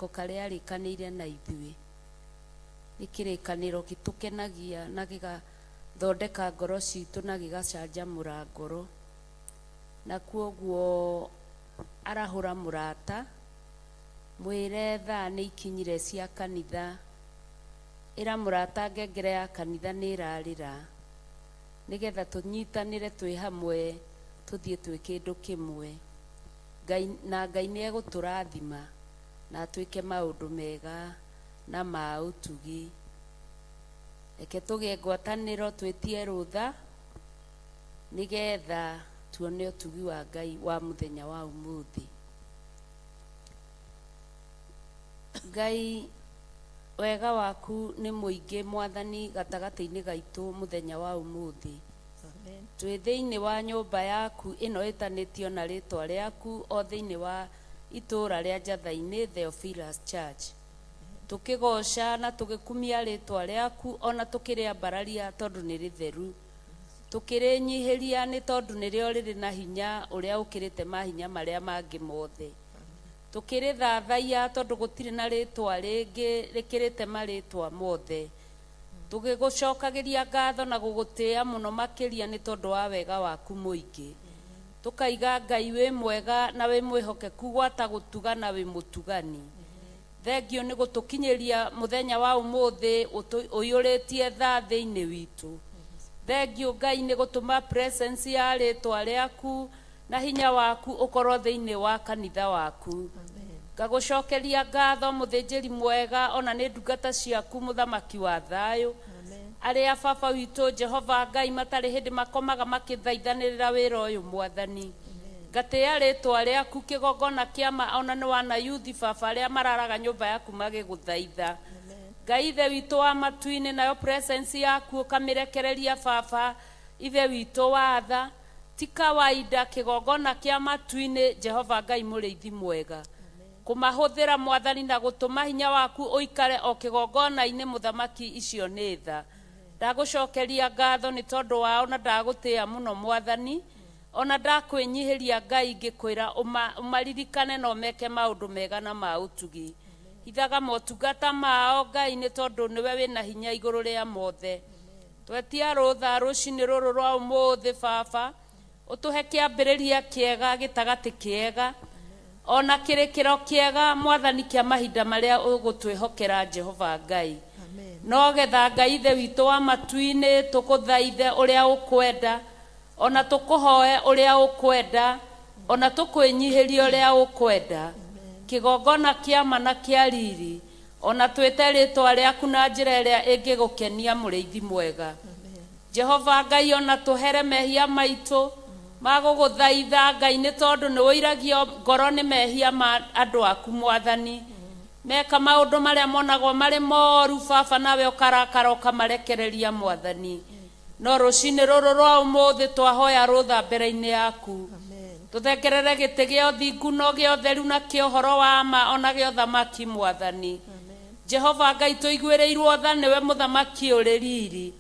Karĩko karĩa arĩkanĩire na ithuĩ. Nĩ kĩrĩkanĩro gĩtũkenagia na gĩgathondeka ngoro citũ na gĩgacanjamũra ngoro. Na kwoguo arahũra mũrata, mwĩre thaa nĩ ikinyire cia kanitha. Ĩra mũrata ngengere ya kanitha nĩ ĩrarĩra, nĩgetha tũnyitanĩre twĩ hamwe tũthiĩ twĩ kĩndũ kĩmwe. Ngai, na Ngai nĩ egũtũrathima na atwĩke maũndũ mega na ma ũtugi. Reke tũgĩe ngwatanĩro twĩtie rũtha nĩgetha tuone ũtugi wa Ngai wa mũthenya wa ũmũthĩ. Ngai, wega waku nĩ mũingĩ Mwathani gatagatĩ-inĩ gaitũ mũthenya wa ũmũthĩ. Twĩ thĩinĩ wa nyũmba yaku ĩno ĩtanĩtio na rĩtwa rĩaku o thĩinĩ wa itũũra rĩa Njatha-inĩ Theophilus Church. Tũkĩgooca na tũgĩkumia rĩtwa rĩaku o na tũkĩrĩambararia tondũ nĩ rĩtheru. Tũkĩrĩnyihĩria nĩ tondũ nĩrĩo rĩrĩ na hinya ũrĩa ũkĩrĩte mahinya marĩa mangĩ mothe. Tũkĩrĩthathaiya tondũ gũtirĩ na rĩtwa rĩngĩ rĩkĩrĩte marĩtwa mothe. Tũgĩgũcokagĩria ngatho na gũgũtĩĩa mũno makĩria nĩ tondũ wa wega waku mũingĩ. Tũkaiga Ngai wĩ mwega na wĩ mwĩhokeku gwata gũtuga na wĩ mũtugani. Thengiũ nĩ gũtũkinyĩria mũthenya wa ũmũthĩ ũiyũrĩtie tha thĩinĩ witũ. Thengiũ Ngai nĩ gũtũma presence ya rĩtwa rĩaku na hinya waku ũkorwo thĩinĩ wa kanitha waku. Ngagũcokeria ngatho mũthĩnjĩri mwega ona nĩ ndungata ciaku mũthamaki wa thayũ. Arĩa baba witũ Jehova Ngai matarĩ hĩndĩ makomaga makĩthaithanĩrĩra wĩra ũyũ Mwathani. Ngatĩĩa rĩtwa rĩaku kĩgongona kĩa ma ona nĩ wana yuthi baba arĩa mararaga nyũmba yaku magĩgũthaitha. Ngai ithe witũ wa matu-inĩ nayo presence yaku ũkamĩrekereria baba ithe witũ wa tha. Ti kawaida kĩgongona kĩa matu-inĩ Jehova Ngai mũrĩithi mwega. Kũmahũthĩra Mwathani na gũtũma hinya waku ũikare o kĩgongona-inĩ mũthamaki icio nĩ tha. Ndagũcokeria ngatho nĩ tondũ wao na ndagũtĩĩa mũno Mwathani. Ona ndakwĩnyihĩria Ngai ngĩkwĩra ũmaririkane na ũmeke maũndũ mega na ma ũtugi. Hithaga motungata mao Ngai nĩ tondũ nĩwe wĩna hinya igũrũ rĩa mothe. Twetia rũtha rũcinĩ rũrũ rwa ũmũthĩ Baba, ũtũhe kĩambĩrĩria kĩega, gĩtagatĩ kĩega, ona kĩrĩkĩro kĩega Mwathani kĩa mahinda marĩa ũgũtwĩhokera Jehova Ngai. No getha Ngai Ithe witũ wa matu-inĩ tũkũthaithe ũrĩa ũkwenda, ona tũkũhoe ũrĩa ũkwenda, ona tũkwĩnyihĩrie ũrĩa ũkwenda. Kĩgongona kĩa ma na kĩa riri, O na twĩte rĩĩtwa rĩaku na njĩra ĩrĩa ĩngĩgũkenia, Mũrĩithi mwega. Jehova Ngai, o na tũhere mehia maitũ ma gũgũthaitha, Ngai, nĩ tondũ nĩ ũiragio ngoro nĩ mehia ma andũ aku, Mwathani. Meka maũndũ marĩa monagwo marĩ moru, Baba, nawe ũkarakara ũkamarekereria, Mwathani. No rũcinĩ rũrũ rwa ũmũthĩ twahoya rũtha mbere-inĩ yaku. Tũthengerere gĩtĩ gĩa ũthingu no gĩa ũtheru na kĩa ũhoro wa ma o na gĩa ũthamaki, Mwathani. Jehova Ngai tũiguĩrĩirwo tha nĩwe mũthamaki ũrĩ riri.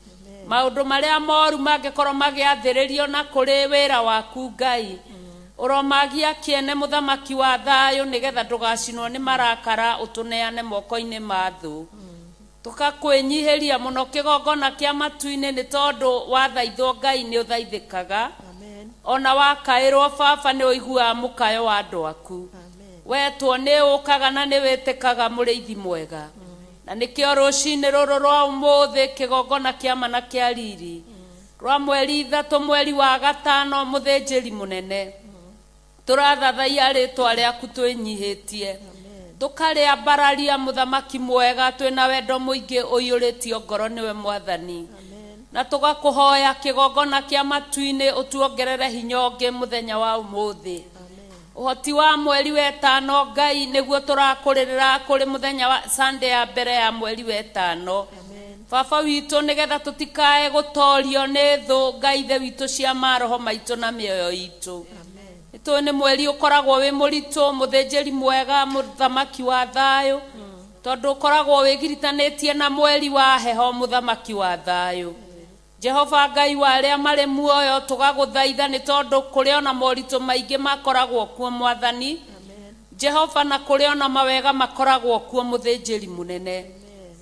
Maũndũ marĩa moru mangĩkorwo magĩathĩrĩrio na kũrĩ wĩra waku Ngai. Ũromagia kĩene mũthamaki wa thayũ nĩgetha ndũgacinwo nĩ marakara ũtũneane moko-inĩ ma thũ. Tũkakwĩnyihĩria mũno kĩgongona kĩa matu-inĩ nĩ tondũ wathaithwo Ngai nĩ ũthaithĩkaga. Ona wakaĩrwo Baba nĩ ũiguaga mũkayo wa andũ aku. Wetwo nĩ ũkaga na nĩ wĩtĩkaga mũrĩithi mwega. Na nĩkĩo rũcinĩ rũrũ rwa ũmũthĩ kĩgongona kĩa ma na kĩa riri rwa mweri ithatũ mweri wa gatano mũthĩnjĩri mũnene Tũrathathaiya rĩtwa rĩaku twĩnyihĩtie. Tũkarĩambararia mũthamaki mwega twĩna wendo mũingĩ ũiyũrĩtio ngoro nĩwe Mwathani. Na tũgakũhoya kĩgongona kĩa matu-inĩ ũtuongerere hinya ũngĩ mũthenya wa ũmũthĩ. Ũhoti wa mweri wetano Ngai nĩguo tũrakũrĩrĩra kũrĩ mũthenya wa Sunday ya mbere ya mweri wetano. Baba witũ nĩgetha tũtikae gũtorio nĩ thũ Ngai ithe witũ cia maroho maitũ na mĩoyo itũ. Nĩtũĩ nĩ mweri ũkoragwo wĩ mũritũ, mũthĩnjĩri mwega, mũthamaki wa thayũ, tondũ ũkoragwo wĩgiritanĩtie na mweri wa heho, mũthamaki wa thayũ. Jehova Ngai wa arĩa marĩ muoyo, tũgagũthaitha nĩ tondũ kũrĩ ona moritũ maingĩ makoragwo kuo Mwathani. Jehova na kũrĩ ona mawega makoragwo kuo mũthĩnjĩri mũnene.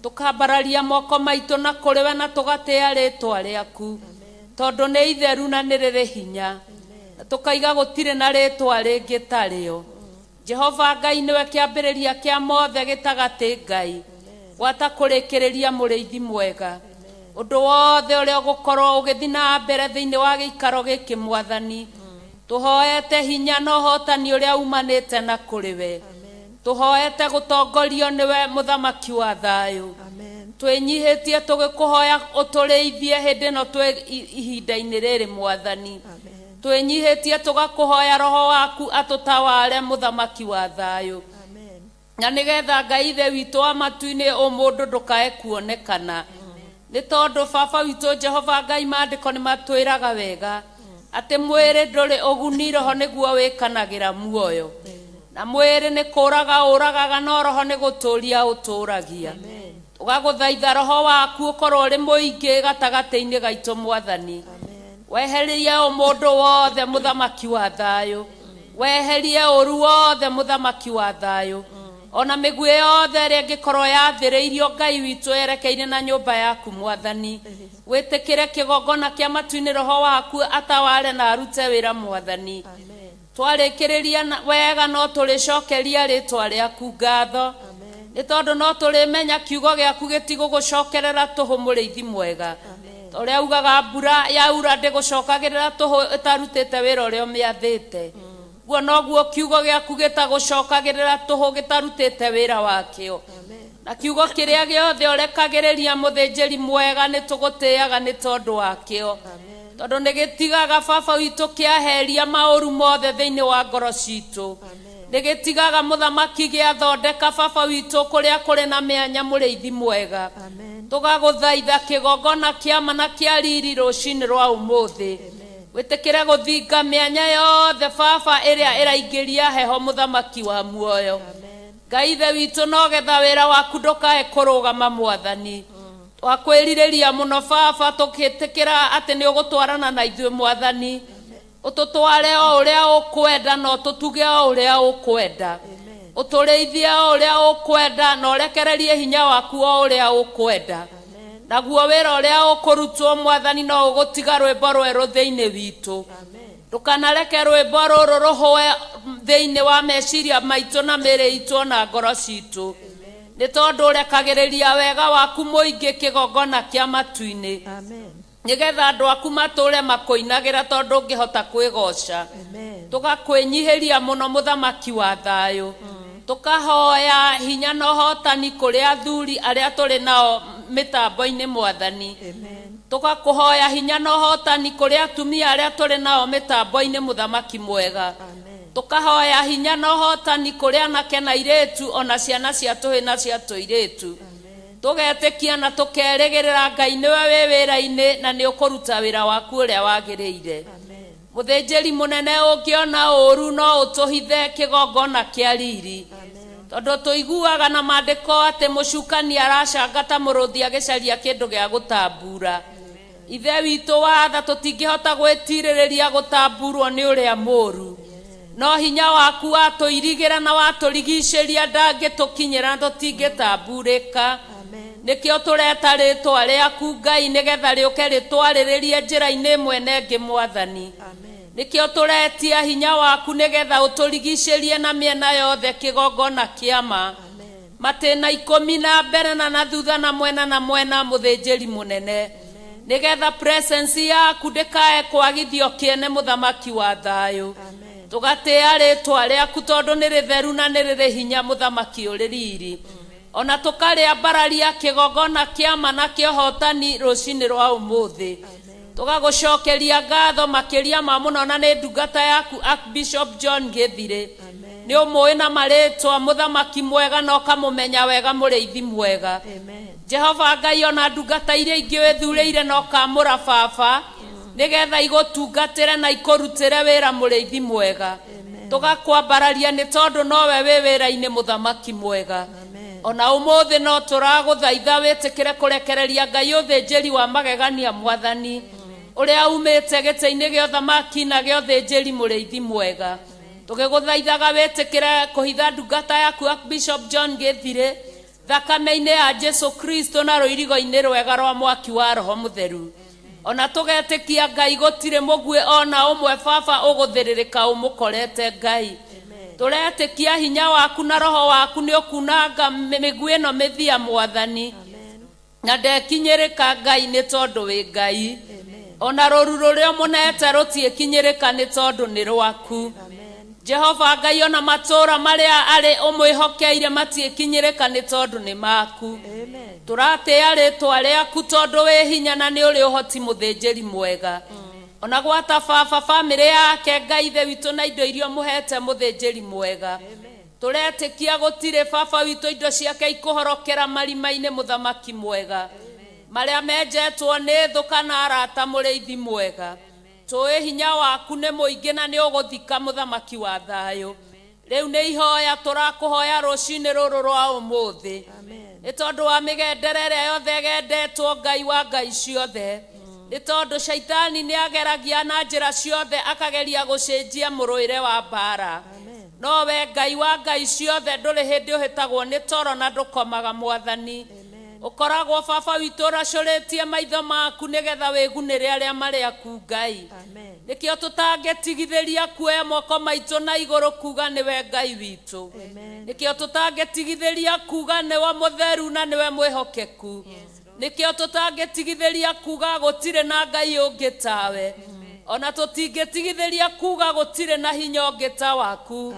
Tũkambararia moko maitũ na kũrĩ we na tũgatĩĩa rĩtwa rĩaku, tondũ nĩ itheru na nĩ rĩrĩ hinya, na tũkaiga gũtirĩ na rĩtwa rĩngĩ tarĩo. Jehova Ngai nĩwe kĩambĩrĩria kĩa mothe gĩtagatĩ Ngai, gwata kũrĩkĩrĩria mũrĩithi mwega. Ũndũ wothe ũrĩa ũgũkorwo ũgĩthiĩ na mbere thĩinĩ wa gĩikaro gĩkĩ Mwathani, tũhoete hinya na ũhotani ũrĩa umanĩte na kũrĩ we. Tũhoete gũtongorio nĩwe mũthamaki wa thayũ. Twĩnyihĩtie tũgĩkũhoya ũtũrĩithie hĩndĩ ĩno twĩ ihinda-inĩ rĩrĩ Mwathani. Twĩnyihĩtie tũgakũhoya roho waku atũtaware mũthamaki wa thayũ. Na nĩgetha Ngai Ithe witũ wa matu-inĩ ũmũndũ ndũkae kuonekana. Nĩ tondũ Baba witũ Jehova Ngai maandĩko nĩ matwĩraga wega atĩ mwĩrĩ ndũrĩ ũguni roho nĩguo wĩkanagĩra muoyo. Na mwĩrĩ nĩ kũraga ũragaga no roho nĩ gũtũria ũtũragia. Tũgagũthaitha roho waku ũkorwo ũrĩ mũingĩ gatagatĩ-inĩ gaitũ Mwathani. Weherie ũmũndũ wothe mũthamaki wa thayũ. Weherie ũru wothe mũthamaki wa thayũ. Ona mĩguĩ yothe ĩrĩa ĩngĩkorwo yathĩrĩirio Ngai witũ yerekeire na nyũmba yaku Mwathani. Wĩtĩkĩre kĩgongona kĩa matu-inĩ roho waku ataware na arute wĩra Mwathani. Twarĩkĩrĩria wega no tũrĩcokeria rĩtwa rĩaku ngatho. Nĩ tondũ no tũrĩmenya kiugo gĩaku gĩtigũgũcokerera tũhũ mũrĩithi mwega. Ta ũrĩa ugaga mbura yaura ndĩgũcokagĩrĩra tũhũ ĩtarutĩte wĩra ũrĩa ũmĩathĩte. Guo noguo kiugo gĩaku gĩtagũcokagĩrĩra tũhũ gĩtarutĩte wĩra wakĩo. Na kiugo kĩrĩa gĩothe ũrekagĩrĩria mũthĩnjĩri mwega nĩ tũgũtĩaga nĩ tondũ wakĩo. Tondũ nĩ gĩtigaga Baba witũ kĩaheria maũru mothe thĩinĩ wa ngoro citũ. Nĩ gĩtigaga mũthamaki gĩathondeka Baba witũ kũrĩa kũrĩ na mĩanya mũrĩithi mwega. Tũgagũthaitha kĩgongona kĩa ma na kĩa riri rũcinĩ rwa ũmũthĩ. Wĩtĩkĩre gũthinga mĩanya yothe Baba ĩrĩa ĩraingĩria heho mũthamaki wa muoyo. Ngai Ithe witũ no getha wĩra waku ndũkae kũrũgama Mwathani. Twakwĩrirĩria mũno Baba tũgĩtĩkĩra atĩ nĩ ũgũtwarana na ithuĩ Mwathani. Ũtũtware o ũrĩa ũkwenda na ũtũtuge o ũrĩa ũkwenda. Ũtũrĩithie o ũrĩa ũkwenda na ũrekererie hinya waku o ũrĩa ũkwenda. Naguo wĩra ũrĩa ũkũrutwo Mwathani no ũgũtiga rwĩmbo rwerũ thĩinĩ witũ. Ndũkanareke rwĩmbo rũrũ rũhũe thĩinĩ wa meciria maitũ na mĩĩrĩ itũ ona ngoro citũ. Nĩ tondũ ũrekagĩrĩria wega waku mũingĩ kĩgongona kĩa matu-inĩ. Nĩgetha andũ aku matũũre makũinagĩra tondũ ũngĩhota kwĩgoca. Tũgakwĩnyihĩria mũno mũthamaki wa thayũ. Tũkahoya hinya na ũhotani kũrĩ athuri arĩa tũrĩ nao mĩtambo-inĩ Mwathani. Tũgakũhoya hinya na ũhotani kũrĩ atumia arĩa tũrĩ nao mĩtambo-inĩ mũthamaki mwega. Tũkahoya hinya na ũhotani kũrĩ anake na airĩtu ona ciana cia tũhĩ na cia tũirĩtu. Tũgetĩkia na tũkerĩgĩrĩra Ngai nĩwe wĩ wĩra-inĩ na nĩ ũkũruta wĩra waku ũrĩa wagĩrĩire. Mũthĩnjĩri mũnene ũngĩona ũũru no ũtũhithe kĩgongona kĩa riri. Tondũ tũiguaga na maandĩko atĩ mũcukani aracanga ta mũrũthi agĩcaria kĩndũ gĩa gũtambura. Ithe witũ wa tha tũtingĩhota gwĩtirĩrĩria gũtamburwo nĩ ũrĩa mũũru. No hinya waku watũirigĩra na watũrigicĩria ndangĩtũkinyĩra na tũtingĩtamburĩka. Nĩkĩo tũreta rĩtwa rĩaku Ngai nĩgetha rĩũke rĩtwarĩrĩrie njĩra-inĩ ĩmwe na ĩngĩ Mwathani. Nĩkĩo tũretia hinya waku nĩgetha ũtũrigicĩrie na mĩena yothe kĩgongona kĩa ma. Matĩna ikũmi na mbere na na thutha na mwena na mwena mũthĩnjĩri mũnene. Nĩgetha presence yaku ndĩkae kwagithio kĩene mũthamaki wa thayũ. Tũgatĩĩa rĩtwa rĩaku tondũ nĩ rĩtheru na nĩ rĩrĩ hinya mũthamaki ũrĩ riri. Ona tũkarĩambararia kĩgongona kĩa ma na kĩa ũhotani rũcinĩ rwa ũmũthĩ. Tũgagũcokeria ngatho makĩria ma mũno na nĩ ndungata yaku Archbishop John Gĩthirĩ. Nĩ ũmũĩ na marĩtwa mũthamaki mwega na ũkamũmenya wega mũrĩithi mwega. Jehova Ngai ona ndungata iria ingĩ wĩthurĩire na ũkamũra baba nĩgetha igũtungatĩre na ikũrutĩre wĩra mũrĩithi mwega. Tũgakwambararia nĩ tondũ nowe wĩ wĩra-inĩ mũthamaki mwega. Ona ũmũthĩ no tũragũthaitha wĩtĩkĩre kũrekereria Ngai ũthĩnjĩri wa magegania Mwathani ũrĩa umĩte gĩtĩ-inĩ gĩa ũthamaki na gĩa ũthĩnjĩri mũrĩithi mwega. Tũgĩgũthaithaga wĩtĩkĩre kũhitha ndungata yaku Bishop John Gĩthirĩ thakame-inĩ ya Jesu Kristo na rũirigo-inĩ rwega rwa mwaki wa Roho Mũtheru. Ona tũgetĩkia Ngai gũtirĩ mũguĩ ona ũmwe baba ũgũthĩrĩrĩka ũmũkorete Ngai. Tũretĩkia hinya waku na roho waku nĩ ũkunanga mĩguĩ ĩno mĩthia Mwathani. Na ndekinyĩrĩka Ngai nĩ tondũ wĩ Ngai. Ona rũru rũrĩa ũmũnete rũtiĩkinyĩrĩka nĩ tondũ nĩ rwaku. Jehova Ngai ona matũũra marĩa arĩ ũmwĩhokeire matiĩkinyĩrĩka nĩ tondũ nĩ maku. Tũratĩĩa rĩtwa rĩaku tondũ wĩ hinya na nĩ ũrĩ ũhoti mũthĩnjĩri mwega. Ona gwata baba bamĩrĩ yake Ngai ithe witũ na indo iria ũmũhete mũthĩnjĩri mwega. Tũretĩkia gũtirĩ baba witũ indo ciake ikũhorokera marima-inĩ mũthamaki mwega. Marĩa menjetwo nĩ thũ kana arata mũrĩithi mwega. Tũĩ hinya waku nĩ mũingĩ na nĩ ũgũthika mũthamaki wa thayũ. Rĩu nĩ ihoya tũrakũhoya rũcinĩ rũrũ rwa ũmũthĩ. Nĩ tondũ wa mĩgendere ĩrĩa yothe ĩgendetwo Ngai wa Ngai ciothe. Nĩ tondũ shaitani nĩ ageragia na njĩra ciothe akageria gũcenjia mũrũĩre wa mbara. No we Ngai wa Ngai ciothe ndũrĩ hĩndĩ ũhĩtagwo nĩ toro na ndũkomaga Mwathani. Ũkoragwo baba witũ ũracũrĩtie maitho maku nĩgetha wĩgunĩre arĩa marĩ aku Ngai. Nĩkĩo tũtangĩtigithĩria kuoya moko maitũ na igũrũ kuga nĩwe Ngai witũ. Nĩkĩo tũtangĩtigithĩria kuga nĩwe mũtheru na nĩwe mwĩhokeku. Nĩkĩo tũtangĩtigithĩria kuga gũtirĩ na Ngai ũngĩ tawe. Ona tũtingĩtigithĩria kuga gũtirĩ na hinya ũngĩ ta waku.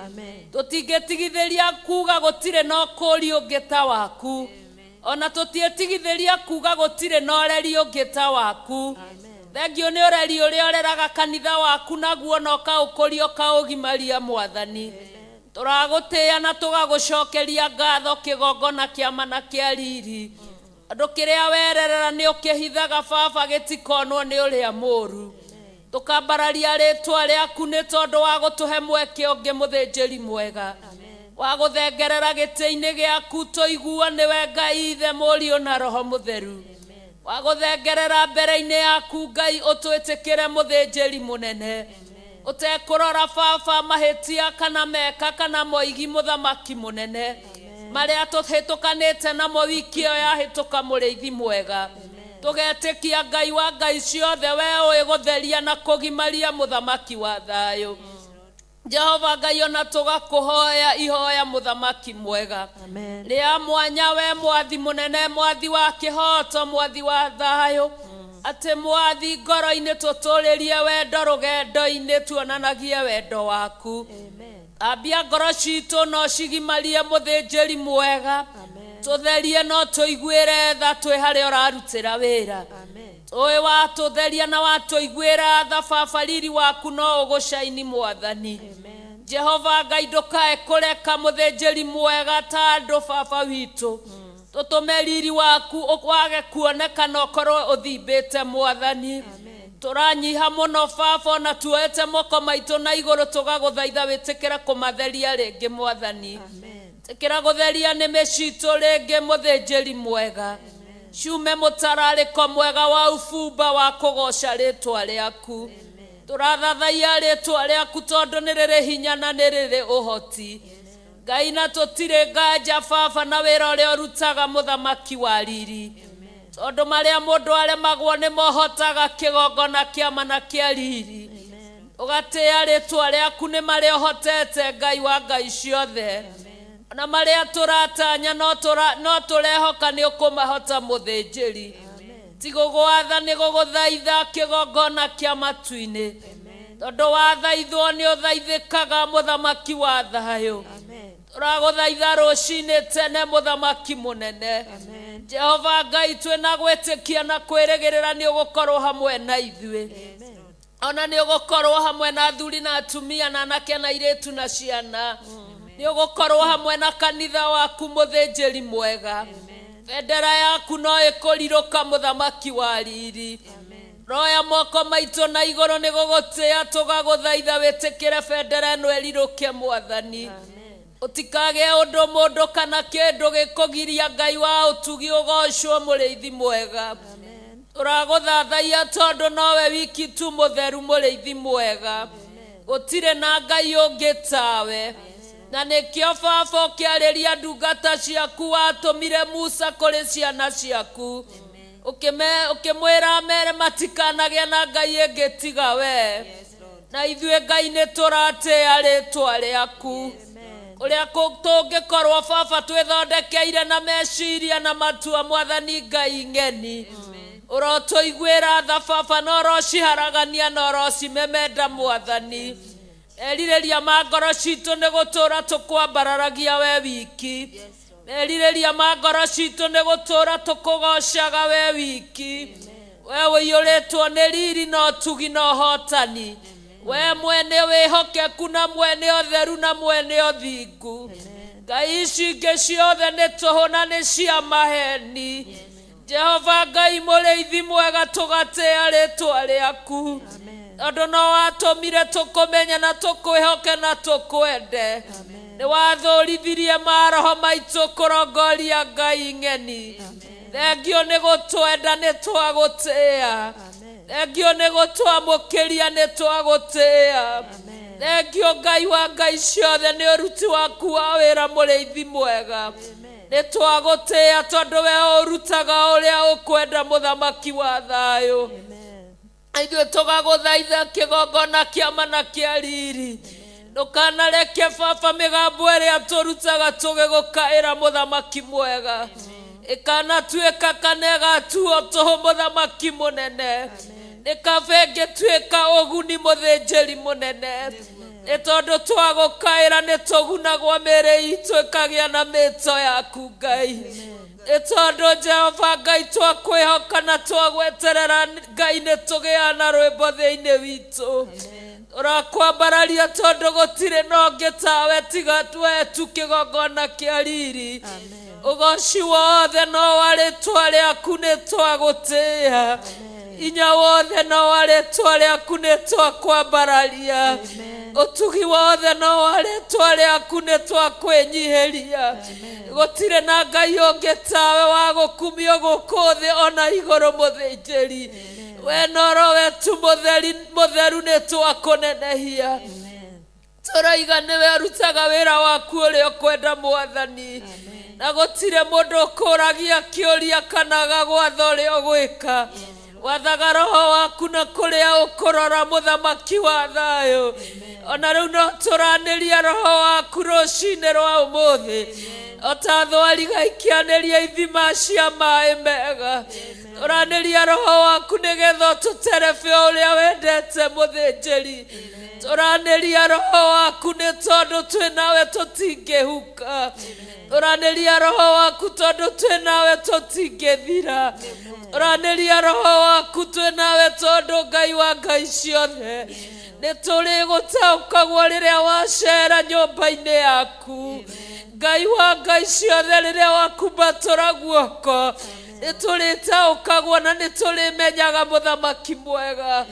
Tũtingĩtigithĩria kuga gũtirĩ na ũkũũri ũngĩ ta waku. Ona tũtiĩtigithĩria kuga gũtirĩ na ũreri ũngĩ ta waku. Thengiũ nĩ ũreri ũrĩa ũreraga kanitha waku naguo na ũkaũkũria ũkaũgimaria Mwathani. Tũragũtĩĩa na tũgagũcokeria ngatho kĩgongona kĩama na kĩa riri. Andũ kĩrĩa wererera nĩ ũkĩhithaga baba gĩtikonwo nĩ ũrĩa mũũru. Tũkambararia rĩtwa rĩaku nĩ tondũ wa gũtũhe mweke ũngĩ mũthĩnjĩri mwega. Wa gũthengerera gĩtĩ-inĩ gĩaku tũiguo nĩwe Ngai Ithe Mũriũ na Roho Mũtheru. Wa gũthengerera mbere-inĩ yaku Ngai ũtwĩtĩkĩre mũthĩnjĩri mũnene. Ũtekũrora baba mahĩtia kana meka kana moigi mũthamaki mũnene. Marĩa tũhĩtũkanĩte namo wiki ĩyo yahĩtũka mũrĩithi mwega. Tũgetĩkia Ngai wa Ngai ciothe we ũĩ gũtheria na kũgimaria mũthamaki wa thayũ. Jehova Ngai ona tũgakũhoya ihoya mũthamaki mwega. Rĩa mwanya we mwathi mũnene mwathi wa kĩhoto mwathi wa thayũ. Atĩ mwathi ngoro-inĩ tũtũrĩrie wendo rũgendo-inĩ tuonanagie wendo waku. Ambia ngoro citũ no cigimarie mũthĩnjĩri mwega. Tũtherie no tũiguĩre tha twĩ harĩa ũrarutĩra wĩra. Tũĩ watũtheria na watũiguĩra tha baba riri waku no ũgũcaini Mwathani. Jehova Ngai ndũkae kũreka mũthĩnjĩri mwega ta andũ baba witũ. Tũtũme riri waku wage kuonekana ũkorwo ũthimbĩte Mwathani. Tũranyiha mũno baba ona tuoete moko maitũ na igũrũ tũgagũthaitha wĩtĩkĩre kũmatheria rĩngĩ Mwathani. Tĩkĩra gũtheria nĩmĩ citũ rĩngĩ mũthĩnjĩri mwega. Ciume mũtararĩko mwega wa ubumba wa kũgoca rĩtwa rĩaku. Tũrathathaiya rĩtwa rĩaku tondũ nĩ rĩrĩ hinya na nĩ rĩrĩ ũhoti. Ngai na tũtirĩ nganja baba na wĩra ũrĩa ũrutaga mũthamaki wa riri. Tondũ marĩa mũndũ aremagwo nĩ mohotaga kĩgongona kĩama na kĩa riri. Ũgatĩĩa rĩtwa rĩaku nĩ marĩa ũhotete Ngai wa Ngai ciothe. Na marĩa tũratanya no tũrehoka nĩ ũkũmahota mũthĩnjĩri. Ti gũgwatha nĩ gũgũthaitha kĩgongona kĩa matu-inĩ. Tondũ wathaithwo nĩ ũthaithĩkaga mũthamaki wa thayũ. Tũragũthaitha rũcinĩ tene mũthamaki mũnene. Jehova Ngai twĩna gwĩtĩkia na kwĩrĩgĩrĩra nĩ ũgũkorwo hamwe na ithuĩ. Ona nĩ ũgũkorwo hamwe na athuri na atumia na anake na airĩtu na ciana. Nĩ ũgũkorwo hamwe na kanitha waku mũthĩnjĩri mwega. Bendera yaku no ĩkũrirũka mũthamaki wa riri. Roya moko maitũ na igũrũ nĩ gũgũtĩĩa tũgagũthaitha wĩtĩkĩre bendera ĩno ĩrirũke Mwathani. Ũtikagĩe ũndũ mũndũ kana kĩndũ gĩkũgiria Ngai wa ũtugi ũgocwo mũrĩithi mwega. Tũragũthathaiya tondũ nowe wiki tu mũtheru mũrĩithi mwega. Gũtirĩ na Ngai ũngĩ tawe. Na nĩkĩo baba ũkĩarĩria ndungata ciaku watũmire Musa kũrĩ ciana ciaku. Ũkĩmwĩra amere matikanagĩe na Ngai ĩngĩ tiga we. Na ithuĩ Ngai nĩ tũratĩĩa rĩtwa rĩaku. Ũrĩa tũngĩkorwo baba twĩthondekeire na meciria na matua mwathani Ngai ng'eni. Ũrotũiguĩra tha baba na ũrociharagania na ũrocimemenda mwathani. Merirĩria ma ngoro citũ nĩ gũtũũra tũkwambararagia we wiki. Merirĩria ma ngoro citũ nĩ gũtũũra tũkũgocaga we wiki. We ũiyũrĩtwo nĩ riri na ũtugi na ũhotani. We mwene wĩhokeku na mwene ũtheru na mwene ũthingu. Ngai ici ingĩ ciothe nĩ tũhũ na nĩ cia maheni. Jehova Ngai mũrĩithi mwega tũgatĩĩa rĩtwa rĩaku. Tondũ no watũmire tũkũmenye na tũkwĩhoke na tũkwende. Nĩ wathũrithirie maroho maitũ kũrongoria Ngai ng'eni. Thengio nĩ gũtwenda nĩ twagũtĩĩa. Thengio nĩ gũtwamũkĩria nĩ twagũtĩĩa. Thengio Ngai wa Ngai ciothe nĩ ũruti waku wa wĩra mũrĩithi mwega. Nĩ twagũtĩĩa tondũ we ũrutaga ũrĩa ũkwenda mũthamaki wa thayũ. Ithuĩ tũgagũthaitha kĩgongona kĩama na kĩa riri. Ndũkanareke baba mĩgambo ĩrĩa tũrutaga tũgĩgũkaĩra mũthamaki mwega. Ĩkanatuĩka kana ĩgatuo tũhũ mũthamaki mũnene. Nĩ kaba ĩngĩtuĩka ũguni mũthĩnjĩri mũnene. Nĩ tondũ twagũkaĩra nĩ tũgunagwo mĩĩrĩ itũ ĩkagĩa na mĩto yaku Ngai. Nĩ tondũ Jehova Ngai twakwĩhoka na twagweterera Ngai nĩ tũgĩaga na rwĩmbo thĩinĩ witũ. Tũrakwambararia tondũ gũtirĩ na ũngĩ tawe tiga we tu kĩgongona kĩa riri. Ũgoci wothe no wa rĩtwa rĩaku nĩ twagũtĩĩa. Inya wothe no wa rĩtwa rĩaku nĩ twakwambararia. Ũtugi wothe no wa rĩtwa rĩaku nĩ twakwĩnyihĩria. Gũtirĩ na Ngai ũngĩ tawe wa gũkumio gũkũ thĩ ona igũrũ mũthĩnjĩri. We noro we tu mũtheru nĩ twakũnenehia. Tũroiga nĩwe ũrutaga wĩra waku ũrĩa ũkwenda mwathani. Na gũtirĩ mũndũ ũkũragia kĩũria kana agagwatha ũrĩa ũgwĩka. Wathaga roho waku na kũrĩa ũkũrora mũthamaki wa thayũ. Ona rĩu no tũranĩria roho waku rũcinĩ rwa ũmũthĩ. O ta thwariga ikĩanĩria ithima cia maĩ mega. Tũranĩria roho waku nĩgetha ũtũterebe ũrĩa wendete mũthĩnjĩri. Tũranĩria roho waku nĩ tondũ twĩ nawe tũtingĩhuka. Tũranĩria roho waku tondũ twĩ nawe tũtingĩthira. Tũranĩria roho waku twĩ nawe tondũ Ngai wa Ngai ciothe nĩ tũrĩgũtaũkagwo rĩrĩa wacera nyũmba-inĩ yaku. Ngai wa Ngai ciothe rĩrĩa wakumbatũra guoko nĩ tũrĩtaũkagwo na nĩ tũrĩmenyaga mũthamaki mwega.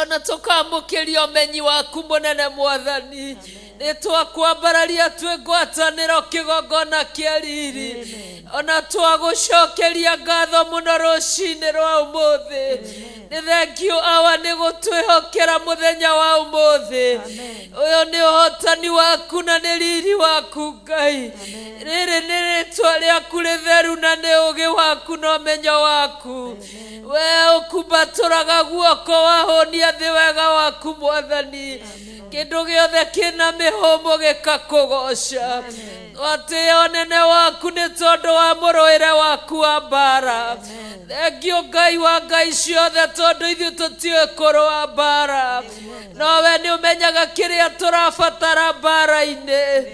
Ona tũkamũkĩria ũmenyi waku mũnene mwathani. Nĩ twakwambararia twĩ ngwatanĩro kĩgongona kĩa riri. Ona twagũcokeria ngatho mũno rũcinĩ rwa ũmũthĩ. Nĩ thengio awa nĩ gũtwĩhokera mũthenya wa ũmũthĩ. Ũyũ nĩ ũhotani waku na nĩ riri waku Ngai. Rĩrĩ nĩ rĩtwa rĩaku rĩtheru na nĩ ũũgĩ waku na ũmenyo waku. We ũkumbatũraga guoko wahũnia thĩ wega waku mwathani. Kĩndũ gĩothe kĩna mĩhũmũ gĩkakũgoca. Twatĩĩa ũnene waku nĩ tondũ wa mũrũĩre waku wa mbara. Thengio Ngai wa Ngai ciothe tondũ ithuĩ tũtiũĩ kũrũa mbara. No we nĩ ũmenyaga kĩrĩa tũrabatara mbara-inĩ.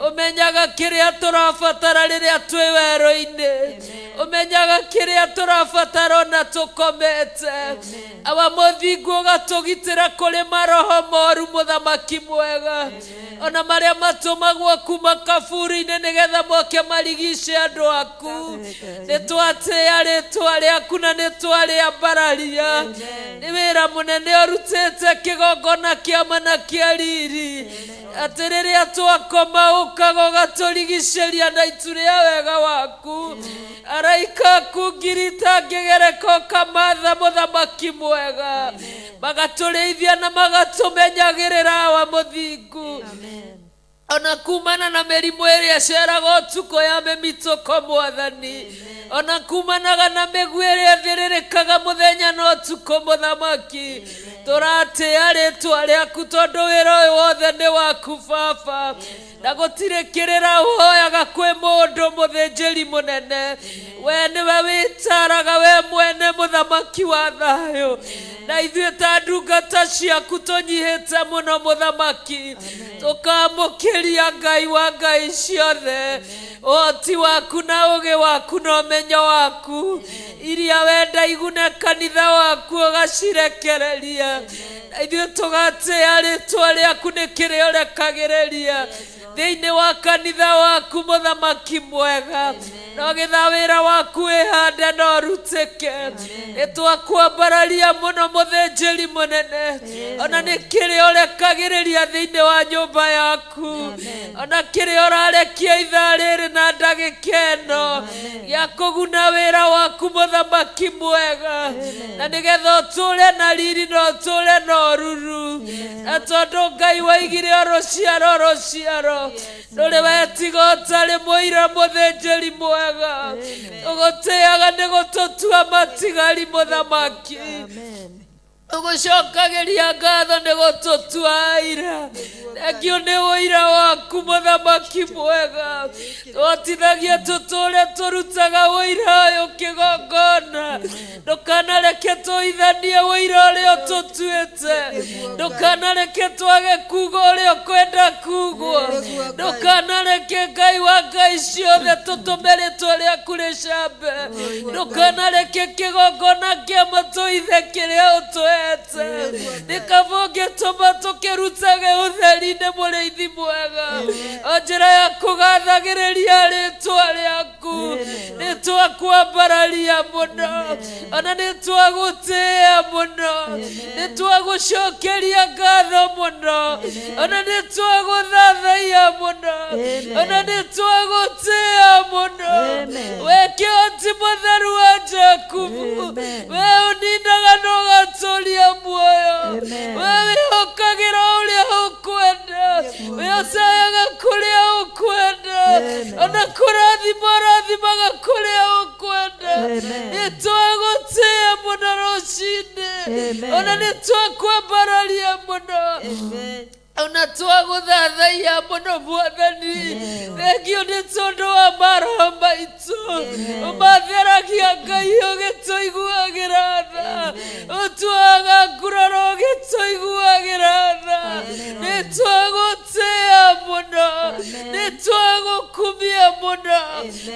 Ũmenyaga kĩrĩa tũrabatara rĩrĩa twĩ werũ-inĩ. Ũmenyaga kĩrĩa tũrabatara ona tũkomete. Awa mũthingu ũgatũgitĩra kũrĩ maroho moru mũthamaki mwega. Ona marĩa matũmagwo kuma kaburi-inĩ nĩgetha moke marigice andũ aku. Nĩ twatĩĩa rĩtwa rĩaku na nĩ twarĩambararia. Nĩ wĩra mũnene ũrutĩte kĩgongona kĩama na kĩa riri. Atĩ rĩrĩa twakoma ũkaga ũgatũrigicĩria na itu rĩa wega waku. Araika aku ngiri itangĩgereka ũkamatha mũthamaki mwega. Magatũrĩithia na magatũmenyagĩrĩra wa mũthingu. Ona kumana na mĩrimũ ĩrĩa ĩceraga ũtukũ ya mĩmitũko mwathani. Ona kumanaga na mĩguĩ ĩrĩa ĩthĩrĩrĩkaga mũthenya na ũtukũ mũthamaki. Tũratĩa rĩtwa rĩaku tondũ wĩra ũyũ wothe nĩ waku baba. Na gũtirĩ kĩrĩra ũhoyaga kwĩ mũndũ mũthĩnjĩri mũnene. We nĩwe wĩtaraga we mwene mũthamaki wa thayũ. Na ithuĩ ta ndungata ciaku tũnyihĩte mũno mũthamaki. Tũkamũkĩria Ngai wa Ngai ciothe. Ũhoti waku na ũgĩ waku na ũmenyo waku. Iria wenda igune kanitha waku ũgacirekereria. Na ithuĩ tũgatĩa rĩtwa rĩaku nĩ kĩrĩa ũrekagĩrĩria. Thĩinĩ wa kanitha waku mũthamaki mwega. No getha wĩra waku wĩhande na ũrutĩke. Nĩ twakwambararia mũno mũthĩnjĩri mũnene. Ona nĩ kĩrĩa ũrekagĩrĩria thĩinĩ wa nyũmba yaku. Ona kĩrĩa ũrarekia ithaa rĩrĩ na ndagĩka ĩno gĩa kũguna wĩra waku mũthamaki mwega. Na nĩgetha ũtũũre na riri na ũtũũre na ũruru. Na tondũ Ngai waigire o rũciaro rũciaro ndũrĩ wetiga ũtarĩ mũira mũthĩnjĩri mwega. Tũgũtĩaga nĩ gũtũtua matigari mũthamaki. Tũgũcokagĩria ngatho nĩ gũtũtua aira. Thengio nĩ ũira waku mũthamaki mwega. Tũhotithagie tũtũũre tũrutaga ũira ũyũ kĩgongona. Ndũkanareke tũithanie ũira ũrĩa ũtũtuĩte. Ndũkanareke twage kuga ũrĩa ũkwenda kugwo. Ndũkanareke Ngai wa Ngai ciothe tũtũme rĩtwa rĩaku rĩcambe. Ndũkanareke kĩgongona kĩa matũithe kĩrĩa ũtũhete. Nĩ kaba ũngĩtũma tũkĩrutage ũtheri-inĩ mũrĩithi mwega. O njĩra ya kũgathagĩrĩria rĩtwa rĩaku. Nĩ twakwambararia mũno. Ona nĩ twagũtĩĩa mũno. Nĩ twagũcokeria ngatho mũno. Ona nĩ twagũthathaiya mũno. Ona nĩ twagũtĩĩa mũno. We kĩhoti mũtheru wa Jakubu. We ũninaga na ũgatũũria muoyo. We wĩhokagĩra ũrĩa ũkwenda. We ũcayaga kũrĩa ũkwenda. Ona kũrathima ũrathimaga kũrĩa ũkwenda. Nĩ twagũtĩĩa mũno rũcinĩ. Ona nĩ twakwambararia mũno. Ona twagũthathaiya mũno mwathani. Thengio nĩ tondũ wa maroho maitũ. Ũmatheragia Ngai ũgĩtũiguagĩra tha. Ũtuaga nguraro ũgĩtũiguagĩra tha. Nĩ twagũtĩĩa mũno. Nĩ twagũkumia mũno.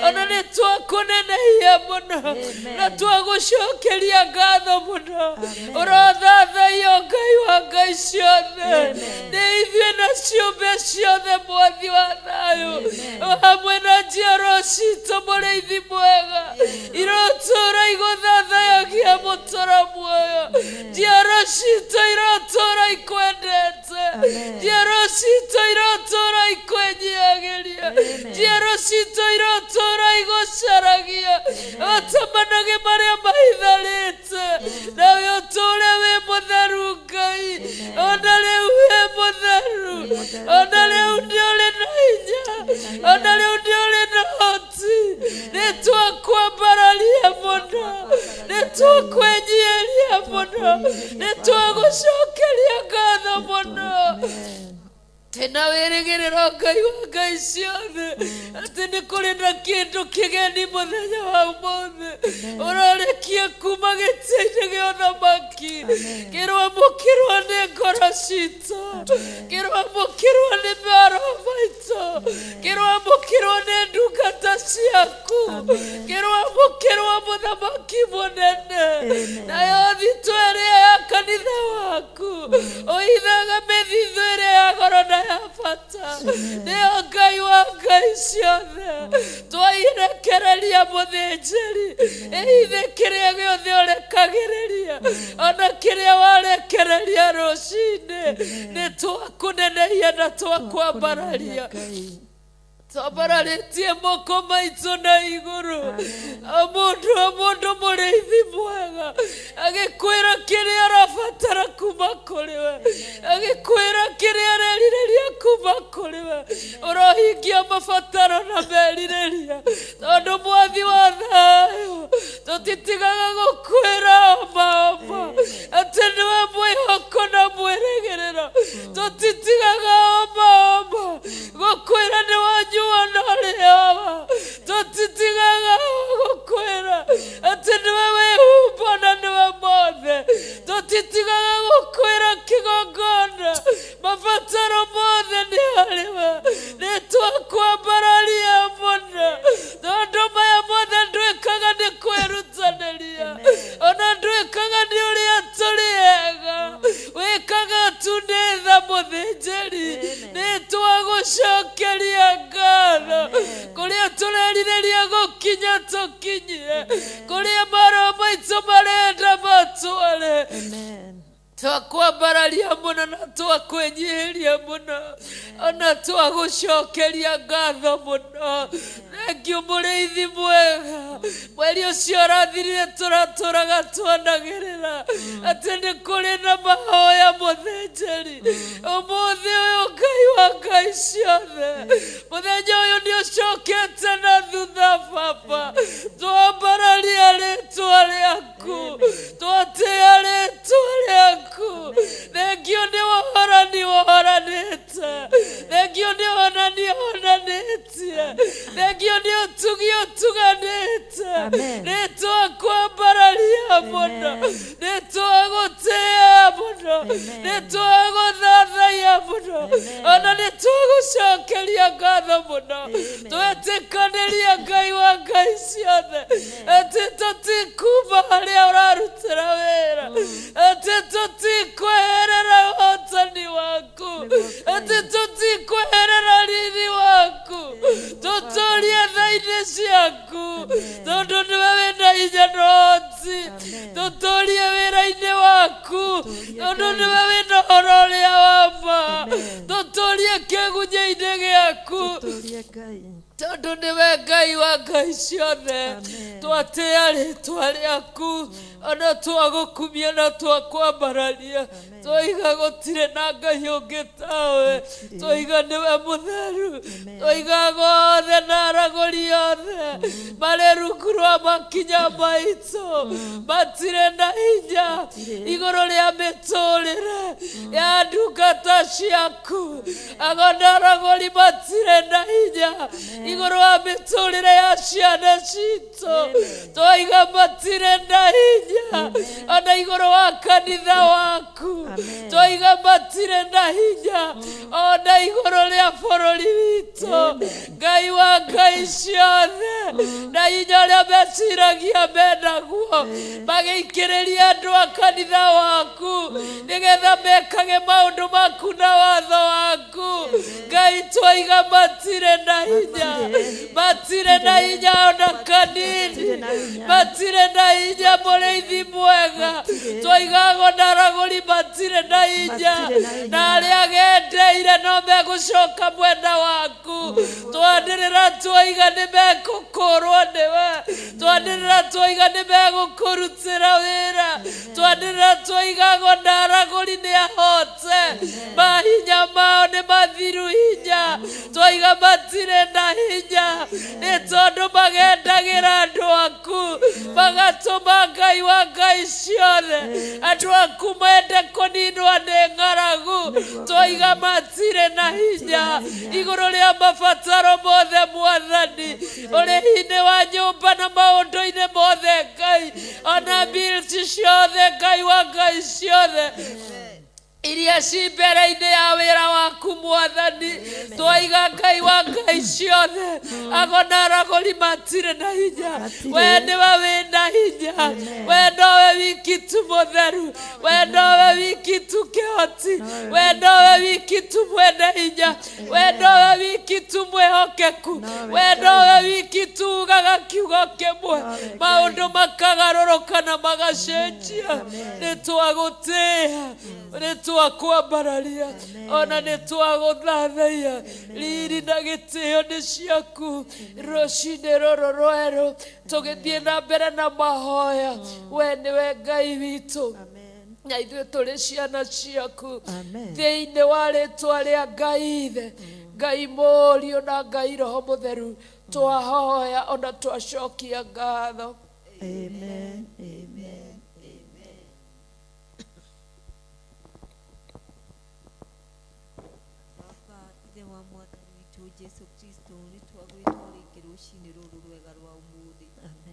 Ona nĩ twakũnenehia mũno. Na twagũcokeria ngatho mũno. Ũrothathaiyo Ngai wa Ngai ciothe. Nĩ ithuĩ na ciũmbe ciothe mwathi wa thayũ. Hamwe na njiaro citũ mũrĩithi mwega. Irotũũra igũthathayagia mũtũra muoyo. Njiaro citũ irotũũra ikwendete. Njiaro citũ irotũũra ikwĩnyiagĩria. Njiaro citũ irotũũra igũcaragia. O ta managĩ marĩa mahitharĩte. Nawe ũtũũre wĩ mũtheru Ngai. Ona rĩu wĩ mũtheru. Ona rĩu nĩ ũrĩ na hinya. Ona rĩu nĩ ũrĩ na ũhoti. Nĩ twakwambararia mũno. Nĩ twakwĩnyiihĩria mũno. Nĩ twagũcokeria ngatho mũno. Twĩna wĩrĩgĩrĩro Ngai wa Ngai ciothe atĩ nĩ kũrĩ na kĩndũ kĩgeni mũthenya wa ũmũthĩ ũrarekia kuma gĩtĩ-inĩ gĩa ũthamaki kĩroamũkĩrwo nĩ ngoro citũ kĩroamũkĩrwo nĩ maroho maitũ kĩroamũkĩrwo nĩ ndungata ciaku kĩroamũkĩrwo mũthamaki mũnene nayo thitũ ĩrĩa ya kanitha waku ũithaga mĩthithũ ĩrĩa ya goro na ya bata nĩyo Ngai wa Ngai ciothe twairekereria mũthĩnjĩri ĩithe kĩrĩa gĩothe ũrekagĩrĩria ona kĩrĩa warekereria Tũrekereria rũcinĩ nĩ twakũnenehia na twakwambararia. Ngai. Twambararĩtie moko maitũ na igũrũ, o mũndũ o mũndũ, mũrĩithi mwega agĩkwĩra kĩrĩa arabatara kuma kũrĩ we, agĩkwĩra kĩrĩa arerirĩria kuma kũrĩ we. Ũrohingia mabataro na merirĩria, tondũ mwathi wa thayũ, tũtitigaga gũkwĩra oma oma atĩ nĩwe mwĩhoko na mwĩrĩgĩrĩro. Tũtitigaga oma oma gũkwĩra nĩ wanyua na ũrĩoa. Tũtitigaga gũkwĩra atĩ nĩwe wĩhumbo na nĩwe mothe. Tũtitigaga gũkwĩra kĩgongona mabataro mothe nĩ harĩwe. Nĩ twakwambararia mũno, tondũ maya mothe ndwĩkaga nĩ kwĩrutanĩria, ona ndwĩkaga nĩ ũrĩa tũrĩ ega, wĩkaga tu nĩ tha. Mũthĩnjĩri, nĩ twagũcokeria ngatho. Kũrĩa tũrerirĩria gũkinya tũkinyie, kũrĩa maroho maitũ marenda matware. Amen. Twakwambararia mũno na twakwĩnyihĩria mũno, ona twagũcokeria ngatho mũno. Thengiũ, mũrĩithi mwega. Mweri ũcio ũrathirire tũratũraga twanagĩrĩra atĩ nĩ kũrĩ na mahoya. Mũthĩnjĩri, ũmũthĩ ũyũ, Ngai wa ngai ciothe, mũthenya ũyũ nĩ ũcokete na thutha. Baba, twambararia rĩtwa rĩaku, twatĩa rĩtwa rĩaku. Thengio nĩ wohorani wohoranĩte, thengio nĩ honani honanĩtie, thengio nĩ ũtugi ũtuganĩte. Amen. Nĩ twakwambararia mũno, nĩ twagũtĩa mũno, nĩ twagũthathaiya mũno, ona nĩ twagũcokeria ngatho mũno. Twetĩkanĩria, Ngai wa ngai ciothe, atĩ tũtikuma harĩa ũrarutĩra wĩra, atĩ tũtikweherera ũhotani waku, atĩ tũtikweherera riri waku. Tũtũrie tha-inĩ ciaku, tondũ nĩwe wĩna hinya na ũhoti. Tũtũrie wĩra-inĩ waku, tondũ nĩwe wĩna ũhoro ũrĩa wa ma. Tũtũrie kĩgunyĩ-inĩ gĩaku, Tũtũrie Ngai. tondũ nĩwe Ngai wa ngai ciothe. Amen. Twatĩa rĩtwa rĩaku, ona twagũkumia na twakwambararia. Twaiga gũtirĩ na Ngai ũngĩ tawe. Twaiga nĩwe mũtheru. Twaiga gothe na aragũri othe marĩ rungu rwa makinya maitũ matirĩ na hinya igũrũ rĩa mĩtũrĩre ya ndungata ciaku. Agona aragũri matirĩ na hinya igũrũ wa mĩtũrĩre ya ciana citũ. Twaiga matirĩ na hinya ona igũrũ wa kanitha waku. Amen. Twaiga matirĩ na hinya ona igũrũ rĩa bũrũri witũ. Ngai wa ngai ciothe, na hinya ũrĩa meciragia menaguo magĩikĩrĩria andũ a kanitha waku nĩgetha mekage maũndũ maku na watho waku, Ngai, twaiga matirĩ na hinya, matirĩ na hinya ona kanini, matirĩ na hinya. Mũrĩithi mwega, twaigago na aragũri matirĩ na hinya, Matirĩ na hinya. Na arĩa agendeire no megũcoka mwena waku. Twanĩrĩra twaiga nĩ mekũkũrwo nĩwe. Twanĩrĩra twaiga nĩ megũkũrutĩra wĩra. Twanĩrĩra twaigago na aragũri nĩ ahote, mahinya mao nĩ mathiru hinya. Twaiga matirĩ na hinya, nĩ tondũ magendagĩra andũ aku, magatũma, Ngai wa ngai ciothe, andũ aku mende kũninwo nĩ ng'aragu. Twaiga matirĩ na hinya igũrũ rĩa mabataro mothe, Mwathani, ũrĩhi-inĩ wa nyũmba na maũndũ-inĩ mothe, Ngai, ona bills ciothe. Ngai wa ngai ciothe, Iria ci mbere-inĩ ya wĩra waku Mwathani. Twaiga Ngai wa ngai ciothe, ago na aragũri matirĩ na hinya. Matirĩ. We nĩwe wĩna hinya. We nowe wiki tu mũtheru, we nowe wiki tu kĩhoti, we nowe wiki tu mwene hinya, we nowe wiki tu mwĩhokeku, we nowe wiki tu ugaga kiugo kĩmwe, maũndũ makagarũrũka na magacenjia. Nĩ twagũtĩĩa, nĩ twakwambararia, ona nĩ twagũthathaiya. Riri na gĩtĩo nĩ ciaku rũcinĩ rũrũ rwerũ. Tũgĩthiĩ na mbere na mahoya, we nĩwe Ngai witũ na ithuĩ tũrĩ ciana ciaku. Amen. Thĩinĩ wa rĩtwa rĩa Ngai Ithe, Ngai Mũriũ na Ngai Roho Mũtheru, twahoya ona twacokia ngatho. Amen. Amen. Baba ithe wa Mwathani witũ Jesu Kristo, nĩ twagwĩtwo rĩngĩ rũcinĩ rũrũ rwega rwa ũmũthĩ.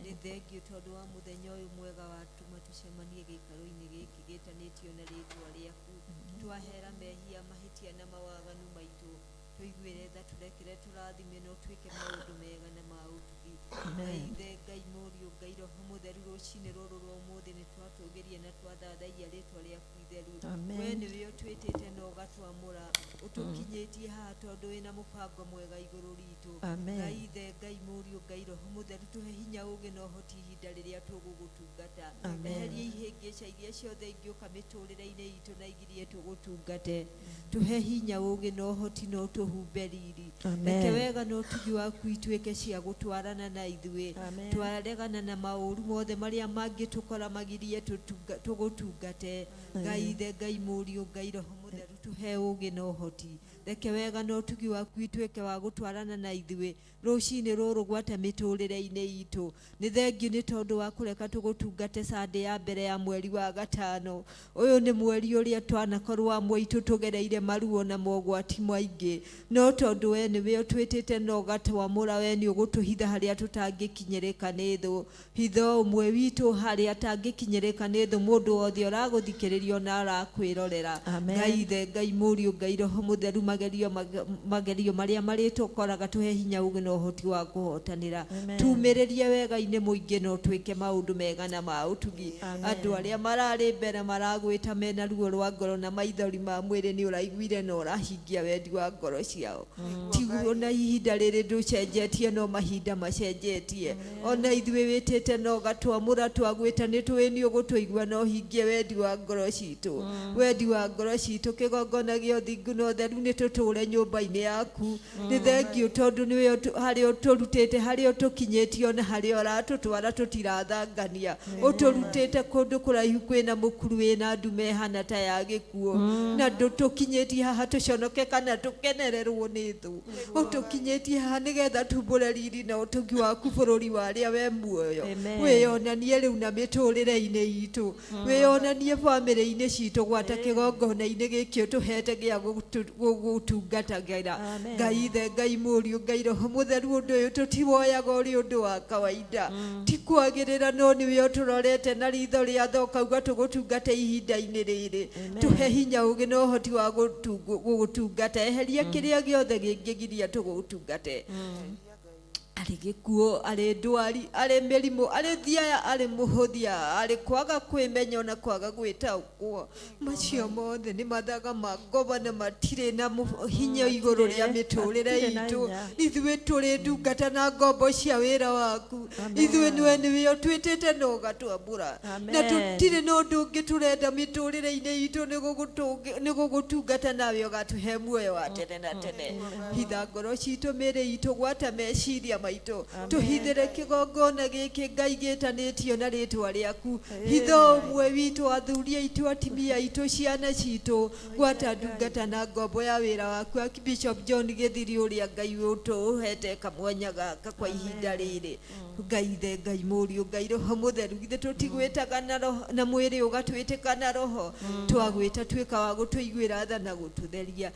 Nĩ thengiũ tondũ wa mũthenya ũyũ mwega watũma tũcemanie gĩikaro-inĩ gĩkĩ gĩtanĩtio na rĩtwa rĩaku. Twahera mehia, mahĩtia na mawaganu maitũ, tũiguĩre tha, tũrekere, tũrathime na ũtwĩke maũndũ mega na ma ũtugi. Ngai Ithe, Ngai Mũriũ, Ngai Roho Mũtheru, rũcinĩ rũrũ rwa ũmũthĩ nĩ twatũgĩria na twathathaiya rĩtwa rĩaku itheru. Amen. We nĩwe ũtwĩtĩte na ũgatwamũra, ũtũkinyĩtie haha tondũ wĩna mũbango mwega igũrũ ritũ. Amen. Ngai Ithe, Ngai Mũriũ, Ngai Roho Mũtheru, tũhe hinya, ũgĩ na ũhoti ihinda rĩrĩa tũgũgũtungata. Amen. Eheria ihĩngĩca iria ciothe ingĩũka mĩtũrĩre-inĩ itũ na igirie tũgũtungate. Tũhe hinya, ũgĩ na ũhoti na ũtũhumbe riri. Amen. Reke wega na ũtugi waku ituĩke cia gũtwarana na ithuĩ. Amen. Twaregana na maũru mothe marĩa mangĩtũkora magirie tũgũtungate. Ngai Ithe, Ngai Mũriũ, Ngai Roho Mũtheru, tũhe ũgĩ na ũhoti. Reke wega na ũtugi waku ituĩke wa gũtwarana na ithuĩ rũcinĩ rũrũ gwata mĩtũrĩre-inĩ itũ. Nĩ thengiũ nĩ tondũ wa kũreka tũgũtungate Sunday ya mbere ya mweri wa gatano. Ũyũ nĩ mweri ũrĩa twanakorwo amwe aitũ tũgereire maruo na mogwati maingĩ, no tondũ we nĩwe ũtwĩtĩte na ũgatwamũra, we nĩ ũgũtũhitha harĩa tũtangĩkinyĩrĩka nĩ thũ. Hitho ũmwe witũ harĩa atangĩkinyĩrĩka nĩ thũ, mũndũ wothe ũragũthikĩrĩria ona arakwĩrorera. Amen. Ngai Ithe, Ngai Mũriũ, Ngai Roho Mũtheru, magerio magerio marĩa marĩtũkoraga, tũhe hinya, ũgĩ na ũhoti wa kũhotanĩra. Amen. Tumĩrĩrie wega-inĩ mũingĩ na ũtwĩke maũndũ mega na ma ũtugi. Amen. Andũ arĩa mararĩ mbere maragwĩta mena ruo rwa ngoro na maithori ma mwĩrĩ, nĩ ũraiguire na ũrahingia wendi wa ngoro ciao. Tiguo na ihinda rĩrĩ ndũcenjetie, no mahinda macenjetie. Ona ithuĩ wĩtĩte na ũgatwamũra, twagwĩta nĩ tũĩ nĩ ũgũtũigua na ũhingie wendi wa ngoro citũ. Wendi wa ngoro citũ, kĩgongona gĩa ũthingu na ũtheru, nĩ tũtũre nyũmba-inĩ yaku. Nĩ thengiũ tondũ nĩwe harĩa ũtũrutĩte, harĩa ũtũkinyĩtie, ona harĩa ũratũtwara tũtirathangania. Ũtũrutĩte kũndũ kũraihu kwĩna mũkuru wĩna ndume ĩhana ta ya gĩkuũ, na ndũtũkinyĩtie haha tũconoke kana tũkenererwo nĩ thũ. Ũtũkinyĩtie haha nĩgetha tumbũre riri na ũtugi waku bũrũri wa arĩa we muoyo. Amen. Wĩyonanie rĩu na mĩtũrĩre-inĩ itũ, wĩyonanie bamĩrĩ-inĩ citũ, gwata kĩgongona-inĩ gĩkĩ ũtũhete gĩa gũgũtungatagĩra. Amen. Ngai Ithe, Ngai Mũriũ, Ngai Roho Mũtheru, ũndũ ũyũ tũtiwoyaga ũrĩ ũndũ wa kawaida, ti kwagĩrĩra, no nĩwe ũtũrorete na ritho rĩa tha ũkauga tũgũtungate ihinda-inĩ rĩrĩ. Tũhe hinya, ũgĩ na ũhoti wa gũgũtungata. Eheria kĩrĩa gĩothe kĩngĩgiria tũgũtungate, arĩ gĩkuũ, arĩ ndwari, arĩ mĩrimũ, arĩ thiaya, arĩ mũhũthia, arĩ kwaga kwĩmenya ona kwaga gwĩtaũkwo. Macio mothe nĩ mathaga ma ngoma na matirĩ na hinya igũrũ rĩa mĩtũrĩre Matirĩ na itũ. hinya. Ithuĩ tũrĩ ndungata na ngombo cia wĩra waku. Ithuĩ nĩwe nĩwe ũtwĩtĩte na ũgatwamũra, na Amen. tũtirĩ na ũndũ ũngĩ tũrenda mĩtũrĩre-inĩ itũ, nĩ gũgũtungata nawe ũgatũhe muoyo wa tene na tene. Hitha ngoro citũ, mĩĩrĩ itũ, gwata meciria maitũ. Tũhithĩre kĩgongona gĩkĩ Ngai gĩtanĩtio na rĩtwa rĩaku. Hitho ũmwe witũ, athuri aitũ, atimia aitũ, ciana citũ, gwata ndungata na ngombo ya wĩra waku Archbishop John Gĩthiri, ũrĩa Ngai ũtũhete kamwanya gaka kwa ihinda rĩrĩ. Ngai Ithe, Ngai Mũriũ, Ngai Roho Mũtheru, githĩ tũtigwĩtaga na roho na mwĩrĩ ũgatwĩtĩka na roho? Twagwĩta, tuĩka wa gũtũiguĩra tha na gũtũtheria.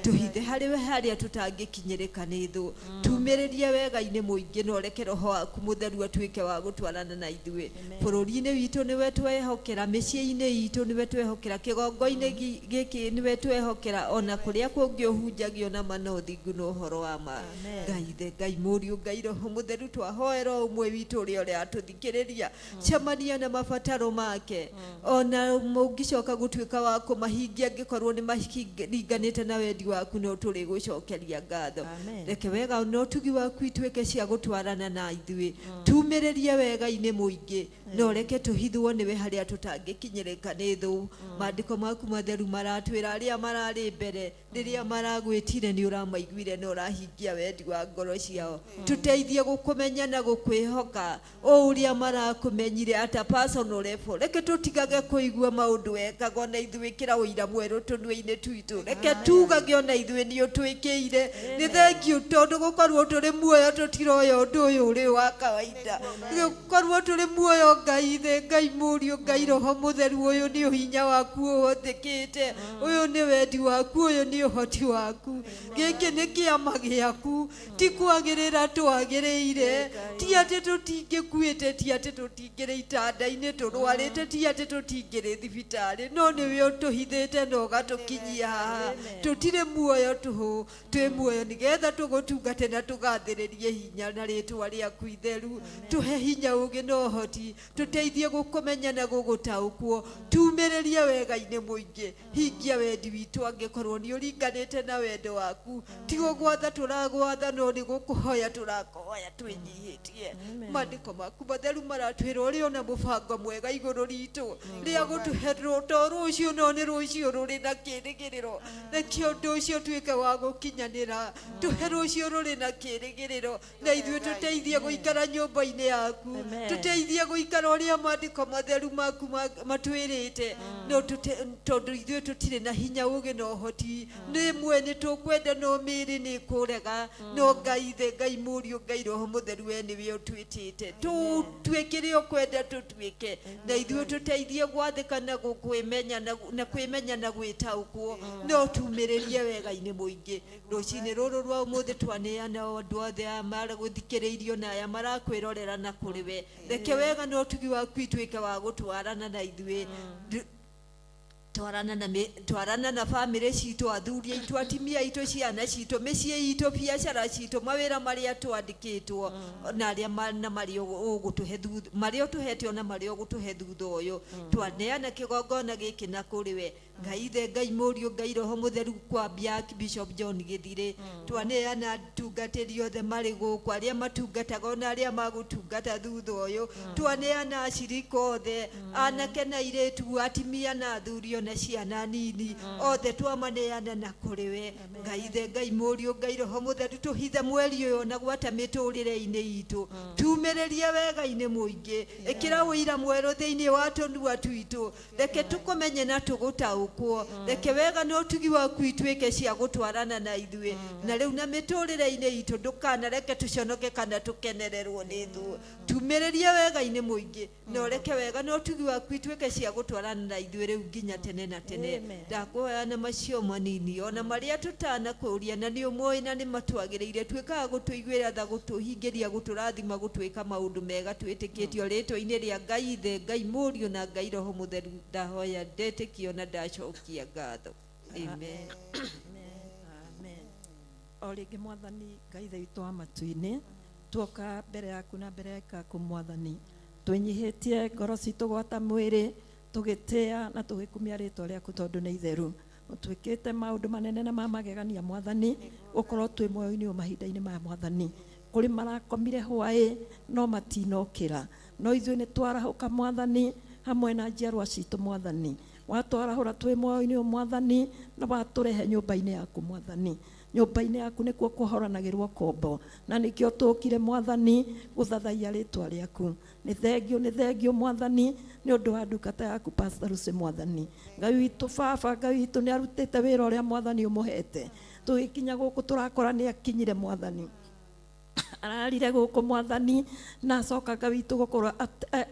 Tũhithe harĩ we harĩa tũtangĩkinyĩrĩka nĩ thũ. Tumĩrĩrie wega. wega-inĩ mũingĩ na ũreke roho waku mũtheru atuĩke wa gũtwarana na ithuĩ bũrũri-inĩ witũ nĩwe twehokera mĩciĩ-inĩ itũ nĩwe twehokera kĩgongo-inĩ gĩkĩ nĩwe twehokera ona kũrĩa kũngĩ ũhunjagio na ma na ũthingu na ũhoro wa ma. Ngai Ithe, Ngai Mũriũ, Ngai Roho Mũtheru, twahoera o ũmwe witũ ũrĩa ũratũthikĩrĩria, cemania na mabataro make, ona ũngĩcoka gũtuĩka wa kũmahingia angĩkorwo nĩ maringanĩte na wendi waku, no tũrĩgũcokeria ngatho. Reke wega na ũtugi waku ituĩke cia gũtwarana na ithuĩ, tumĩrĩrie wega-inĩ mũingĩ, na ũreke tũhithwo nĩwe harĩa tũtangĩkinyĩrĩka nĩ thũ. Maandĩko maku matheru maratwĩra arĩa mararĩ mbere rĩrĩa maragwĩtire nĩ ũramaiguire na ũrahingia wendi wa ngoro ciao. Tũteithie gũkũmenya na gũkwĩhoka o ũrĩa marakũmenyire at a personal level. Reke tũtigage kũigua maũndũ wekaga ona ithuĩ ĩkĩra ũira mwerũ tũnua-inĩ twitũ. Reke tugage ona ithuĩ nĩ ũtwĩkĩire. Nĩ thengiũ tondũ gũkorwo tũrĩ muoyo tũtiroya ũndũ ũyũ ũrĩ wa kawaida. Gũkorwo tũrĩ muoyo Ngai Ithe, Ngai Mũriũ, Ngai Roho Mũtheru, ũyũ nĩ ũhinya waku ũhũthĩkĩte, ũyũ nĩ wendi waku, ũyũ nĩ ũhoti waku, gĩkĩ nĩ kĩama gĩaku, ti kwagĩrĩra twagĩrĩire, ti atĩ tũtingĩkuĩte, ti atĩ tũtingĩrĩ itanda-inĩ tũrwarĩte, ti atĩ tũtingĩrĩ thibitarĩ, no nĩwe ũtũhithĩte na ũgatũkinyia haha. Tũtirĩ muoyo tũhũ, twĩ muoyo nĩgetha tũgũtungate na tũgathĩrĩrie hinya na rĩtwa rĩaku itheru. Tũhe hinya, ũgĩ na ũhoti, tũteithie gũkũmenya na gũgũtaũkwo, tumĩrĩrie wega-inĩ mũingĩ, hingia wendi witũ angĩkorwo nĩ ũringanĩte na wendo waku. Ti gũgwatha tũragwatha, no nĩ gũkũhoya tũrakũhoya twĩnyihĩtie. Maandĩko maku matheru maratwĩra ũrĩ ona mũbango mwega igũrũ ritũ rĩa gũtũhe to rũciũ, no nĩ rũciũ rũrĩ na kĩrĩgĩrĩro. Reke ũndũ ũcio ũtuĩke wa gũkinyanĩra, tũhe rũciũ rũrĩ na kĩrĩgĩrĩro, na ithuĩ tũteithie gũikara nyũmba-inĩ yaku, tũteithie gũikara ũrĩa maandĩko matheru maku matwĩrĩte, no tondũ ithuĩ tũtirĩ na hinya, ũgĩ na ũhoti. Rĩmwe nĩ tũkwenda no mĩĩrĩ nĩ ĩkũrega, no Ngai Ithe, Ngai Mũriũ, Ngai Roho Mũtheru, we nĩwe ũtwĩtĩte tũtuĩke ũrĩa ũkwenda tũtuĩke, na ithuĩ tũteithie gwathĩka na kwĩmenya na kwĩmenya na gwĩtaũkwo, no tumĩrĩrie wega-inĩ mũingĩ. Rũcinĩ rũrũ rwa ũmũthĩ twaneana andũ othe aya maragũthikĩrĩirio na aya marakwĩrorera na kũrĩ we. Reke wega na ũtugi waku ituĩke wa gũtwarana na ithuĩ. Twarana na twarana na bamĩrĩ citũ, athuri aitũ, atimia aitũ, ciana citũ, mĩciĩ itũ, biacara citũ, mawĩra marĩa twandĩkĩtwo na arĩa na marĩa ũgũtũhe thutha, marĩa ũtũhete ona marĩa ũgũtũhe thutha ũyũ. Twaneana kĩgongona gĩkĩ na kũrĩ we, Ngai Ithe, Ngai Mũriũ, Ngai Roho Mũtheru, kwambia Bishop John Gĩthirĩ. Twaneana atungatĩri othe marĩ gũkũ, arĩa matungataga ona arĩa magũtungata thutha ũyũ. Twaneana acirika othe, anake na airĩtu, atimia na athuri, ona ciana nini, othe twamaneana na kũrĩ we, Ngai Ithe, Ngai Mũriũ, Ngai Roho Mũtheru. Tũhithe mweri ũyũ na gwata mĩtũrĩre-inĩ itũ, tumĩrĩrie wega-inĩ mũingĩ, ĩkĩra ũira mwerũ thĩinĩ wa tũnua twitũ. Reke tũkũmenye na tũgũtaũkwo. Reke wega na ũtugi waku ituĩke cia gũtwarana na ithuĩ na rĩu na mĩtũrĩre-inĩ itũ. Ndũkanareke tũconoke kana tũkenererwo nĩ thũ. Tumĩrĩrie wega-inĩ mũingĩ na ũreke wega na ũtugi waku ituĩke cia gũtwarana na ithuĩ rĩu nginya tene na tene. Ndakũhoya na macio manini ona marĩa tũtanakũria, na nĩ ũmoĩ na nĩ matwagĩrĩire, tuĩkaga gũtũiguĩra tha, gũtũhingĩria, gũtũrathima, gũtwĩka maũndũ mega twĩtĩkĩtio, rĩtwa-inĩ rĩa Ngai Ithe, Ngai Mũriũ na Ngai Roho Mũtheru ndahoya, ndetĩkio na ndacokia ngatho. Amen. Amen. O rĩngĩ, Mwathani Ngai Ithe witũ wa matu-inĩ, tuoka mbere yaku na mbere yaku Mwathani, twĩnyihĩtie ngoro citũ gwata mwĩrĩ, tũgĩtĩa na tũgĩkumia rĩtwa rĩaku tondũ nĩ itheru. Ũtwĩkĩte maũndũ manene na ma magegania, Mwathani, gũkorwo twĩ muoyo-inĩ ũyũ mahinda-inĩ maya. Mwathani, kũrĩ marakomire hwaĩ no matinokĩra, no ithuĩ nĩ twarahũka, Mwathani, hamwe na njiarwa citũ. Mwathani, watwarahũra twĩ muoyo-inĩ ũyũ, Mwathani, na watũrehe nyũmba-inĩ yaku. Mwathani, nyũmba-inĩ yaku nĩkuo kũhoranagĩrwo kombo, na nĩkĩo tũkire, Mwathani, gũthathaiya rĩtwa rĩaku. Nĩ thengio, nĩ thengio, Mwathani, nĩ ũndũ wa ndungata yaku Pastor Lucy. Mwathani Ngai witũ, baba Ngai witũ, nĩ arutĩte wĩra ũrĩa, Mwathani, ũmũhete. Tũgĩkinya gũkũ tũrakora nĩ akinyire, Mwathani. Ararire gũkũ Mwathani, na acoka Ngai witũ gũkorwo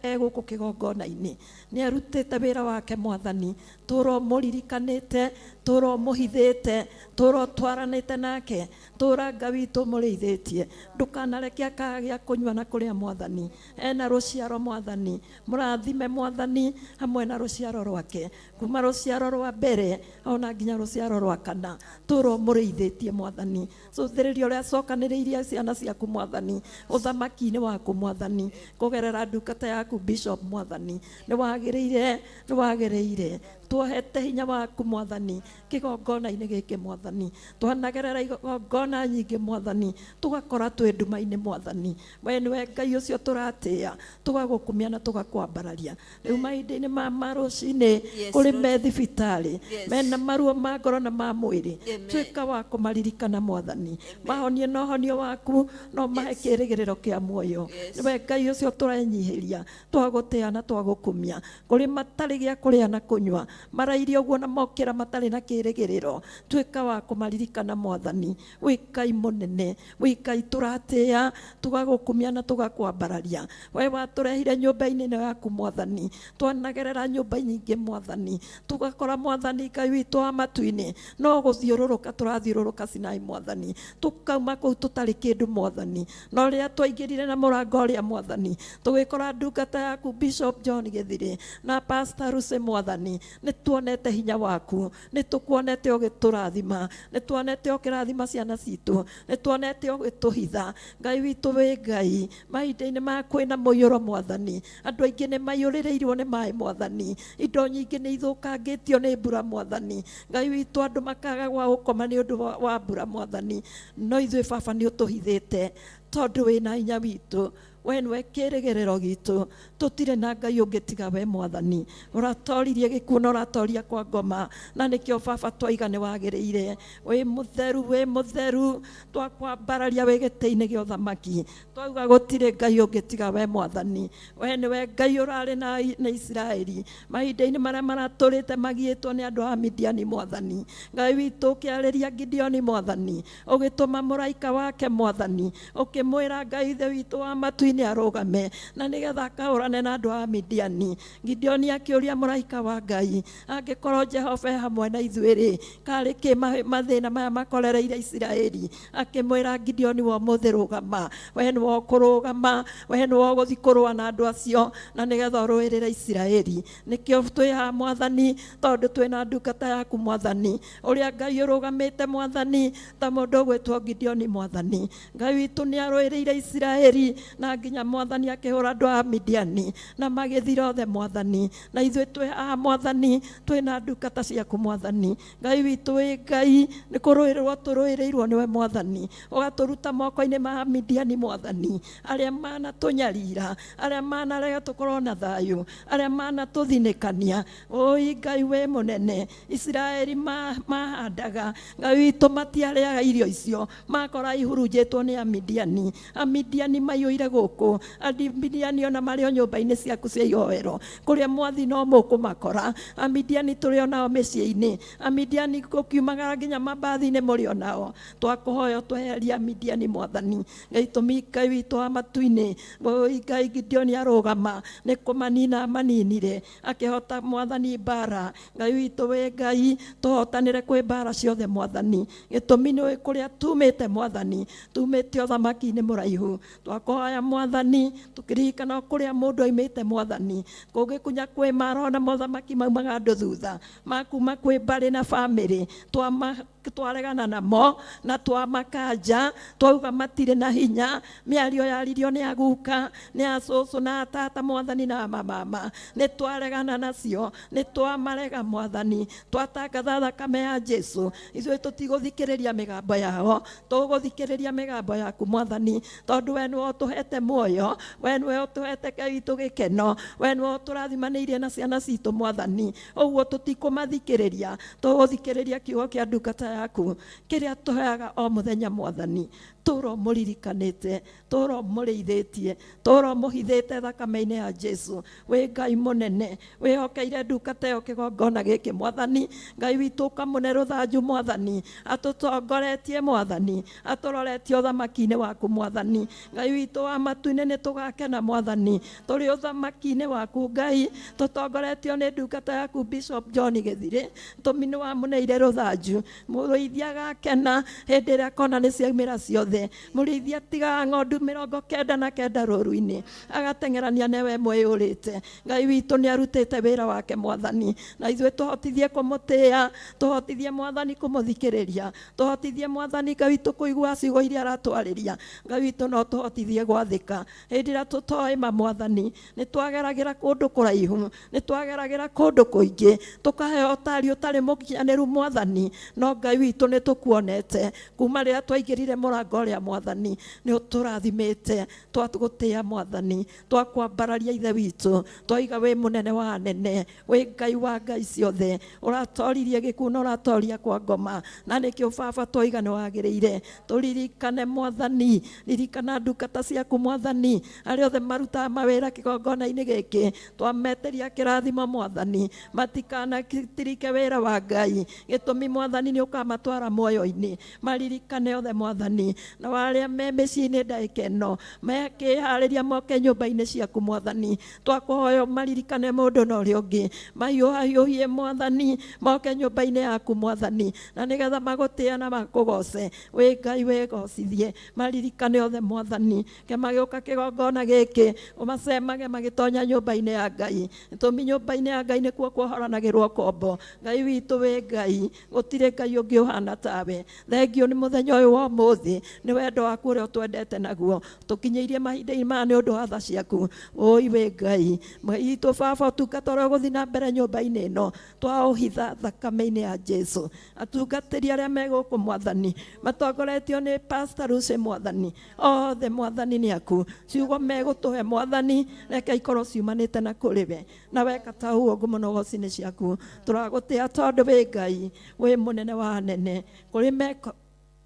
e gũkũ kĩgongona-inĩ. Nĩ arutĩte wĩra wake Mwathani, tũra ũmũririkanĩte, tũra ũmũhithĩte, tũra ũtwaranĩte nake, tũra Ngai witũ ũmũrĩithĩtie. Ndũkanareke akaga gĩa kũnyua na kũrĩa Mwathani. Ena rũciaro Mwathani, mũrathime Mwathani hamwe na rũciaro rwake, kuma rũciaro rwa mbere ona nginya rũciaro rwa kana, tũra ũmũrĩithĩtie Mwathani. Cũthĩrĩria ũrĩa acokanĩrĩirie ciana ciaku Mwathani, ũthamaki-inĩ waku Mwathani, kũgerera ndungata yaku Bishop Mwathani. Nĩ wagĩrĩire, nĩ wagĩrĩire. Tuohete hinya waku Mwathani kĩgongona-inĩ gĩkĩ Mwathani. Twanagerera igongona nyingĩ Mwathani, tũgakora twĩ nduma-inĩ Mwathani. We nĩwe Ngai ũcio tũratĩĩa, tũgagũkumia na tũgakwambararia. Rĩu mahinda-inĩ ma rũcinĩ, kũrĩ me thibitarĩ, mena maruo ma ngoro na ma mwĩrĩ, tuĩka wa kũmaririkana Mwathani. Mahonie na ũhonio waku, na ũmahe kĩĩrĩgĩrĩro kĩa muoyo. Nĩwe Ngai ũcio tũrenyihĩria, twagũtĩĩa na twagũkumia. Kũrĩ matarĩ gĩa kũrĩa na kũnyua, marairie ũguo na mokĩra matarĩ na kĩĩrĩgĩrĩro, tuĩka wa kũmaririkana Mwathani. Wĩ Ngai mũnene, wĩ Ngai tũratĩĩa, tũgagũkumia na tũgakwambararia. We watũrehire nyũmba-inĩ ĩno yaku Mwathani, twanagerera nyũmba nyingĩ Mwathani, tũgakora Mwathani Ngai witũ wa matu-inĩ, no gũthiũrũrũka tũrathiũrũrũka Sinai Mwathani, tũkauma kũu tũtarĩ kĩndũ Mwathani. No rĩrĩa twaingĩrire na mũrango ũrĩa Mwathani, tũgĩkora ndungata yaku Bishop John Gĩthirĩ na Pastor Lucy Mwathani, nĩ tuonete hinya waku, nĩ tũkuonete ũgĩtũrathima, nĩ tuonete ũkĩrathima ciana citũ, nĩ tuonete ũgĩtũhitha. Ngai witũ wĩ Ngai, mahinda-inĩ maya kwĩna mũiyũro Mwathani, andũ aingĩ nĩ maiyũrĩrĩirwo nĩ maĩ Mwathani, indo nyingĩ nĩ ithũkangĩtio nĩ mbura Mwathani. Ngai witũ andũ makaga gwa gũkoma nĩ ũndũ wa mbura Mwathani, no ithuĩ Baba nĩ ũtũhithĩte tondũ wĩna hinya witũ. We nĩwe kĩĩrĩgĩrĩro gitũ, tũtirĩ na Ngai ũngĩ tiga we Mwathani. Ũratoririe gĩkuũ na ũratoria kwa ngoma, na nĩkĩo Baba twaiga nĩ wagĩrĩire. Wĩ mũtheru, wĩ mũtheru, twakwambararia wĩ gĩtĩ-inĩ gĩa ũthamaki. Twauga gũtirĩ Ngai ũngĩ tiga we Mwathani. We nĩwe Ngai ũrarĩ na Isiraeli mahinda-inĩ marĩa maratũrĩte magiĩtwo nĩ andũ a Midiani Mwathani. Ngai witũ ũkĩarĩria Gideoni Mwathani, ũgĩtũma mũraika wake Mwathani, ũkĩmwĩra Ngai Ithe witũ wa matu-inĩ arũgame na nĩgetha akahũrane na andũ a Midiani. Gideoni akĩũria mũraika wa Ngai, angĩkorwo Jehova e hamwe na ithuĩ rĩ, karĩ kĩ mathĩna maya makorereire Isiraeli? Akĩmwĩra Gideoni, wa ũmũthĩ rũgama, we nĩwe ũkũrũgama, we nĩwe ũgũthiĩ kũrũa na andũ acio na nĩgetha ũrũĩrĩre Isiraeli. Nĩkĩo twĩ haha Mwathani, tondũ twĩna ndungata yaku Mwathani, ũrĩa Ngai ũrũgamĩte Mwathani ta mũndũ ũgwĩtwo Gideoni Mwathani. Ngai witũ nĩ arũĩrĩire Isiraeli na nginya Mwathani akĩhũra andũ a Midiani na magĩthira othe Mwathani. Na ithuĩ twĩ haha Mwathani, twĩna ndungata ciaku Mwathani. Ngai witũ wĩ Ngai, nĩ kũrũĩrĩrwo tũrũĩrĩirwo nĩwe Mwathani, ũgatũruta moko-inĩ ma Midiani Mwathani, arĩa manatũnyarira, arĩa manarega tũkorwo na thayũ, arĩa manatũthinĩkania. Ũi Ngai wĩ mũnene, Isiraeli mahandaga, Ngai witũ matiarĩaga irio icio, makora ihurunjĩtwo nĩ Amidiani. Amidiani maiyũire gũkũ, Amidiani ona marĩ o nyũmba-inĩ ciaku cia ihoero, kũrĩa mwathi no mũkũmakora. Amidiani tũrĩ o nao mĩciĩ-inĩ, Amidiani gũkiumagara nginya mambathi-inĩ mũrĩ o nao. Twakũhoya ũtweherie Amidiani Mwathani. Gĩtũmi Ngai witũ wa matu-inĩ, ũi Ngai Gideoni arũgama, nĩ kũmanina amaninire, akĩhota Mwathani mbara. Ngai witũ wĩ Ngai, tũhotanĩre kwĩ mbara ciothe Mwathani. Gĩtũmi nĩ kũrĩa tumĩte Mwathani, tumĩte ũthamaki-inĩ mũraihu. Twakũhoya Mwathani, tũkĩririkana kũrĩa mũndũ aimĩte Mwathani, kũngĩkunya kwĩ mara ona mothamaki maumaga andũ thutha, makuma kwĩ mbarĩ na bamĩrĩ, twaregana namo na twamakanja, twauga matirĩ na hinya, mĩario yaririo nĩ aguka, nĩ acũcũ na atata Mwathani na mamama, nĩ twaregana nacio, nĩ twamarega Mwathani, twatangatha thakame ya Jesu, ithuĩ tũtigũthikĩrĩria mĩgambo yao, tũgũthikĩrĩria mĩgambo yaku Mwathani, tondũ we nĩwe ũtũhete muoyo, we nĩwe ũtũhete Ngai witũ gĩkeno, we nĩwe ũtũrathimanĩirie na ciana citũ Mwathani. Ũguo tũtikũmathikĩrĩria, tũgũthikĩrĩria kiugo kĩa ndungata Yaku kĩrĩa tũheaga o mũthenya Mwathani, tũra ũmũririkanĩte, tũra ũmũrĩithĩtie, tũra ũmũhithĩte thakame-inĩ ya Jesu. Wĩ Ngai mũnene, wĩhokeire ndungata ĩyo kĩgongona gĩkĩ Mwathani. Ngai witũ, ũkamũne rũthanju Mwathani, atũtongoretie Mwathani, atũroretie ũthamaki-inĩ waku Mwathani. Ngai witũ wa matu-inĩ, nĩ tũgakena Mwathani tũrĩ ũthamaki-inĩ waku Ngai, tũtongoretio nĩ ndungata yaku Bishop John Gĩthirĩ. Tũmi nĩ wamũneire rũthanju, mũrĩithi agakena hĩndĩ ĩrĩa akona nĩ ciaumĩra ciothe. Mũrĩithi atigaga ng'ondu 99 rũru-inĩ, agateng'erania newe ĩmwe yũrĩte. Ngai witũ nĩ arutĩte wĩra wake Mwathani, na ithuĩ tũhotithie kũmũtĩĩa, tũhotithie Mwathani kũmũthikĩrĩria, tũhotithie Mwathani Ngai witũ kũigua ciugo iria aratwarĩria. Ngai witũ, no tũhotithie gwathĩka hĩndĩ ĩrĩa tũtoĩ ma Mwathani. Nĩ twageragĩra kũndũ kũraihu, nĩ twageragĩra kũndũ kũingĩ, tũkaheo ũtari ũtarĩ mũkinyanĩru Mwathani, no Ngai witũ nĩ tũkuonete kuma rĩrĩa twaingĩrire mũrango ũrĩa Mwathani, nĩ ũtũrathimĩte. Twagũtĩĩa Mwathani, twakwambararia Ithe witũ, twaiga wĩ mũnene wa anene, wĩ Ngai wa ngai ciothe, ũratoririe gĩkuũ na ũratoria kwa ngoma, na nĩkĩo Baba twaiga nĩ wagĩrĩire. Tũririkane Mwathani, ririkana ndungata ciaku Mwathani, arĩa othe marutaga mawĩra kĩgongona-inĩ gĩkĩ, twametĩria kĩrathimo Mwathani, matikanatirike wĩra wa Ngai, gĩtũmi Mwathani nĩ ũkamatwara muoyo-inĩ. Maririkane othe Mwathani, na arĩa me mĩciĩ-inĩ ndagĩka ĩno mekĩharĩria moke nyũmba-inĩ ciaku Mwathani, twakũhoya maririkane mũndũ na ũrĩa ũngĩ, mahiũhahiũhie Mwathani, moke nyũmba-inĩ yaku Mwathani, na nĩgetha magũtĩe na makũgoce. Wĩ Ngai wĩgocithie, maririkane othe Mwathani, ke magĩũka kĩgongona gĩkĩ, ũmacemage magĩtonya nyũmba-inĩ ya Ngai. Tũmi nyũmba-inĩ ya Ngai nĩkuo kuohoranagĩrwo kombo. Ngai witũ, wĩ Ngai, gũtirĩ Ngai ũngĩ ũhana tawe. Thengio nĩ mũthenya ũyũ wa ũmũthĩ, nĩ wendo waku ũrĩa ũtwendete naguo, tũkinyĩirie mahinda-inĩ maya nĩ ũndũ wa tha ciaku. Ũi wĩ Ngai witũ Baba, ũtungata ũrĩa ũgũthiĩ na mbere nyũmba-inĩ ĩno twaũhitha thakame-inĩ ya Jesu. Atungatĩri arĩa me gũkũ Mwathani, matongoretio nĩ Pastor Lucy Mwathani, othe Mwathani nĩ aku. Ciugo megũtũhe Mwathani, reke ikorwo ciumanĩte na kũrĩ we, na weka ta ũguo ngumo na ũgoci nĩ ciaku. Tũragũtĩa tondũ wĩ Ngai, wĩ mũnene wa anene. Kũrĩ meko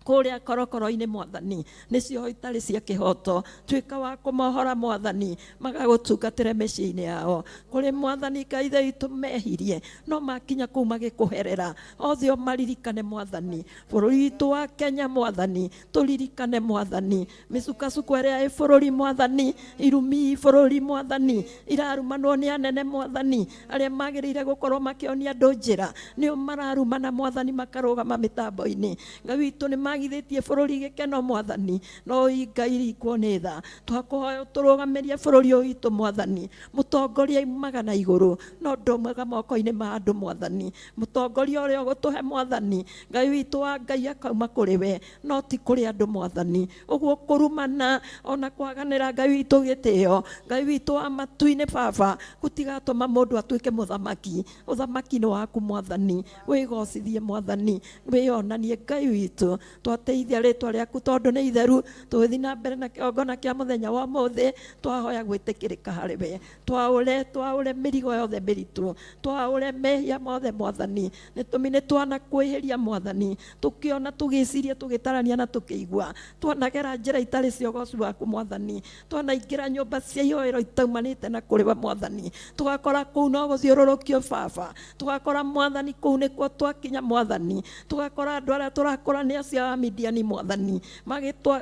kũrĩa korokoro-inĩ Mwathani, nĩcio itarĩ cia kĩhoto, tuĩka wa kũmohora Mwathani, magagũtungatĩre mĩciĩ-inĩ yao. Kũrĩ Mwathani Ngai Ithe witũ mehirie, no makinya kũu magĩkũherera, othe ũmaririkane Mwathani. Bũrũri witũ wa Kenya Mwathani, tũririkane Mwathani. Mĩcukacuko ĩrĩa ĩ bũrũri Mwathani, irumi bũrũri Mwathani, irarumanwo nĩ anene Mwathani, arĩa magĩrĩire gũkorwo makĩonia andũ njĩra, nĩo mararumana Mwathani, makarũgama mĩtambo-inĩ. Ngai witũ, nĩ magithĩtie bũrũri gĩkeno Mwathani, no ĩ Ngai ringwo nĩ tha. Twakũhoya ũtũrũgamĩrie bũrũri ũyũ witũ Mwathani. Mũtongoria aumaga na igũrũ, no ndaumaga moko-inĩ ma andũ Mwathani. Mũtongoria ũrĩa ũgũtũhe Mwathani Ngai witũ wa Ngai akauma kũrĩ we, no ti kũrĩ andũ Mwathani. Ũguo kũrumana ona kwaganĩra Ngai witũ gĩtĩo, Ngai witũ wa matu-inĩ Baba, gũtigatũma mũndũ atuĩke mũthamaki. Ũthamaki nĩ waku Mwathani, wĩgocithie Mwathani, wĩonanie Ngai witũ. Twatĩithia rĩtwa rĩaku tondũ nĩ itheru. Tũgĩthiĩ na mbere na kĩgongona kĩa mũthenya wa ũmũthĩ, twahoya gwĩtĩkĩrĩka harĩ we. Twaũre, twaũre mĩrigo yothe mĩritũ, twaũre mehia mothe Mwathani, nĩtũmi nĩ twanakwĩhĩria Mwathani, tũkĩona, tũgĩciria, tũgĩtarania na tũkĩigua. Twanagera njĩra itarĩ cia ũgoci waku Mwathani, twanaingĩra nyũmba cia ihoero itaumanĩte na kũrĩ we Mwathani, tũgakora kũu no gũthiũrũrũkio Baba, tũgakora Mwathani kũu nĩkuo twakinya Mwathani, tũgakora andũ arĩa tũrakũra nĩ acio a Midiani Mwathani,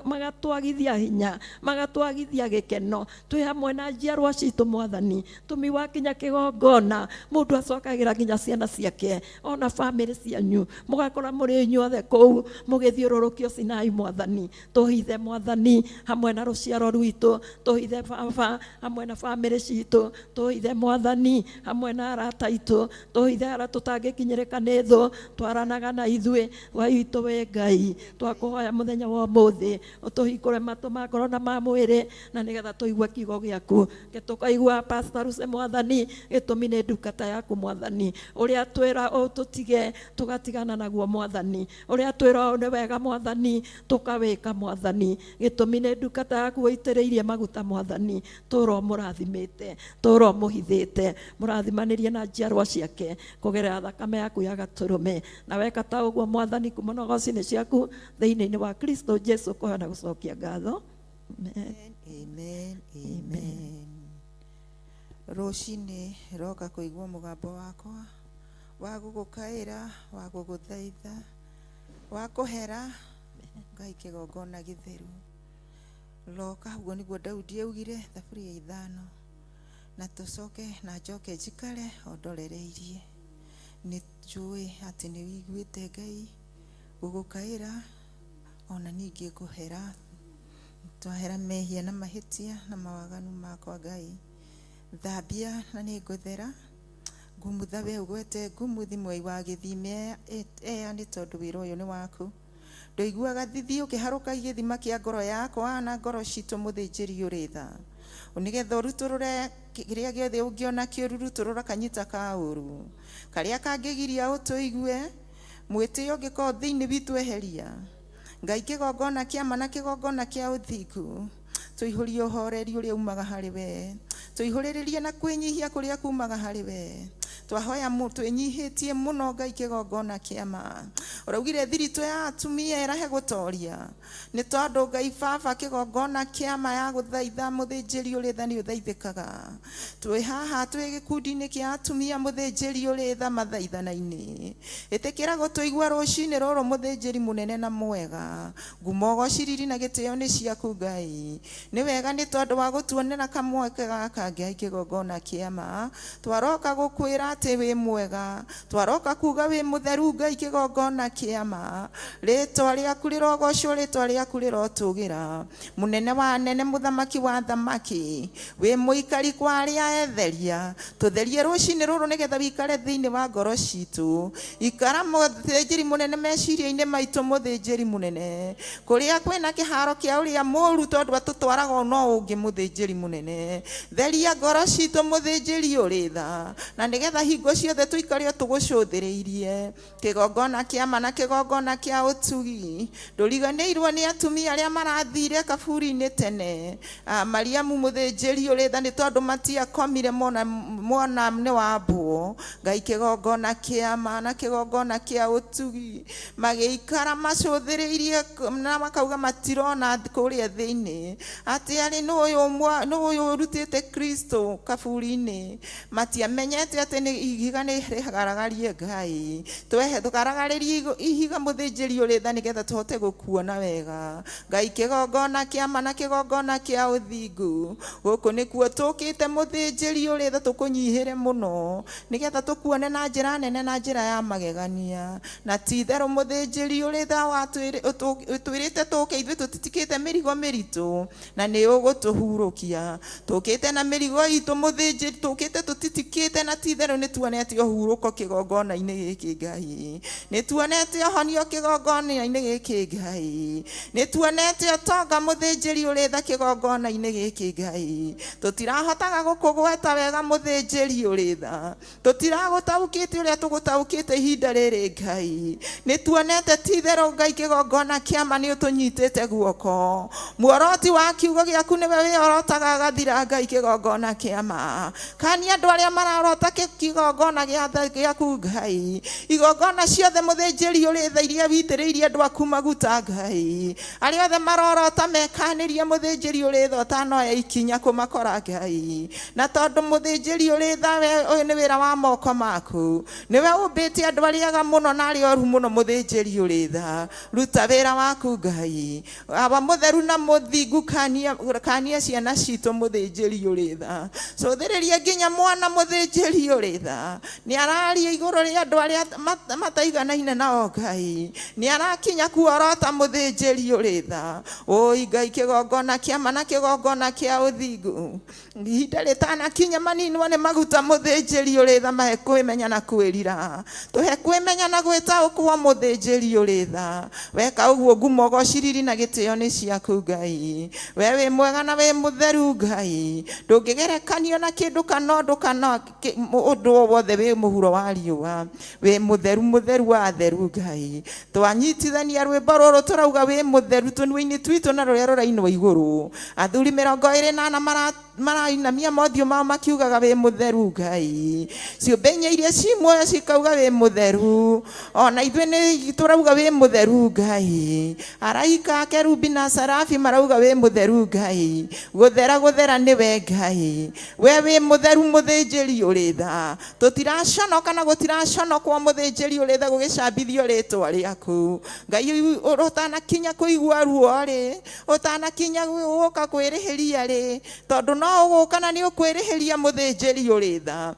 magatwagithia hinya, magatwagithia gĩkeno, twĩ hamwe na njiarwa citũ Mwathani. Tũmi wakinya kĩgongona, mũndũ acokagĩra nginya ciana ciake ona bamĩrĩ cianyu, mũgakora mũrĩ inyuothe kũu mũgĩthiũrũrũkio Sinai Mwathani. Tũhithe Mwathani hamwe na rũciaro rwitũ, tũhithe Baba hamwe na bamĩrĩ citũ, tũhithe Mwathani hamwe na arata aitũ, tũhithe arĩa tũtangĩkinyĩrĩka nĩ thũ, twaranaga na ithuĩ. Ngai witũ wĩ Ngai. Twakũhoya mũthenya wa ũmũthĩ ũtũhingũre matũ ma ngoro na ma mwĩrĩ, na nĩgetha tũigue kiugo gĩaku. Ke tũkaigua Pastor Ruse Mwathani, gĩtũmi nĩ ndungata yaku Mwathani. Ũrĩa twĩra ũũ tũtige, tũgatigana naguo Mwathani. Ũrĩa twĩra ũũ nĩ wega Mwathani, tũkawĩka Mwathani. Gĩtũmi nĩ ndungata yaku ũitĩrĩirie maguta Mwathani, tũra ũmũrathimĩte, tũra ũmũhithĩte, mũrathimanĩrie na njiarwa ciake kũgerera thakame yaku ya gatũrũme. Na weka ta ũguo Mwathani, kuma na ũgoci-inĩ ciaku thĩinĩ wa Kristo Jesu, kũhoya na gũcokia ngatho. Amen. Amen, amen. Rũcinĩ roka kũigua mũgambo wakwa wa gũgũkaĩra, wa gũgũthaitha, wa kũhera Ngai kĩgongona gĩtheru. Roka, ũguo nĩguo Daudi augire, thaburi ya 5, na tũcoke na njoke njikare o ndorereirie. Nĩ njũĩ atĩ nĩ wĩiguĩte Ngai gũgũkaĩra, ona ningĩ ngũhera. Twahera mehia na mahĩtia na mawaganu makwa Ngai. Thambia na nĩ ngũthera. Ngumutha we ũgwete ngumuthi mwei wa gĩthime eya, nĩ tondũ wĩra ũyũ nĩ waku. Ndũiguaga thithi ũkĩharũka gĩthima kĩa ngoro yakwa na ngoro citũ, mũthĩnjĩri ũrĩ tha. Nĩgetha ũrutũrũre kĩrĩa gĩothe ũngĩona kĩũru, rutũrũra kanyita ka ũru karĩa kangĩgiria ũtũigue. Mwĩtĩo ũngĩkorwo thĩinĩ witũ, eheria Ngai. Kĩgongona kĩa ma na kĩgongona kĩa ũthingu, tũihũrie ũhoreri ũrĩa umaga harĩ we, tũihũrĩrĩrie na kwĩnyihia kũrĩa kumaga harĩ we. Twahoya twĩnyihĩtie mũno Ngai, kĩgongona kĩa ma. Ũraugire thiritũ ya atumia ĩrahe gũtoria, nĩ tondũ Ngai Baba, kĩgongona kĩa ma ya gũthaitha, mũthĩnjĩri ũrĩ tha, nĩ ũthaithĩkaga. Twĩ haha twĩ gĩkundi-inĩ kĩa atumia, mũthĩnjĩri ũrĩ tha, mathaithana-inĩ. Ĩtĩkĩra gũtũigua rũcinĩ rũrũ, mũthĩnjĩri mũnene na mwega. Ngumo, ũgoci, riri na gĩtĩo nĩ ciaku Ngai. Nĩ wega nĩ tondũ wa gũtuonera kamweke gaka. Ngai, kĩgongona kĩa ma, twaroka gũkwĩra atĩ wĩ mwega, twaroka kuga wĩ mũtheru. Ngai, kĩgongona kĩa ma, rĩtwa rĩaku rĩrogocwo, rĩtwa rĩaku rĩrotũgĩra. Mũnene wa anene, mũthamaki wa thamaki, wĩ mũikari kwa arĩa etheria. Tũtherie rũcinĩ rũrũ nĩgetha wĩikare thĩinĩ wa ngoro citũ. Ikara, mũthĩnjĩri mũnene, meciria-inĩ maitũ. Mũthĩnjĩri mũnene, kũrĩa kwĩna kĩharo kĩa ũrĩa mũru, tondũ atũtwaraga no ũngĩ. Mũthĩnjĩri mũnene, theria ngoro citũ, mũthĩnjĩri ũrĩ tha, na nĩgetha hingo ciothe tũikare o tũgũcũthĩrĩirie. Kĩgongona kĩa ma na kĩgongona kĩa ũtugi, ndũriganĩirwo nĩ atumia arĩa marathire kaburi-inĩ tene. Ah, Mariamu, mũthĩnjĩri ũrĩ tha, nĩ tondũ matiakomire mona mwana nĩ wambwo. Ngai, kĩgongona kĩa ma na kĩgongona kĩa ũtugi, magĩikara macũthĩrĩirie na makauga matirona kũrĩa thĩinĩ atĩ arĩ nũ ũyũ ũrutĩte Kristo kaburi-inĩ. Matiamenyete atĩ nĩ ihiga nĩ rĩgaragarie. Ngai, twehe tũgaragarĩrie ihiga, mũthĩnjĩri ũrĩ tha, nĩgetha tũhote gũkuona wega. Ngai, kĩgongona kĩa ma na kĩgongona kĩa ũthingu, gũkũ nĩkuo tũkĩte, mũthĩnjĩri ũrĩ tha, tũkũnyihĩre mũno nĩgetha tũkuone na njĩra nene na njĩra ya magegania. Na ti itherũ, mũthĩnjĩri ũrĩ tha, ũtwĩrĩte tũke ithuĩ tũtitikĩte mĩrigo mĩritũ, na nĩ ũgũtũhurũkia. Tũkĩte na mĩrigo itũ, mũthĩnjĩri, tũkĩte tũtitikĩte, na ti itherũ nĩ tuonete ũhurũko kĩgongona-inĩ gĩkĩ. Ngai, nĩ tuonete ũhonio kĩgongona-inĩ gĩkĩ. Ngai, nĩ tuonete ũtonga, mũthĩnjĩri ũrĩ tha, kĩgongona-inĩ gĩkĩ. Ngai, tũtirahotaga gũkũgweta wega, mũthĩnjĩri ũrĩ tha, tũtiragũtaũkĩte ũrĩa tũgũtaũkĩte ihinda rĩrĩ. Ngai, nĩ tuonete ti itherũ, Ngai, kĩgongona kĩa ma nĩ ũtũnyitĩte guoko. Muoroti wa kiugo gĩaku nĩwe wĩorotaga agathira. Ngai, kĩgongona kĩa ma, kania andũ arĩa mararota kĩgongona gĩaku. Ngai, igongona ciothe, mũthĩnjĩri ũrĩ tha, iria witĩrĩirie andũ aku maguta, Ngai, arĩa othe marorota mekanĩrie, mũthĩnjĩri ũrĩ tha, ũtanoya ikinya kũmakora. Ngai, na tondũ mũthĩnjĩri ũrĩ tha, ũyũ nĩ wĩra wa moko maku, nĩwe ũmbĩte andũ arĩa ega mũno na arĩa oru mũno. Mũthĩnjĩri ũrĩ tha, ruta wĩra waku. Ngai awa mũtheru na mũthingu, kania, kania ciana citũ, mũthĩnjĩri ũrĩ tha. Cũthĩrĩria nginya mwana, mũthĩnjĩri ũrĩ tha. tha nĩ araria igũrũ rĩa andũ arĩa mataiganaine nao Ngai nĩ arakinya kuorota mũthĩnjĩri ũrĩ tha ũi Ngai kĩgongona kĩa ma na kĩgongona kĩa ũthingu ihinda rĩtanakinya maninwo nĩ maguta mũthĩnjĩri ũrĩ tha mahe kwĩmenya na kwĩrira tũhe kwĩmenya na gwĩtaũkwo mũthĩnjĩri ũrĩ tha weka ũguo ngumo gociriri na gĩtĩo nĩ ciaku Ngai we wĩ mwega na wĩ mũtheru Ngai ndũngĩgerekanio na kĩndũ kana ũndũ kana ũndũ o wothe wĩ mũhuro wa riũa wĩ mũtheru mũtheru wa theru Ngai twanyitithania rwĩmbo rũrũ tũrauga wĩ mũtheru tũnua-inĩ twitũ na rũrĩa rũrainwo igũrũ athuri 24 marainamia mothiũ mao makiugaga wĩ mũtheru Ngai ciũmbe inya iria ci muoyo cikauga wĩ mũtheru ona ithuĩ nĩ tũrauga wĩ mũtheru Ngai araika akerubi na sarafi marauga wĩ mũtheru Ngai gũthera gũthera nĩwe Ngai we wĩ mũtheru mũthĩnjĩri ũrĩ tha tũtiraconoka na gũtiraconokwo mũthĩnjĩri ũrĩ tha gũgĩcambithio rĩtwa rĩaku Ngai ũtanakinya kũigua ruo rĩ ũtanakinya gũka kwĩrĩhĩria rĩ tondũ no ũgũka na nĩ ũkwĩrĩhĩria mũthĩnjĩri ũrĩ tha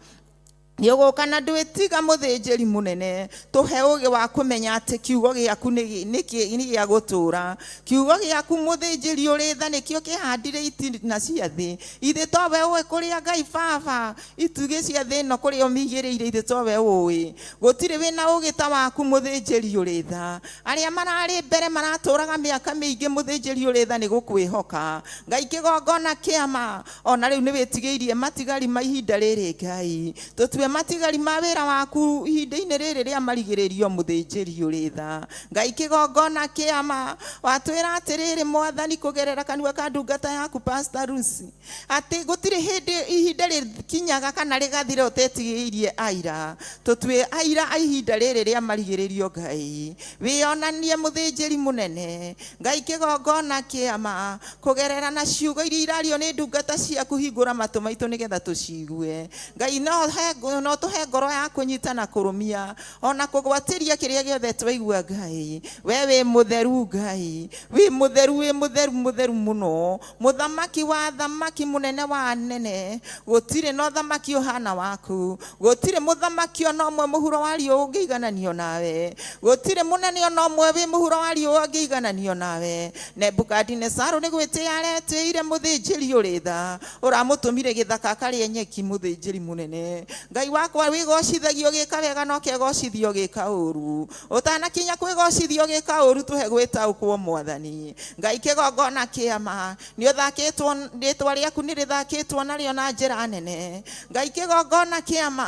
nĩ ũgũka na ndwĩtiga mũthĩnjĩri mũnene tũhe ũgĩ wa kũmenya atĩ kiugo gĩaku nĩ gĩa gũtũũra kiugo gĩaku mũthĩnjĩri ũrĩ tha nĩkĩo kĩhandire itina cia thĩ ithe towe ũĩ kũrĩa Ngai baba itugĩ cia thĩ ĩno kũrĩa ũmĩigĩrĩire ithe towe ũĩ gũtirĩ wĩna ũgĩ ta waku mũthĩnjĩri ũrĩ tha arĩa mararĩ mbere maratũraga mĩaka mĩingĩ mũthĩnjĩri ũrĩ tha nĩ gũkwĩhoka Ngai kĩgongona kĩama ona rĩu nĩ wĩtigĩirie matigari ma ihinda rĩrĩ Ngai tũtue matigari ma wĩra waku ihinda-inĩ rĩrĩ rĩa marigĩrĩrio mũthĩnjĩri ũrĩ tha Ngai kĩgongona kĩama watwĩra atĩrĩrĩ mwathani kũgerera kanua ka ndungata yaku Pastor Lucy atĩ gũtirĩ hĩndĩ ihinda rĩkinyaga kana rĩgathira ũtetigĩirie aira tũtue aira a ihinda rĩrĩ rĩa marigĩrĩrio Ngai wĩonanie mũthĩnjĩri mũnene Ngai kĩgongona kĩama kũgerera na ciugo iria irario nĩ ndungata ciaku hingũra matũ maitũ nĩgetha tũciigue Ngai no tũhe ngoro ya kũnyita na kũrũmia ona kũgwatĩria kĩrĩa gĩothe twaigua Ngai we wĩ mũtheru Ngai wĩ mũtheru wĩ mũtheru mũtheru mũno mũthamaki wa thamaki mũnene wa nene gũtirĩ na ũthamaki ũhana waku gũtirĩ mũthamaki ona ũmwe mũhuro wa riũa ũngĩigananio nawe gũtirĩ mũnene ona ũmwe wĩ mũhuro wa riũa ũngĩigananio nawe Nebukadinesaru nĩ gwĩtĩa aretĩire mũthĩnjĩri ũrĩ tha ũramũtũmire gĩthaka akarĩe nyeki mũthĩnjĩri mũnene Ngai wakwa wĩgocithagio gĩka wega no kegocithio gĩka ũru ũtanakinya kwĩgocithio gĩka ũru tũhe gwĩtaũkwo mwathani Ngai kĩgongona kĩama nĩ ũthakĩtwo rĩtwa rĩaku nĩ rĩthakĩtwo narĩo na njĩra nene Ngai kĩgongona kĩama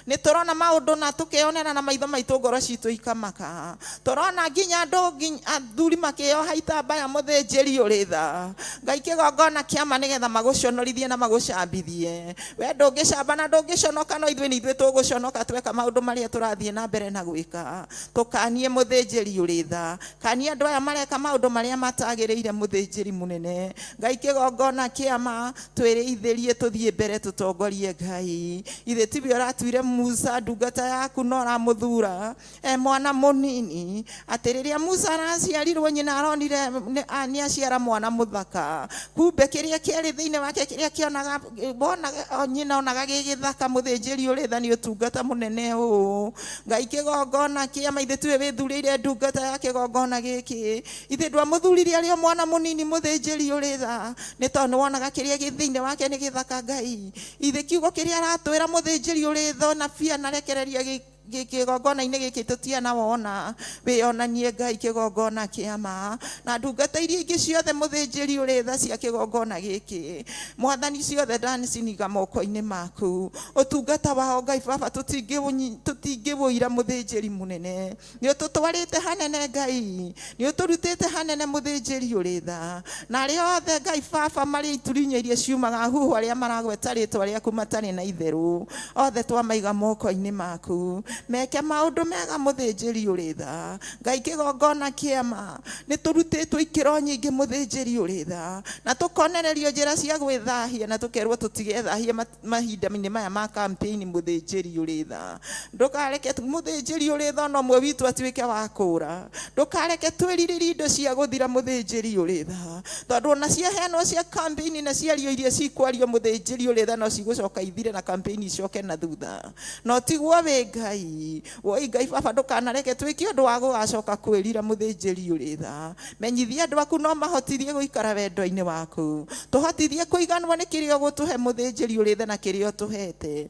nĩ tũrona maũndũ na tũkeyonera na maitho maitũ ngoro citũ ikamaka tũrona nginya andũ athuri makĩoha itambaya mũthĩnjĩri ũrĩ tha Ngai kĩgongona kĩama nĩgetha magũconorithie na magũcambithie we ndũngĩcamba na ndũngĩconoka no ithuĩ nĩ ithuĩ tũgũconoka tweka maũndũ marĩa tũrathiĩ na mbere na gwĩka tũkanie mũthĩnjĩri ũrĩ tha kanie andũ aya mareka maũndũ marĩa matagĩrĩire mũthĩnjĩri mũnene Ngai kĩgongona kĩama twĩrĩithĩrie tũthiĩ mbere tũtongorie Ngai ithe tiwe ũratuire Musa ndungata yaku no ũramũthura mwana mũnini atĩ rĩrĩa Musa araciarirwo nyina aronire nĩ aciara mwana mũthaka kumbe kĩrĩa kĩarĩ thĩinĩ wake kĩrĩa kĩonaga nyina onaga gĩgĩthaka mũthĩnjĩri ũrĩ tha nĩ ũtungata mũnene ũũ Ngai kĩgongona kĩama ithe tiwe wĩthurĩire ndungata ya kĩgongona gĩkĩ ithe ndwamũthurire arĩ o mwana mũnini mũthĩnjĩri ũrĩ tha nĩ tondũ nĩ wonaga kĩrĩa gĩ thĩinĩ wake nĩ gĩthaka Ngai ithe kiugo kĩrĩa aratwĩra mũthĩnjĩri ũrĩ tha na bia na rekereria kĩgongona-inĩ gĩkĩ tũtiana wona wĩonanie Ngai kĩgongona kĩama na ndungata iria ingĩ ciothe mũthĩnjĩri ũrĩ tha cia kĩgongona gĩkĩ mwathani ciothe ndaniciniga moko-inĩ maku ũtungata wao Ngai baba tũtingĩwũira mũthĩnjĩri mũnene nĩ ũtũtwarĩte hanene Ngai nĩ ũtũrutĩte hanene mũthĩnjĩri ũrĩ tha na arĩa othe Ngai baba marĩ ituri-inĩ iria ciumaga huho arĩa maragweta rĩtwa rĩaku matarĩ na itherũ othe twamaiga moko-inĩ maku Meke maũndũ mega mũthĩnjĩri ũrĩ tha. Ngai kĩgongona kĩama nĩ tũrutĩtwo ikĩro nyingĩ mũthĩnjĩri ũrĩ tha, na tũkonererio njĩra cia gwĩthahia na tũkerwo tũtigethahie mahinda-inĩ maya ma campaign mũthĩnjĩri ũrĩ tha. Ndũkareke mũthĩnjĩri ũrĩ tha ona ũmwe witũ atuĩke wa kũra. Ndũkareke twĩrirĩrie indo cia gũthira mũthĩnjĩri ũrĩ tha, tondũ ona ciaheanwo cia campaign na ciario iria cikwario mũthĩnjĩri ũrĩ tha no cigũcoka ithire na campaign icoke na thutha. No tiguo wĩ Ngai. Woi Ngai baba, ndũkanareke twĩke ũndũ wa gũgacoka kwĩrira mũthĩnjĩri ũrĩ tha. Menyithia andũ aku no mahotithie gũikara wendo-inĩ waku. Tũhotithie kũiganwo nĩ kĩrĩa ũgũtũhe mũthĩnjĩri ũrĩ tha na kĩrĩa ũtũhete.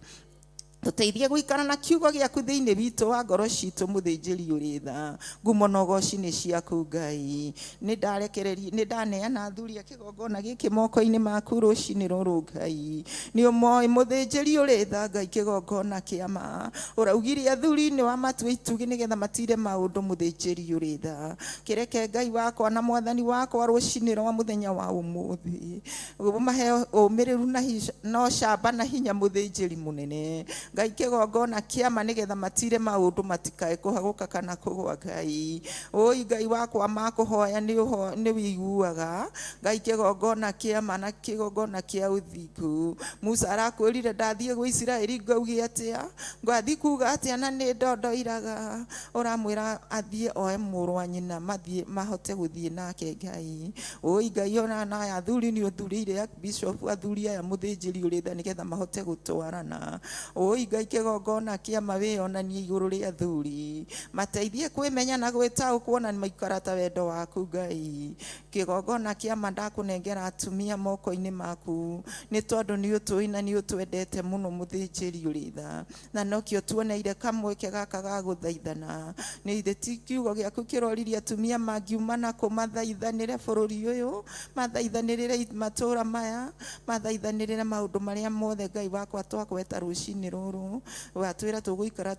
Tũteithie gũikara na kiugo gĩaku thĩinĩ witũ wa ngoro citũ mũthĩnjĩri ũrĩ tha. Ngumo na ũgoci nĩ ciaku Ngai. Nĩ ndarekereria, nĩ ndaneana athuri a kĩgongona gĩkĩ moko-inĩ maku rũcinĩ rũrũ Ngai. Nĩ ũmoĩ mũthĩnjĩri ũrĩ tha Ngai kĩgongona kĩama. Ũraugire athuri nĩ wamatua itugĩ nĩgetha matire maũndũ mũthĩnjĩri ũrĩ tha. Kĩreke Ngai wakwa na mwathani wakwa rũcinĩ rwa mũthenya wa ũmũthĩ. Ũmahe ũmĩrĩru na na ũcamba na hinya mũthĩnjĩri mũnene. Ngai kĩgongona kĩama nĩgetha matire maũndũ matikae kũhagũka kana kũgwa Ngai. Oi Ngai wakwa makũhoya nĩ wĩiguaga. Ngai kĩgongona kĩama na kĩgongona kĩa ũthingu. Musa arakwĩrire ndathiĩ gwĩ Isiraeli ngauge atĩa? Ngathiĩ kuga atĩa na nĩ ndondoiraga? Ũramwĩra athiĩ oe mũrũ wa nyina mathiĩ mahote gũthiĩ nake Ngai. Oi Ngai ona na aya athuri nĩ ũthurĩire bishop athuri aya mũthĩnjĩri ũrĩ tha nĩgetha mahote gũtwarana. Oi Ngai kĩgongona kĩama wĩyonanie igũrũ rĩa athuri. Mateithie kwĩmenya na gwĩtaũkwo na maikara ta wendo waku Ngai. Kĩgongona kĩama ndakũnengera atumia moko-inĩ maku nĩ tondũ nĩ ũtũĩ na nĩ ũtwendete mũno mũthĩnjĩri ũrĩ tha. Na nokĩo tuoneire kamweke gaka ga gũthaithana. Nĩ ithe ti kiugo gĩaku kĩroririe atumia mangiuma na kũmathaithanĩre bũrũri ũyũ, mathaithanĩrĩre matũũra maya, mathaithanĩrĩre maũndũ marĩa mothe Ngai wakwa twagweta rũcinĩ rũrũ. Watwĩra tũgũikara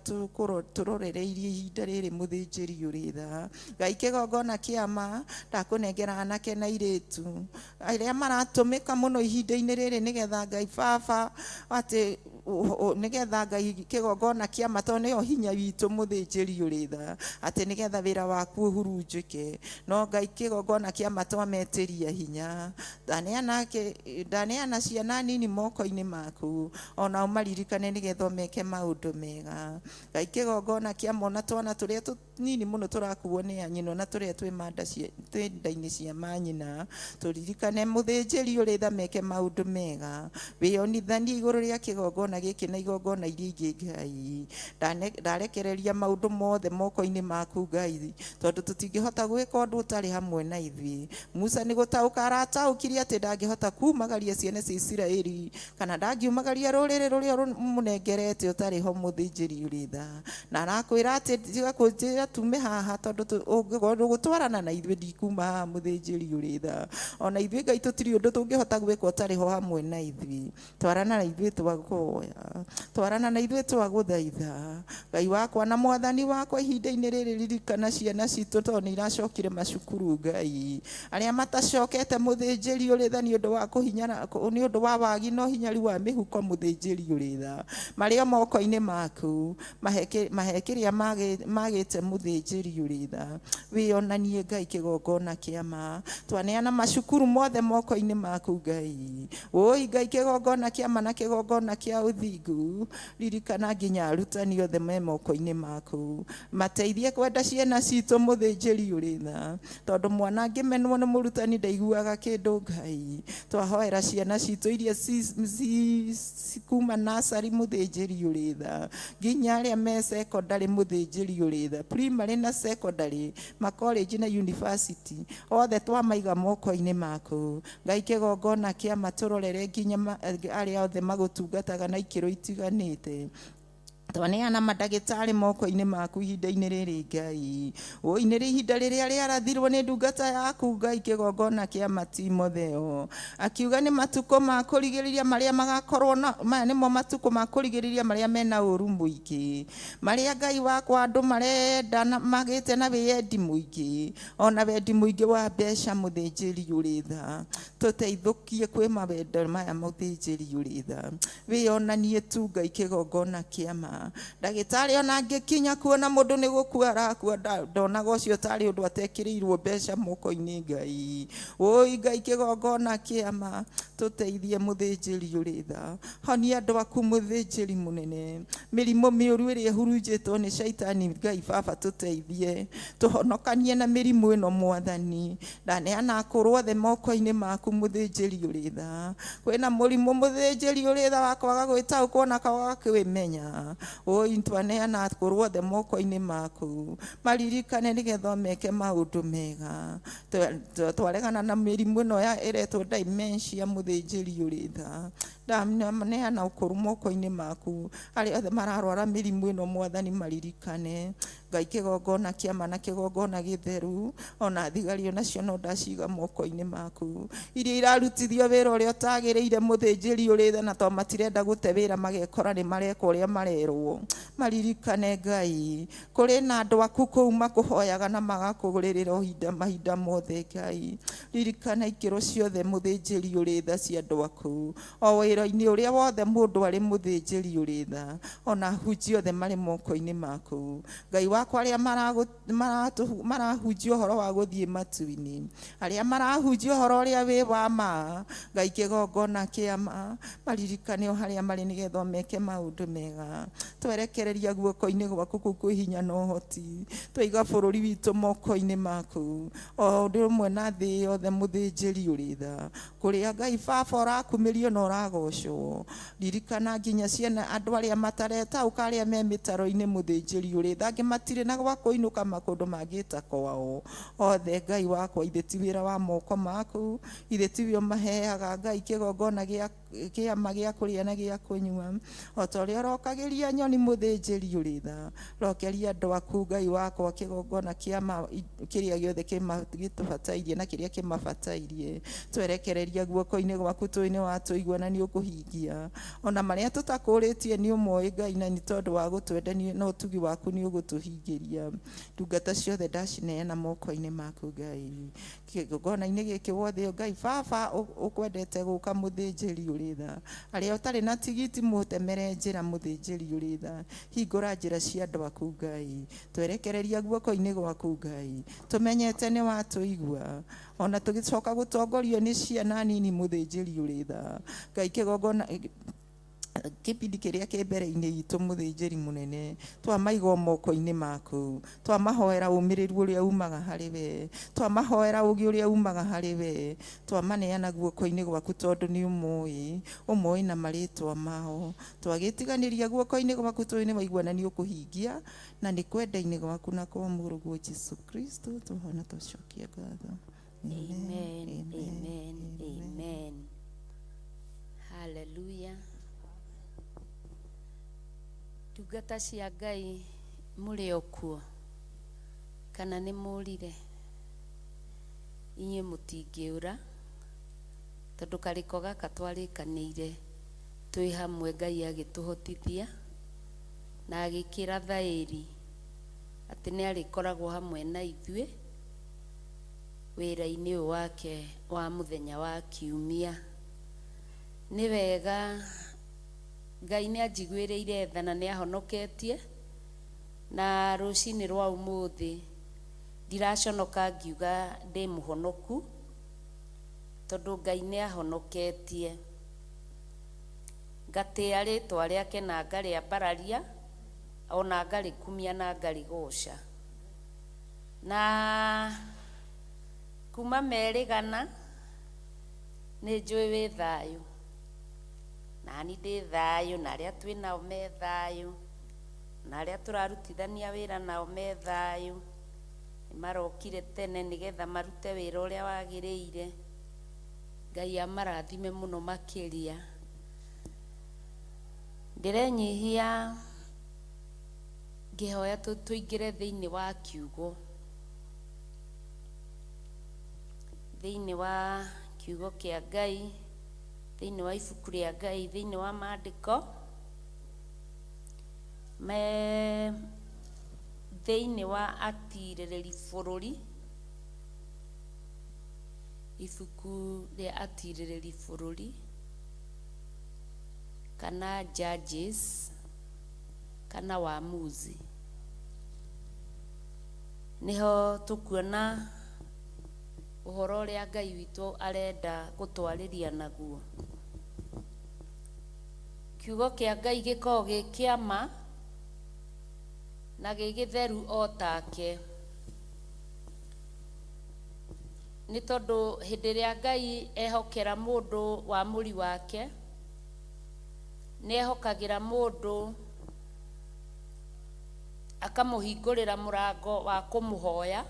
tũrorereirie ihinda rĩrĩ mũthĩnjĩri ũrĩ tha. Ngai kĩgongona kĩama ndakũnengera anake na airĩtu arĩa maratũmĩka mũno ihinda-inĩ rĩrĩ nĩgetha Ngai baba atĩ nĩgetha Ngai kĩgongona kĩama tondũ nĩyo hinya witũ mũthĩnjĩri ũrĩ tha, atĩ nĩgetha wĩra waku ũhurunjũke. No Ngai kĩgongona kĩama twametĩria hinya. Ndaneana ciana nini moko-inĩ maku onao maririkane nĩgetha meke maũndũ mega. Ngai kĩgongona kĩama ona twana tũrĩa tũnini mũno tũrakuo nĩ anyina na tũrĩa twĩ manda twĩ nda-inĩ cia manyina, tũririkane mũthĩnjĩri ũrĩ tha meke maũndũ mega. Wĩyonithanie igũrũ rĩa kĩgongona gĩkĩ na igongona iria ingĩ Ngai. Ndarekereria maũndũ mothe moko-inĩ maku Ngai, tondũ tũtingĩhota gwĩka ũndũ ũtarĩ hamwe na ithuĩ. Musa nĩ gũtaũka arataũkirie atĩ ndangĩhota kumagaria ciana cia Isiraeli kana ndangiumagaria rũrĩrĩ rũrĩa rũmũnengerete ũtarĩ ho mũthĩnjĩri ũrĩ tha. Na arakwĩra atĩ tiga kũnjĩra tume haha tondũ ũgũtwarana na ithuĩ ndikuma haha mũthĩnjĩri ũrĩ tha. Ona ithuĩ Ngai tũtirĩ ũndũ tũngĩhota gwĩka ũtarĩ ho hamwe na ithuĩ. Twarana na ithuĩ twakũhoya, twarana na ithuĩ twagũthaitha. Ngai wakwa na mwathani wakwa ihinda-inĩ rĩrĩ ririkana ciana citũ tondũ nĩ iracokire macukuru Ngai. Arĩa matacokete mũthĩnjĩri ũrĩ tha nĩ ũndũ wa kũhinyara, nĩ ũndũ wa wagi na ũhinyaru wa mĩhuko mũthĩnjĩri ũrĩ tha. Marĩ o moko-inĩ maku, mahe kĩrĩa magĩte mũthĩnjĩri ũrĩ tha. Wĩyonanie Ngai kĩgongona kĩama. Twaneana macukuru mothe moko-inĩ maku Ngai. Woi Ngai kĩgongona kĩama na kĩgongona kĩa ũthingu. Ririkana nginya arutani othe me moko-inĩ maku. Mateithie kwenda ciana citũ mũthĩnjĩri ũrĩ tha. Tondũ mwana angĩmenwo nĩ mũrutani ndaiguaga kĩndũ Ngai. Twahoera ciana citũ iria kuma nursery mũthĩnjĩri ũrĩ tha, nginya arĩa me secondary mũthĩnjĩri ũrĩ tha, primary na secondary, ma college na university, othe twamaiga moko-inĩ maku. Ngai kĩgongona kĩama tũrorere nginya arĩa othe magũtungataga na ikĩro itiganĩte. Twaneana mandagĩtarĩ moko-inĩ maku ihinda-inĩ rĩrĩ Ngai. Woi nĩ ihinda rĩrĩa rĩarathirwo nĩ ndungata yaku Ngai kĩgongona kĩama Timotheo. Akiuga nĩ matukũ ma kũrigĩrĩria marĩa magakorwo na maya nĩmo matukũ ma kũrigĩrĩria marĩa mena ũru mũingĩ. Marĩa Ngai wakwa andũ marenda na magĩte na wĩyendi mũingĩ, ona wendi mũingĩ wa mbeca mũthĩnjĩri ũrĩ tha. Tũteithũkie kwĩ mawendo maya mũthĩnjĩri ũrĩ tha. Wĩyonanie tu Ngai kĩgongona kĩama. tha. Ndagĩtarĩ ona angĩkinya kuona mũndũ nĩ gũkua arakua, ndonaga ũcio tarĩ ũndũ atekĩrĩirwo mbeca moko-inĩ Ngai. Ũi Ngai, kĩgongona kĩama, tũteithie mũthĩnjĩri ũrĩ tha. Honia andũ aku mũthĩnjĩri mũnene. Mĩrimũ mĩũru ĩrĩa ĩhurunjĩtwo nĩ caitani, Ngai baba tũteithie. Tũhonokanie na mĩrimũ ĩno mwathani. Ndaneana akũrũ othe moko-inĩ maku mũthĩnjĩri ũrĩ tha. Kwĩna mũrimũ mũthĩnjĩri ũrĩ tha wa kwaga gwĩtaũkwo na kwaga kwĩmenya. Ũi twaneana akũrũ othe moko-inĩ maku. Maririkane nĩgetha meke maũndũ mega. Twaregana na mĩrimũ ĩno ya ĩretwo dementia mũthĩnjĩri ũrĩ tha. Ndaneana ũkũrũ moko-inĩ maku. Arĩa othe mararwara mĩrimũ ĩno mwathani maririkane. Ngai kĩgongona kĩama na kĩgongona gĩtheru, ona thigari onacio no ndaciga moko-inĩ maku. Iria irarutithio wĩra ũrĩa ũtagĩrĩire mũthĩnjĩri ũrĩ tha, na to matirenda gũte wĩra magekora nĩ mareka ũrĩa marerwo. Maririkane Ngai, kũrĩ na andũ aku kũu makũhoyaga na magakũrĩrĩra ihinda mahinda mothe Ngai. Ririkana ikĩro ciothe mũthĩnjĩri ũrĩ tha cia andũ aku, o wĩra-inĩ ũrĩa wothe mũndũ arĩ mũthĩnjĩri ũrĩ tha, ona ahunjia othe marĩ moko-inĩ maku. Ngai wakwa, arĩa marahunjia ũhoro wa gũthiĩ matu-inĩ, arĩa marahunjia ũhoro ũrĩa wĩ wa ma, Ngai kĩgongona kĩama, maririkane o harĩa marĩ nĩgetha meke maũndũ mega. Twerekereria guoko-inĩ gwaku kũu kwĩ hinya na ũhoti. Twaiga bũrũri witũ moko-inĩ maku, o ũndũ ũmwe na thĩ yothe mũthĩnjĩri ũrĩ tha. Kũrĩa Ngai baba ũrakumĩrio na ũragocwo. Ririkana nginya ciana andũ arĩa mataretaũka arĩa me mĩtaro-inĩ mũthĩnjĩri ũrĩ tha, angĩ matirĩ na gwa kũinũka makũndũ mangĩta kwao. Othe Ngai wakwa, ithe ti wĩra wa moko maku, ithe tiwe ũmaheaga Ngai kĩgongona gĩa kĩama gĩa kũrĩa na gĩa kũnyua. O ta ũrĩa ũrokagĩria nyoni mũthĩnjĩri ũrĩ tha, rokeria andũ aku Ngai wakwa kĩgongona kĩama kĩrĩa gĩothe gĩtũbatairie na kĩrĩa kĩmabatairie. Twerekereria guoko-inĩ gwaku tũĩ nĩ watũigua na nĩ ũkũhingia. Ona marĩa tũtakũrĩtie nĩ ũmoĩ Ngai, na nĩ tondũ wa gũtwenda na ũtugi waku nĩ ũgũtũhingĩria. Ndungata ciothe ndacineana moko-inĩ maku Ngai. Kĩgongona-inĩ gĩkĩ wothe Ngai baba ũkwendete gũka mũthĩnjĩri ũrĩ tha. Arĩa ũtarĩ na tigiti mũtemere njĩra mũthĩnjĩri ũrĩ tha. Hingũra njĩra cia andũ aku Ngai. Twerekereria guoko-inĩ gwaku Ngai. Tũmenyete nĩ watũigua. Ona tũgĩcoka gũtongorio nĩ ciana nini mũthĩnjĩri ũrĩ tha. Ngai kĩgongona kĩbindi kĩrĩa kĩ mbere-inĩ itũ mũthĩnjĩri mũnene, twamaigwo moko-inĩ maku, twamahoera ũmĩrĩru ũrĩa umaga harĩ we, twamahoera ũũgĩ ũrĩa umaga harĩ we, twamaneana guoko-inĩ gwaku tondũ nĩ ũmoĩ, ũmoĩ na marĩtwa mao. Twagĩtiganĩria guoko-inĩ gwaku tũĩ nĩ waigua na nĩ ũkũhingia, na nĩ kwenda-inĩ gwaku na kwa mũrũguo Jesu Kristo tũhona twacokia ngatho. Amen, amen, amen. Hallelujah. Ndungata cia Ngai mũrĩ o kuo kana nĩ mũrire? Inyuĩ mũtingĩũra tondũ karĩko gaka twarĩkanĩire twĩ hamwe Ngai agĩtũhotithia na agĩkĩra thaĩri atĩ nĩ arĩkoragwo hamwe na ithuĩ wĩra-inĩ ũyũ wake wa mũthenya wa kiumia. Nĩ wega Ngai nĩ anjiguĩrĩire tha na nĩ ahonoketie, na rũcinĩ rwa ũmũthĩ ndiraconoka ngiuga ndĩ mũhonoku tondũ Ngai nĩ ahonoketie. Ngatĩa rĩtwa rĩake na ngarĩambararia ona ngarĩkumia na ngarĩgoca. Na kuma merĩgana nĩ njũĩ wĩ thayũ, nani ndĩ thayũ, na arĩa twĩ nao me thayũ, na arĩa tũrarutithania wĩra nao me thayũ. Nĩ marokire tene nĩgetha marute wĩra ũrĩa wagĩrĩire. Ngai amarathime mũno makĩria. Ndĩrenyihia ngĩhoya tũingĩre thĩinĩ wa kiugo, thĩinĩ wa kiugo kĩa Ngai, thĩinĩ wa ibuku rĩa Ngai, thĩinĩ wa maandĩko me thĩinĩ wa atirĩrĩri bũrũri, ibuku rĩa atirĩrĩri bũrũri kana Judges. Kana Waamuzi. Nĩho tũkuona ũhoro ũrĩa Ngai witũ arenda gũtwarĩria naguo. Kiugo kĩa Ngai gĩkoragwo gĩ kĩa ma na gĩ gĩtheru o take. Nĩ tondũ hĩndĩ ĩrĩa Ngai ehokera mũndũ wamũri wake, nĩ ehokagĩra mũndũ akamũhingũrĩra mũrango wa kũmũhoya,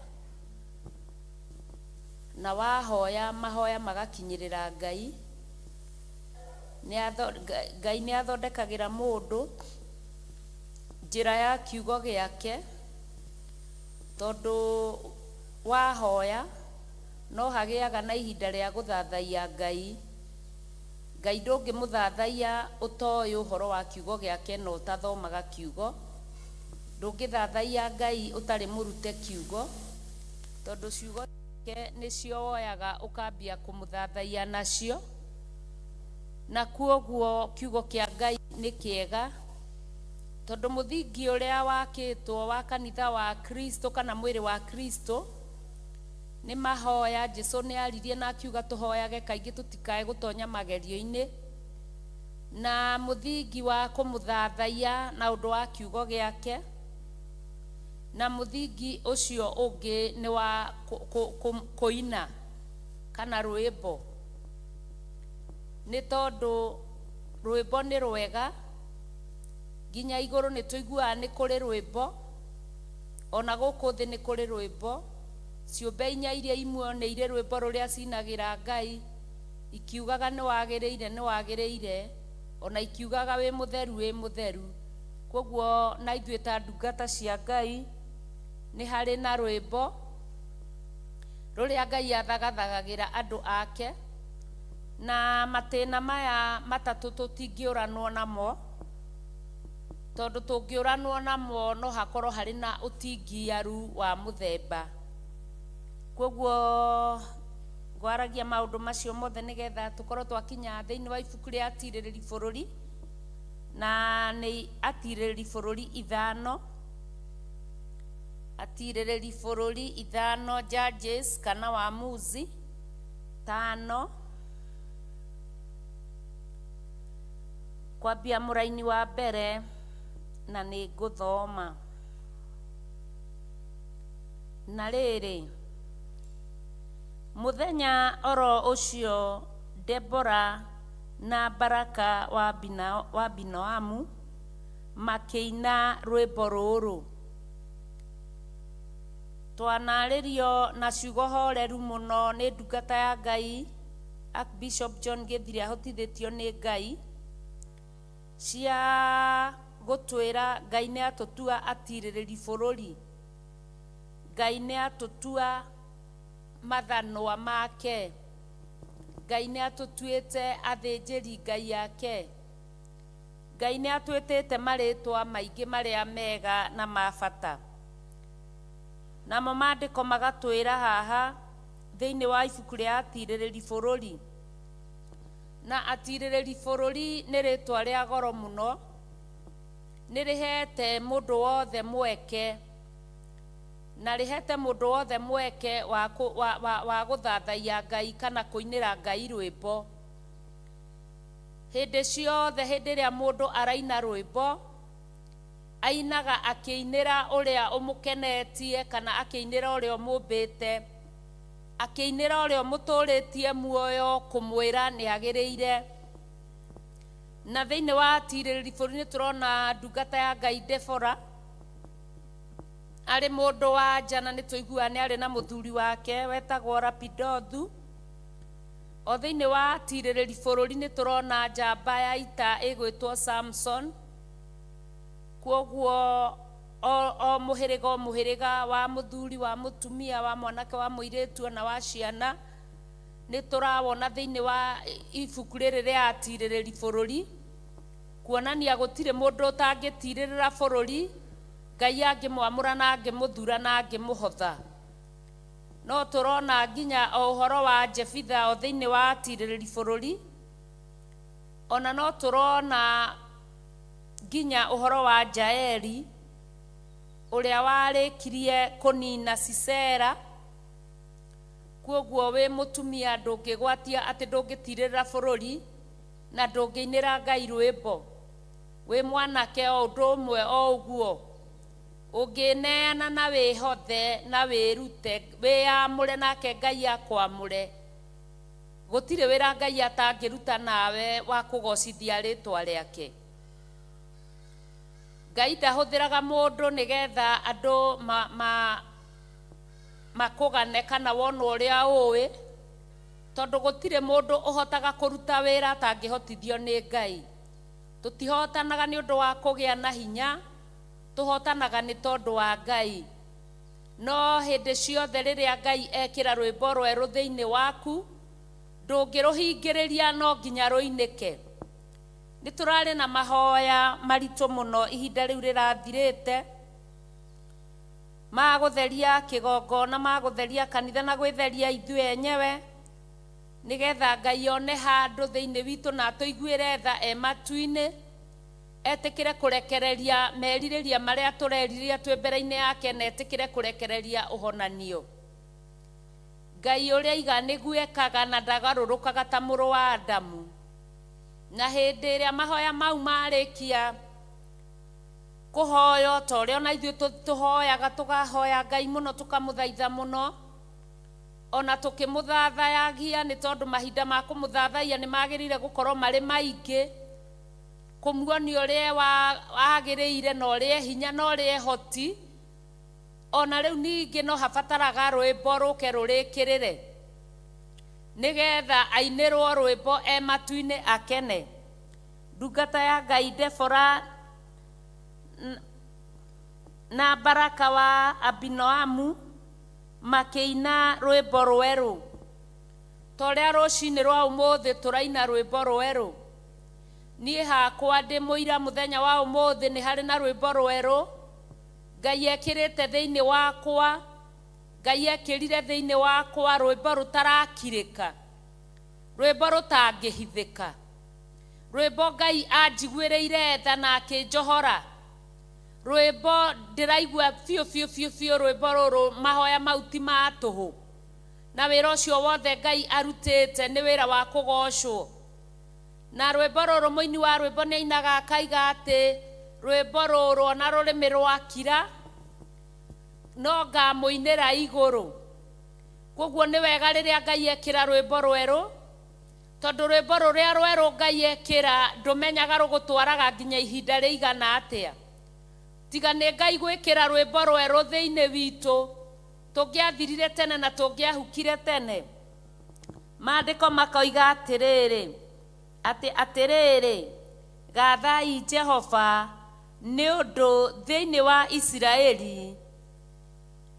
na wahoya mahoya magakinyĩrĩra Ngai. Ngai nĩ athondekagĩra mũndũ njĩra ya kiugo gĩake, tondũ wahoya no hagĩaga na ihinda rĩa gũthathaiya Ngai. Ngai ndũngĩmũthathaiya ũtoĩ ũhoro wa kiugo gĩake na ũtathomaga kiugo. Ndũngĩthathaiya Ngai ũtarĩ mũrute kiugo, tondũ ciugo ciake nĩcio woyaga ũkambia kũmũthathaiya nacio. Na kuoguo kiugo kĩa Ngai nĩ kĩega, tondũ mũthingi ũrĩa wakĩtwo wa kanitha wa Kristo kana mwĩrĩ wa Kristo nĩ mahoya. Jesu nĩ aririe na akiuga tũhoyage kaingĩ tũtikae gũtonya magerio-inĩ. Na mũthingi wa kũmũthathaiya na ũndũ wa kiugo gĩake, na mũthingi ũcio ũngĩ nĩ wa kũina kana rwĩmbo. Nĩ tondũ rwĩmbo nĩ rwega, nginya igũrũ nĩ tũiguaga nĩ kũrĩ rwĩmbo, ona gũkũ thĩ nĩ kũrĩ rwĩmbo. Ciũmbe inya iria imwe nĩ irĩ rwĩmbo rũrĩa cinagĩra Ngai, ikiugaga nĩ wagĩrĩire, nĩ wagĩrĩire, ona ikiugaga wĩ mũtheru, wĩ mũtheru. Koguo na ithuĩ ta ndungata cia Ngai nĩ harĩ na rwĩmbo rũrĩa Ngai athagathagagĩra andũ ake. Na matĩna maya matatũ tũtingĩũranwo namo, tondũ tũngĩũranwo namo no hakorwo harĩ na ũtingiaru wa mũthemba. Koguo ngwaragia maũndũ macio mothe nĩgetha tũkorwo twakinya thĩinĩ wa ibuku rĩa Atirĩrĩri Bũrũri, na nĩ Atirĩrĩri Bũrũri ithano. Atirĩrĩri Bũrũri ithano, Judges kana Waamuzi tano, kwambia mũraini wa mbere, na nĩ ngũthoma. Na rĩrĩ, mũthenya oro ũcio Debora na Baraka wa Abinoamu makĩina rwĩmbo rũrũ. Twanarĩrio na ciugo horeru mũno nĩ ndungata ya Ngai Archbishop John Gĩthire ahotithĩtio nĩ Ngai, cia gũtwĩra Ngai nĩ atũtua atirĩrĩri bũrũri, Ngai nĩ atũtua mathanwa make, Ngai nĩ atũtuĩte athĩnjĩri Ngai ake, Ngai nĩ atwĩtĩte marĩtwa maingĩ marĩa mega na ma bata. Namo maandĩko magatwĩra haha thĩinĩ wa ibuku rĩa Atirĩrĩri Bũrũri. Na Atirĩrĩri Bũrũri nĩ rĩtwa rĩa goro mũno, nĩ rĩhete mũndũ wothe mweke, na rĩhete mũndũ wothe mweke wa gũthathaiya Ngai kana kũinĩra Ngai rwĩmbo. Hĩndĩ ciothe hĩndĩ ĩrĩa mũndũ araina rwĩmbo, ainaga akĩinĩra ũrĩa ũmũkenetie kana akĩinĩra ũrĩa ũmũmbĩte, akĩinĩra ũrĩa ũmũtũrĩtie muoyo kũmwĩra nĩ agĩrĩire. Na thĩinĩ wa Atirĩrĩri Bũrũri nĩ tũrona ndungata ya Ngai Debora arĩ mũndũ wa nja, na nĩ tũiguaga nĩ arĩ na mũthuri wake wetagwo Lapidothu. O thĩinĩ wa Atirĩrĩri Bũrũri nĩ tũrona njamba ya ita ĩgwĩtwo Samson. Kwoguo o mũhĩrĩga o mũhĩrĩga wa mũthuri, wa mũtumia, wa mwanake, wa mũirĩtu ona wa ciana nĩ tũrawona thĩinĩ wa ibuku rĩrĩ rĩa Atirĩrĩri Bũrũri, kuonania gũtirĩ mũndũ ũtangĩtirĩrĩra bũrũri Ngai angĩmwamũra na angĩmũthura na angĩmũhotha. No tũrona nginya o ũhoro wa Jefitha o thĩinĩ wa Atirĩrĩri Bũrũri. Ona no tũrona nginya ũhoro wa Jaeli ũrĩa warĩkirie kũnina Sisera. Kwoguo wĩ mũtumia ndũngĩgwatia atĩ ndũngĩtirĩrĩra bũrũri na ndũngĩinĩra Ngai rwĩmbo. Wĩ mwanake o ũndũ ũmwe o ũguo, ũngĩneana na wĩhothe na wĩrute wĩyamũre nake Ngai akwamũre, gũtirĩ wĩra Ngai atangĩruta nawe wa kũgocithia rĩtwa rĩake. Ngai ndahũthĩraga mũndũ nĩgetha andũ makũgane kana wonwo ũrĩa ũĩ, tondũ gũtirĩ mũndũ ũhotaga kũruta wĩra atangĩhotithio nĩ Ngai. Tũtihotanaga nĩ ũndũ wa kũgĩa na hinya, tũhotanaga nĩ tondũ wa Ngai. No hĩndĩ ciothe rĩrĩa Ngai ekĩra rwĩmbo rwerũ thĩinĩ waku, ndũngĩrũhingĩrĩria no nginya rũinĩke. Nĩ tũrarĩ na mahoya maritũ mũno ihinda rĩu rĩrathirĩte, ma gũtheria kĩgongona, ma gũtheria kanitha na gwĩtheria ithuĩ enyewe, nĩgetha Ngai one handũ thĩinĩ witũ na atũiguĩre tha e matu-inĩ, etĩkĩre kũrekereria merirĩria marĩa tũrerirĩria twĩ mbere-inĩ yake, na etĩkĩre kũrekereria ũhonanio. Ngai ũrĩa aiga nĩguo ekaga na ndagarũrũkaga ta mũrũ wa Adamu. Na hĩndĩ ĩrĩa mahoya mau marĩkia kũhoywo, ta ũrĩa ona ithuĩ tũhoyaga, tũkahoya Ngai mũno, tũkamũthaitha mũno, ona tũkĩmũthathayagia, nĩ tondũ mahinda ma kũmũthathaiya nĩ magĩrĩire gũkorwo marĩ maingĩ, kũmuonia ũrĩa wagĩrĩire na ũrĩa hinya na ũrĩa hoti. Ona rĩu ningĩ no habataraga rwĩmbo rũke rũrĩkĩrĩre, nĩgetha ainĩrwo rwĩmbo e matu-inĩ akene. Ndungata ya Ngai Debora na Baraka wa Abinoamu makĩina rwĩmbo rwerũ, ta ũrĩa rũcinĩ rwa ũmũthĩ tũraina rwĩmbo rwerũ. Niĩ hakwa ndĩ mũira mũthenya wa ũmũthĩ nĩ harĩ na rwĩmbo rwerũ Ngai ekĩrĩte thĩinĩ wakwa. Ngai ekĩrire thĩinĩ wakwa rwĩmbo rũtarakirĩka, rwĩmbo rũtangĩhithĩka, rwĩmbo Ngai anjiguĩrĩire tha na akĩnjohora, rwĩmbo ndĩraigua biũ biũ biũ biũ. Rwĩmbo rũrũ mahoya mau ti ma tũhũ, na wĩra ũcio wothe Ngai arutĩte nĩ wĩra wa kũgocwo. Na rwĩmbo rũrũ mũini wa rwĩmbo nĩ ainaga akaiga atĩ rwĩmbo rũrũ ona rũrĩmĩ rwakira no ngamũinĩra igũrũ. Koguo nĩ wega rĩrĩa Ngai ekĩra rwĩmbo rwerũ, tondũ rwĩmbo rũrĩa rwerũ Ngai ekĩra ndũmenyaga rũgũtwaraga nginya ihinda rĩigana atĩa. Tiga nĩ Ngai gwĩkĩra rwĩmbo rwerũ thĩinĩ witũ, tũngĩathirire tene na tũngĩahukire tene. Maandĩko makoiga atĩrĩrĩ, atĩ atĩrĩrĩ, gathai Jehova, nĩ ũndũ thĩinĩ wa Isiraeli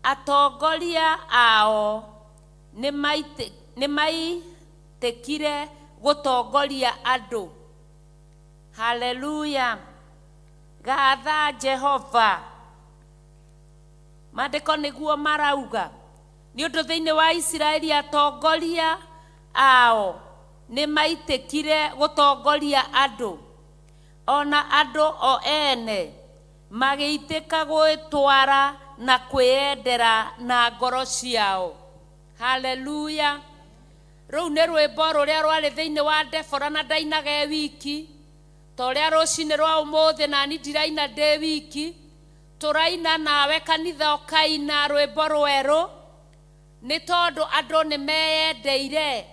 atongoria ao nĩ maitĩkire gũtongoria andũ. Haleluya, gatha Jehova. Maandĩko nĩguo marauga, nĩ ũndũ thĩinĩ wa Isiraeli atongoria ao nĩ maitĩkire gũtongoria andũ, ona andũ o ene magĩitĩka gwĩtwara na kwĩyendera na ngoro ciao. Haleluya. Rũu nĩ rwĩmbo rũrĩa rwarĩ thĩinĩ wa Debora na ndainaga e wiki, ta ũrĩa rũcinĩ rwa ũmũthĩ nani ndiraina ndĩ wiki. Tũraina nawe kanitha ũkaina rwĩmbo rwerũ, nĩ tondũ andũ nĩ meyendeire.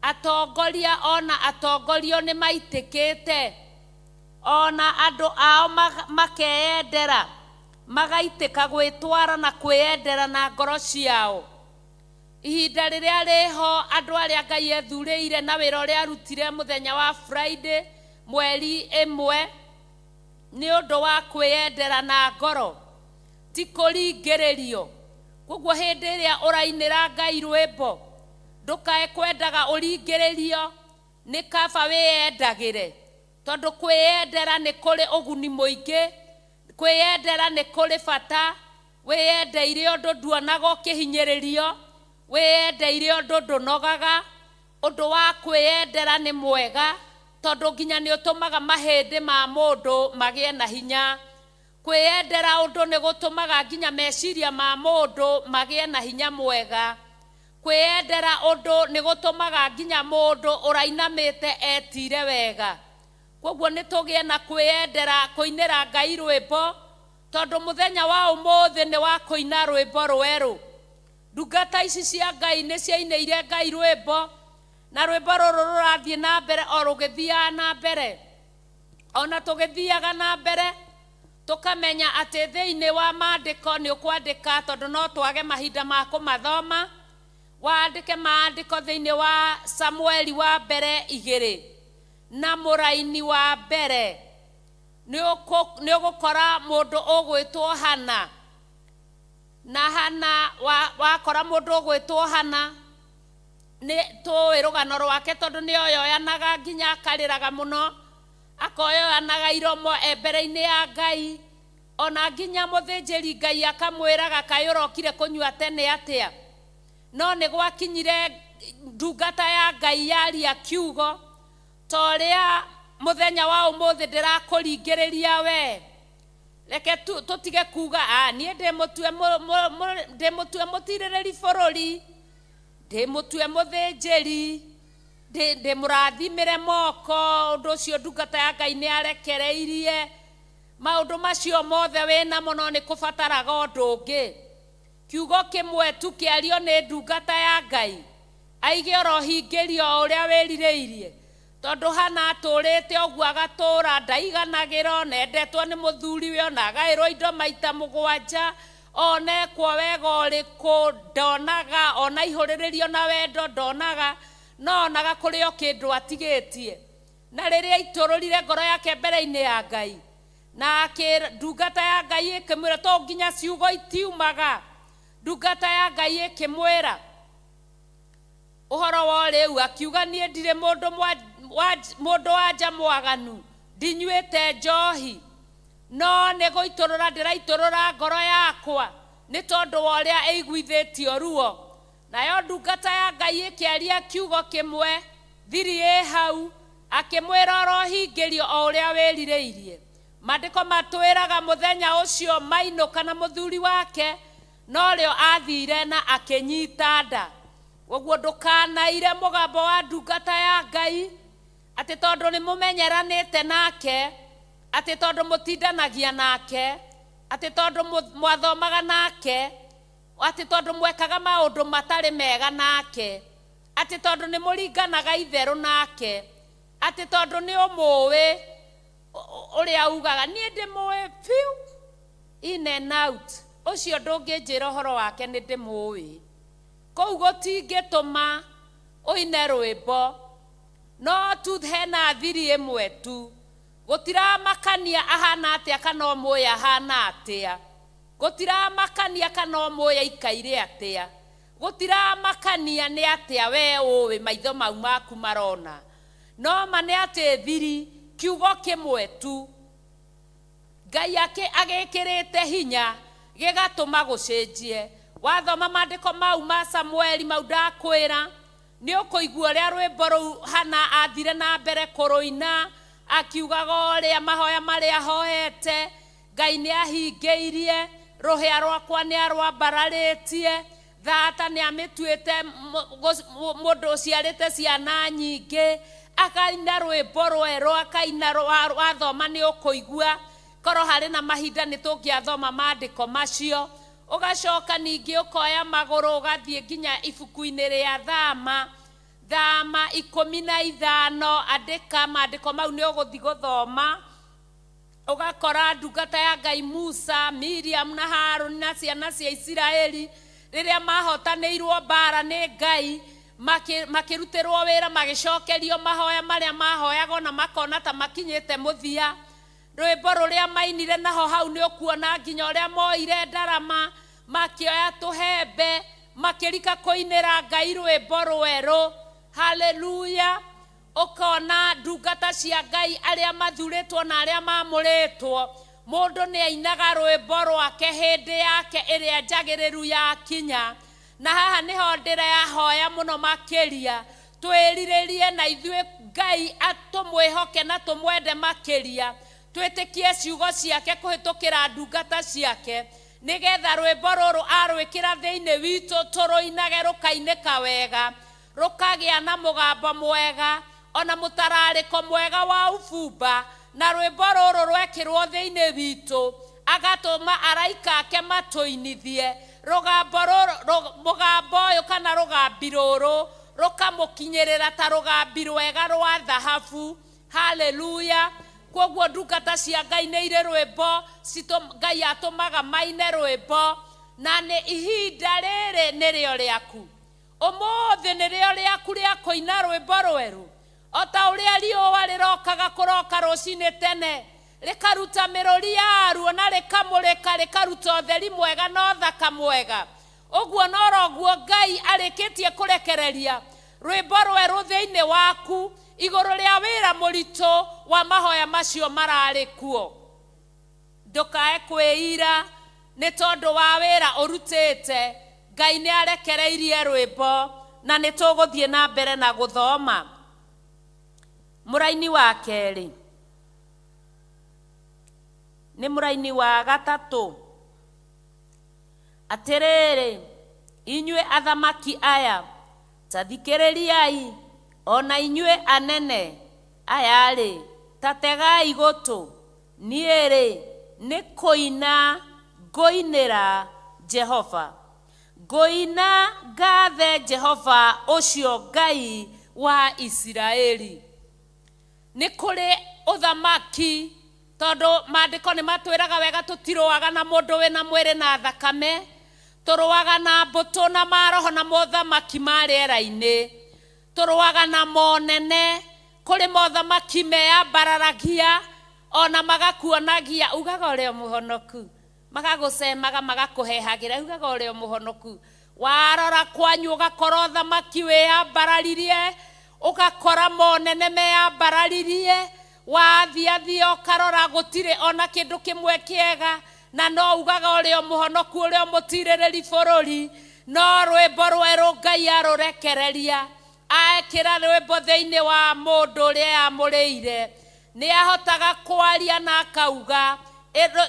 Atongoria ona atongorio nĩ maitĩkĩte, ona andũ ao makeyendera, magaitĩka gwĩtwara na kwĩyendera na ngoro ciao. Ihinda rĩrĩa rĩho andũ arĩa Ngai ethurĩire na wĩra ũrĩa arutire mũthenya wa Friday mweri 1 nĩ ũndũ wa kwĩyendera na ngoro, ti kũringĩrĩrio. Koguo hĩndĩ ĩrĩa ũrainĩra Ngai rwĩmbo, ndũkae kwendaga ũringĩrĩrio, nĩ kaba wĩyendagĩre, tondũ kwĩyendera nĩ kũrĩ ũguni mũingĩ, kwĩyendera nĩ kũrĩ bata. Wĩyendeire ũndũ nduonaga ũkĩhinyĩrĩrio, wĩyendeire ũndũ ndũnogaga. Ũndũ wa kwĩyendera nĩ mwega. Tondũ nginya nĩ ũtũmaga mahĩndĩ ma mũndũ magĩe na hinya. Kwĩyendera ũndũ nĩ gũtũmaga nginya meciria ma mũndũ magĩe na hinya mwega. Kwĩyendera ũndũ nĩ gũtũmaga nginya mũndũ ũrainamĩte etire wega. Koguo nĩ tũgĩe na kwĩyendera kũinĩra Ngai rwĩmbo, tondũ mũthenya wa ũmũthĩ nĩ wa kũina rwĩmbo rwerũ. Ndungata ici cia Ngai nĩ ciainĩire Ngai rwĩmbo, na rwĩmbo rũrũ rũrathiĩ na mbere o rũgĩthiaga na mbere. Ona tũgĩthiaga na mbere tũkamenya atĩ thĩinĩ wa maandĩko nĩ ũkwandĩka, tondũ no twage mahinda ma kũmathoma. Wandĩke maandĩko thĩinĩ wa Samueli wa mbere 2 na mũraini wa mbere, nĩ ũgũkora mũndũ ũgwĩtwo Hana. Na Hana wakora mũndũ ũgwĩtwo Hana, nĩ tũĩ rũgano rwake, tondũ nĩ oyoyanaga nginya akarĩraga mũno, akoyoyanaga iromo e mbere-inĩ ya Ngai. Ona nginya mũthĩnjĩri Ngai akamwĩraga kaĩ ũrokire kũnyua tene atĩa. No nĩ gwakinyire ndungata ya Ngai yaria kiugo, ta ũrĩa mũthenya wa ũmũthĩ ndĩrakũringĩrĩria we. Reke tũtige kuga niĩ ndĩmũtue mũtirĩrĩri bũrũri, ndĩmũtue mũthĩnjĩri, ndĩmũrathimĩre moko. Ũndũ ũcio ndungata ya Ngai nĩ arekereirie. Maũndũ macio mothe wĩnamo no nĩ kũbataraga ũndũ ũngĩ. Kiugo kĩmwe tu kĩario nĩ ndungata ya Ngai, aige orohingĩrio o ũrĩa wĩrirĩirie. Tondũ Hana atũrĩte ũguo agatũra ndaiganagĩra, ona endetwo nĩ mũthuriwe, ona agaĩrwo indo maita 7, onekwo wega ũrĩkũ ndonaga, ona ihũrĩrĩrio na wendo ndonaga, no onaga kũrĩ o kĩndũ atigĩtie. Na rĩrĩa aitũrũrire ngoro yake mbere-inĩ ya Ngai, na ndungata ya Ngai ĩkĩmwĩra, to nginya ciugo itiumaga, ndungata ya Ngai ĩkĩmwĩra ũhoro wa rĩu, akiuga niĩ ndirĩ mũndũ wanja mwaganu, ndinyuĩte njohi, no nĩ gũitũrũra ndĩraitũrũra ngoro yakwa nĩ tondũ wa ũrĩa ĩiguithĩtio ruo. Nayo ndungata ya Ngai ĩkĩaria kiugo kĩmwe, thiri ĩ hau, akĩmwĩra orohingĩrio o ũrĩa wĩrirĩirie. Maandĩko matwĩraga mũthenya ũcio mainũka na mũthuri wake, no rĩo athire na akĩnyita nda. Ũguo ndũkanaire mũgambo wa ndungata ya Ngai atĩ tondũ nĩ mũmenyeranĩte nake, atĩ tondũ mũtindanagia nake, atĩ tondũ mwathomaga nake, atĩ tondũ mwekaga maũndũ matarĩ mega nake, atĩ tondũ nĩ mũringanaga itherũ nake, atĩ tondũ nĩ ũmũĩ ũrĩa ugaga niĩ ndĩmũĩ biũ in and out, ũcio ndũngĩnjĩra ũhoro wake nĩ ndĩmũĩ. Kũu gũtingĩtũma ũine rwĩmbo, no tu hena thiri ĩmwe tu. Gũtiramakania ahana atĩa kana ũmũĩ ahana atĩa, gũtiramakania kana ũmũĩ aikaire atĩa, gũtiramakania nĩ atĩa we ũĩ maitho mau maku marona. No ma nĩ atĩ thiri kiugo kĩmwe tu Ngai agĩkĩrĩte hinya gĩgatũma gũcenjie. Wathoma maandĩko mau ma Samueli mau ndakwĩra, nĩ ũkũigua ũrĩa rwĩmbo rũu Hana athire na mbere kũrũina, akiugaga ũrĩa mahoya marĩa ahoete Ngai nĩ ahingĩirie, rũhĩa rwakwa nĩ arwambararĩtie, thata nĩ amĩtuĩte mũndũ ũciarĩte ciana nyingĩ. Akaina rwĩmbo rwerũ, akaina wathoma nĩ ũkũigua. Korwo harĩ na mahinda nĩ tũngĩathoma maandĩko macio. Ũgacoka ningĩ ũkoya magũrũ ũgathiĩ nginya ibuku-inĩ rĩa Thama, Thama 15, andĩka maandĩko mau nĩ ũgũthiĩ gũthoma. Ũgakora ndungata ya Ngai Musa, Miriam na Harũni na ciana cia Isiraeli rĩrĩa mahotanĩirwo mbara nĩ Ngai, makĩrutĩrwo wĩra, magĩcokerio mahoya marĩa mahoyaga na makona ta makinyĩte mũthia. Rwĩmbo rũrĩa mainire naho hau nĩ ũkuona nginya ũrĩa moire ndarama, makĩoya tũhembe, makĩrika kũinĩra Ngai rwĩmbo rwerũ. Haleluya. Ũkona ndungata cia Ngai arĩa mathurĩtwo na arĩa mamũrĩtwo, mũndũ nĩ ainaga rwĩmbo rwake hĩndĩ yake ĩrĩa njagĩrĩru yakinya. Na haha nĩho ndĩrahoya mũno makĩria twĩrirĩrie na ithuĩ Ngai atũmwĩhoke na tũmwende makĩria, twĩtĩkie ciugo ciake kũhĩtũkĩra ndungata ciake, nĩgetha rwĩmbo rũrũ arwĩkĩra thĩinĩ witũ tũrũinage rũkainĩka wega, rũkagĩa na mũgambo mwega ona mũtararĩko mwega wa ubumba, na rwĩmbo rũrũ rwekĩrwo thĩinĩ witũ agatũma araika ake matũinithie rũgambo rũrũ, mũgambo ũyũ kana rũgambi rũrũ rũkamũkinyĩrĩra ta rũgambi rwega rwa thahabu. Haleluya. Koguo ndungata cia Ngai nĩ irĩ rwĩmbo, Ngai atũmaga maine rwĩmbo, na nĩ ihinda rĩrĩ nĩrĩo rĩaku. Ũmũthĩ nĩrĩo rĩaku rĩa kũina rwĩmbo rwerũ, o ta ũrĩa riũa rĩrokaga kũroka rũcinĩ tene, rĩkaruta mĩrũri yaruo na rĩkamũrĩka, rĩkaruta ũtheri mwega na ũthaka mwega. Ũguo noroguo Ngai arĩkĩtie kũrekereria rwĩmbo rwerũ thĩinĩ waku igũrũ rĩa wĩra mũritũ wa mahoya macio mararĩ kuo. Ndũkae kwĩira nĩ tondũ wa wĩra ũrutĩte. Ngai nĩ arekereirie rwĩmbo na nĩ tũgũthiĩ na mbere na gũthoma. Mũraini wa kerĩ nĩ mũraini wa gatatũ. Atĩrĩrĩ, inyuĩ athamaki aya, ta thikĩrĩriai, ona inyuĩ anene aya-rĩ, ta tegai gũtũ. Niĩ-rĩ, nĩ kũina ngũinĩra Jehova, ngũina ngathe Jehova ũcio Ngai wa Isiraeli. Nĩ kũrĩ ũthamaki, tondũ maandĩko nĩ matwĩraga wega tũtirũaga na mũndũ wĩna mwĩrĩ na thakame, tũrũaga na mbũtũ na maroho na mothamaki ma rĩera-inĩ, tũrũaga na monene. Kũrĩ mothamaki meyambararagia ona magakuonagia ugaga ũrĩa mũhonoku, magagũcemaga magakũhehagĩra ugaga ũrĩa mũhonoku. Warora kwanyu ũgakora ũthamaki wĩyambararirie, ũgakora monene meyambararirie, wathiathia ũkarora gũtirĩ ona kĩndũ kĩmwe kĩega, na no ugaga ũrĩa mũhonoku, ũrĩa mũtirĩrĩri bũrũri. No rwĩmbo rwerũ Ngai arũrekereria, aekĩra rwĩmbo thĩinĩ wa mũndũ ũrĩa yamũrĩire, nĩ ahotaga kwaria na akauga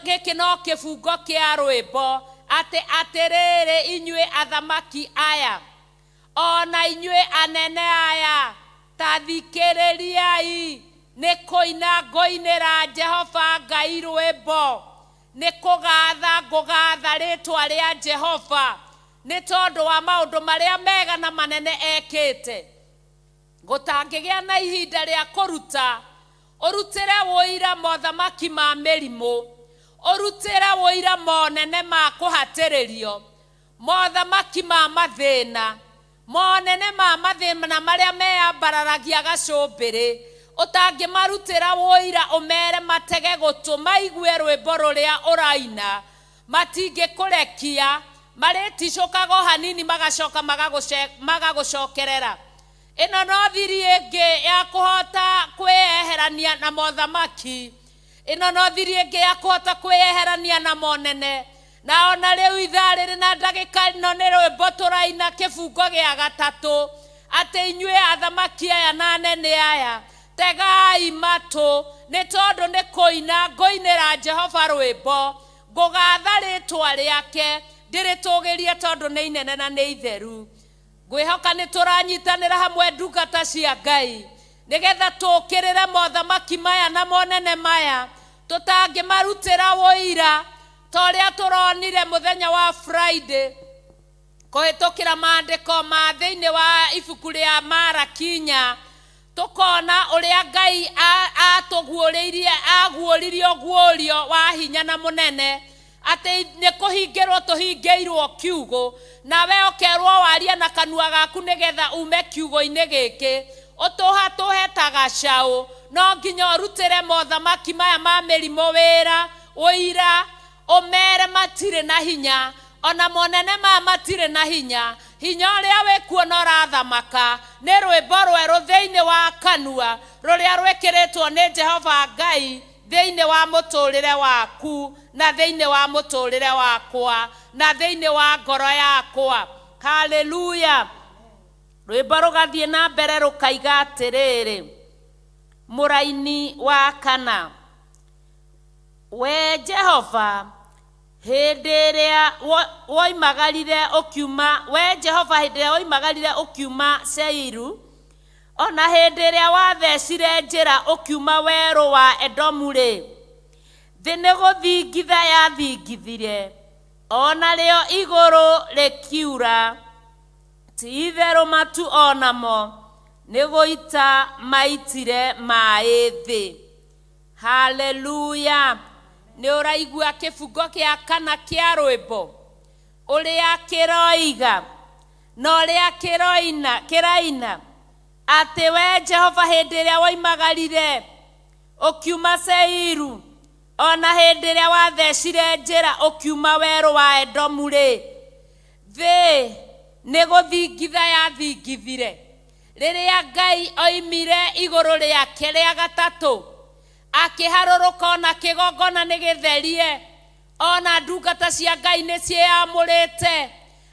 gĩkĩ no kĩbungo kĩa rwĩmbo, atĩ atĩrĩrĩ inyuĩ athamaki aya, ona inyuĩ anene aya, ta thikĩrĩriai, nĩ kũina ngũinĩra Jehova Ngai rwĩmbo, nĩ kũgatha ngũgatha rĩtwa rĩa Jehova, nĩ tondũ wa maũndũ marĩa mega na manene ekĩte. Gũtangĩgĩa na ihinda rĩa kũruta, ũrutĩre wũira mothamaki ma mĩrimũ, ũrutĩre wũira monene ma kũhatĩrĩrio, mothamaki ma mathĩna, monene ma mathĩna marĩa meyambararagia gacũmbĩrĩ, ũtangĩmarutĩra wũira ũmere matege gũtũ maigue rwĩmbo rũrĩa ũraina, matingĩkũrekia, marĩticũkaga o hanini magacoka magagũcokerera. Ĩno no thiri ĩngĩ ya kũhota kwĩyeherania na mothamaki, ĩno no thiri ĩngĩ ya kũhota kwĩyeherania na monene. Na ona rĩu ithaa rĩrĩ na ndagĩka ĩno nĩ rwĩmbo tũraina kĩbungo gĩa gatatũ, atĩ inyuĩ athamaki aya na anene aya, tegai matũ, nĩ tondũ nĩ kũina ngũinĩra Jehova rwĩmbo, ngũgatha rĩtwa rĩake, ndĩrĩtũgĩrie tondũ nĩ inene na nĩ itheru. Ngwĩhoka nĩ tũranyitanĩra hamwe ndungata cia Ngai, nĩgetha tũũkĩrĩre mothamaki maya na monene maya, tũtangĩmarutĩra wũira ta ũrĩa tũronire mũthenya wa Friday, kũhĩtũkĩra maandĩko ma thĩinĩ wa ibuku rĩa Marakinya, tũkona ũrĩa Ngai atũguũrĩirie, aguũririe ũguũrio wa hinya na mũnene, atĩ nĩ kũhingĩrwo tũhingĩirwo kiugũ, nawe ũkerwo warie na kanua gaku nĩgetha ume kiugũ-inĩ gĩkĩ, ũtũhatũhe ta gacaũ. No nginya ũrutĩre mothamaki maya ma mĩrimũ wĩra, ũira, ũmere matirĩ na hinya, ona monene maya matirĩ na hinya. Hinya ũrĩa wĩkuo na ũrathamaka nĩ rwĩmbo rwerũ thĩinĩ wa kanua rũrĩa rwĩkĩrĩtwo nĩ Jehova Ngai thĩinĩ wa mũtũrĩre waku na thĩinĩ wa mũtũrĩre wakwa na thĩinĩ wa ngoro yakwa. Haleluya. Rwĩmbo rũgathiĩ na mbere rũkaiga atĩrĩrĩ, Mũraini wa kana, we Jehova hĩndĩ ĩrĩa woimagarire ũkiuma, we Jehova hĩndĩ ĩrĩa woimagarire ũkiuma Seiru, ona hĩndĩ ĩrĩa wathecire njĩra ũkiuma werũ wa Edomu-rĩ, thĩ nĩ gũthingitha yathingithire, ona rĩo igũrũ rĩkiura, ti-itherũ matu onamo nĩ gũita maitire maĩ thĩ. Haleluya. Nĩ ũraigua kĩbungo kĩa kana kĩa rwĩmbo ũrĩa kĩroiga na ũrĩa kĩroina kĩraina atĩ we Jehova hĩndĩ ĩrĩa woimagarire ũkiuma Seiru, ona hĩndĩ ĩrĩa wathecire njĩra ũkiuma werũ wa Edomu-rĩ, thĩ nĩ gũthingitha yathingithire. Rĩrĩa Ngai oimire igũrũ rĩake rĩa gatatũ, akĩharũrũka ona kĩgongona nĩ gĩtherie, ona ndungata cia Ngai nĩ ciĩyamũrĩte,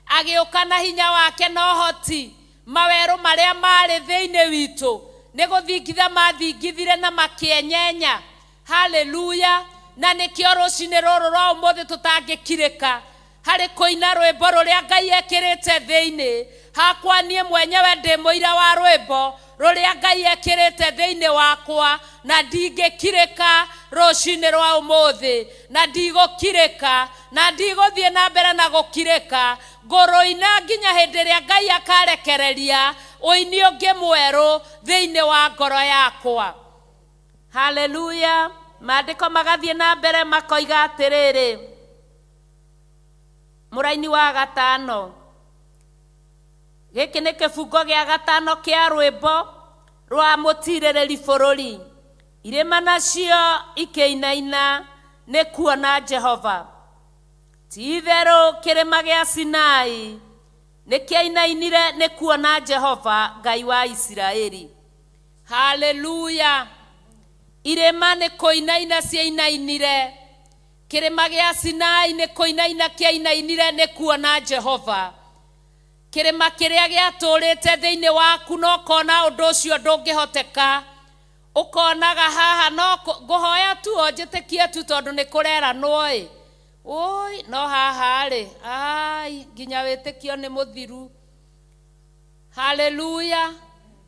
agĩũka na hinya wake na ũhoti, mawerũ marĩa marĩ thĩinĩ witũ nĩ gũthingitha mathingithire na makĩenyenya. Haleluya. Na nĩkĩo rũcinĩ rũrũ rwa ũmũthĩ tũtangĩkirĩka harĩ kũina rwĩmbo rũrĩa Ngai ekĩrĩte thĩinĩ hakwa. Niĩ mwenyewe ndĩ mũira wa rwĩmbo rũrĩa Ngai ekĩrĩte thĩinĩ wakwa, na ndingĩkirĩka rũcinĩ rwa ũmũthĩ, na ndigũkirĩka, na ndigũthiĩ na mbere na gũkirĩka, ngũrũina nginya hĩndĩ ĩrĩa Ngai akarekereria ũini ũngĩ mwerũ thĩinĩ wa ngoro yakwa. Haleluya. Maandĩko magathiĩ na mbere makoiga atĩrĩrĩ, mũraini wa gatano, gĩkĩ nĩ kĩbungo gĩa gatano kĩa rwĩmbo rwa mũtirĩrĩri bũrũri. Irĩma nacio ikĩinaina nĩ kuona Jehova, ti-itherũ kĩrĩma gĩa Sinai nĩ kĩainainire nĩ kuona Jehova Ngai wa Isiraeli. Haleluya. Irĩma nĩ kũinaina ciainainire, kĩrĩma gĩa Sinai nĩ kũinaina kĩainainire nĩ kuona Jehova. Kĩrĩma kĩrĩa gĩatũrĩte thĩinĩ waku no ũkona ũndũ ũcio ndũngĩhoteka, ũkonaga haha no ngũhoya tu o njĩtĩkie tu tondũ nĩ kũreranwo ĩ, ũi no haha rĩ, ai nginya wĩtĩkio nĩ mũthiru. Haleluya.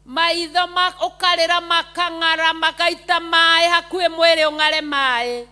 Maitho ũkarĩra makang'ara makaita maĩ hakuhĩ mwĩrĩ ũng'are maĩ,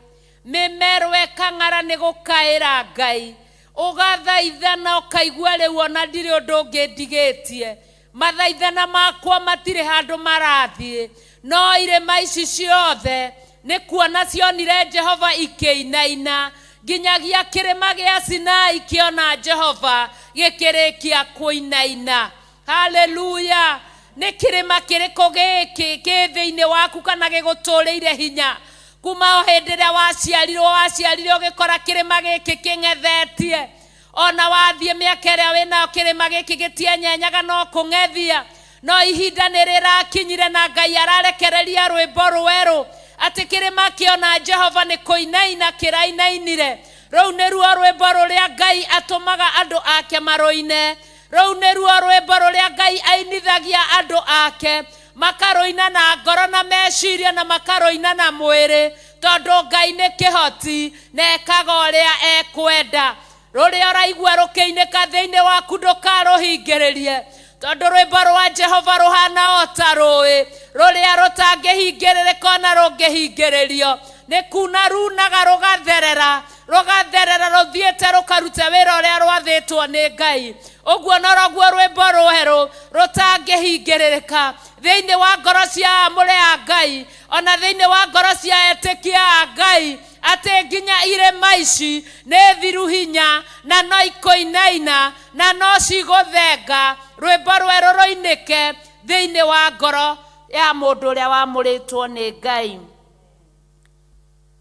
mĩmero ĩkang'ara nĩ gũkaĩra Ngai, ũgathaithana ũkaigua rĩu ona ndirĩ ũndũ ũngĩ ndigĩtie, mathaithana makwa matirĩ handũ marathiĩ, no irĩma ici ciothe nĩ kuona cionire Jehova ikĩinaina, nginyagia kĩrĩma gĩa Sinai kĩona Jehova gĩkĩrĩkia kũinaina. Haleluya. Nĩ kĩrĩma kĩrĩkũ gĩkĩ kĩ thĩinĩ waku kana gĩgũtũrĩire hinya kuma o hĩndĩ ĩrĩa waciarirwo, waciarire ũgĩkora kĩrĩma gĩkĩ kĩng'ethetie, ona wathiĩ mĩaka ĩrĩa wĩnayo kĩrĩma gĩkĩ gĩtienyenyaga no kũng'ethia, no ihinda nĩ rĩrakinyire na Ngai ararekereria rwĩmbo rwerũ atĩ kĩrĩma kĩona Jehova nĩ kũinaina kĩrainainire. Rũu nĩruo rwĩmbo rũrĩa Ngai atũmaga andũ ake marũine, rũu nĩruo rwĩmbo rũrĩa Ngai ainithagia andũ ake makarũina na ngoro na meciria na makarũina na mwĩrĩ, tondũ Ngai nĩ kĩhoti na ekaga ũrĩa ekwenda. Rũrĩa ũraigua rũkĩinĩka thĩinĩ waku ndũkarũhingĩrĩrie, tondũ rwĩmbo rwa Jehova rũhana o ta rũĩ rũrĩa rũtangĩhingĩrĩrĩka ona rũngĩhingĩrĩrio, nĩ kuna runaga rũgatherera, rũgatherera rũthiĩte rũkaruta wĩra ũrĩa rwathĩtwo nĩ Ngai. Ũguo noguo rwĩmbo rwerũ rũtangĩhingĩrĩrĩka thĩinĩ wa ngoro cia amũre a Ngai, ona thĩinĩ wa ngoro cia etĩkia a Ngai, atĩ nginya irĩma ici nĩ thiru hinya na no ikũinaina na no cigũthenga, rwĩmbo rwerũ rũinĩke thĩinĩ wa ngoro ya mũndũ ũrĩa wamũrĩtwo nĩ Ngai.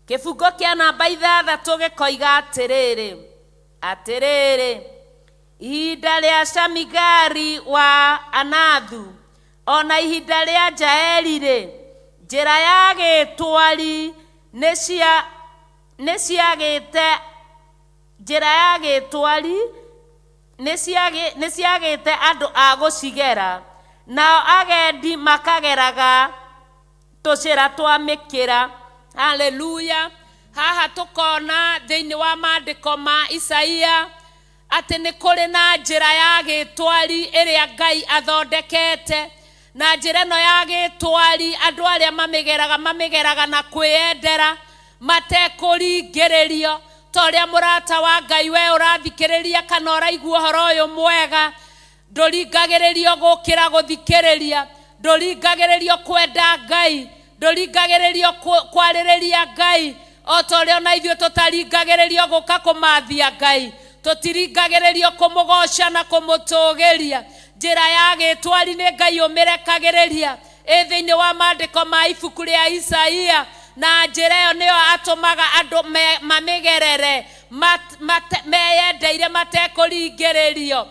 Kĩbungo kĩa namba ithathatũ gĩkoiga atĩrĩrĩ, atĩrĩrĩ, ihinda rĩa Shamigari wa Anathu ona ihinda rĩa Jaeli-rĩ, njĩra ya gĩtwari nĩ ciagĩte, njĩra ya gĩtwari nĩ ciagĩte andũ a gũcigera, nao agendi makageraga Tũcĩra twa mĩkĩra. Haleluya. Haha tũkona thĩinĩ wa maandĩko ma Isaia atĩ nĩ kũrĩ na njĩra ya gĩtwari ĩrĩa Ngai athondekete, na njĩra ĩno ya gĩtwari andũ arĩa mamĩgeraga mamĩgeraga na kwĩyendera matekũringĩrĩrio. Ta ũrĩa mũrata wa Ngai we ũrathikĩrĩria kana ũraigua ũhoro ũyũ mwega, ndũringagĩrĩrio gũkĩra gũthikĩrĩria, ndũringagĩrĩrio kwenda Ngai, ndũringagĩrĩrio kwarĩrĩria Ngai, o ta ũrĩa ona ithuĩ tũtaringagĩrĩrio gũka kũmathia Ngai, tũtiringagĩrĩrio kũmũgoca na kũmũtũgĩria. Njĩra ya gĩtwari nĩ Ngai ũmĩrekagĩrĩria ĩ thĩinĩ wa maandĩko ma ibuku rĩa Isaia, na njĩra ĩyo nĩyo atũmaga andũ mamĩgerere meyendeire matekũringĩrĩrio.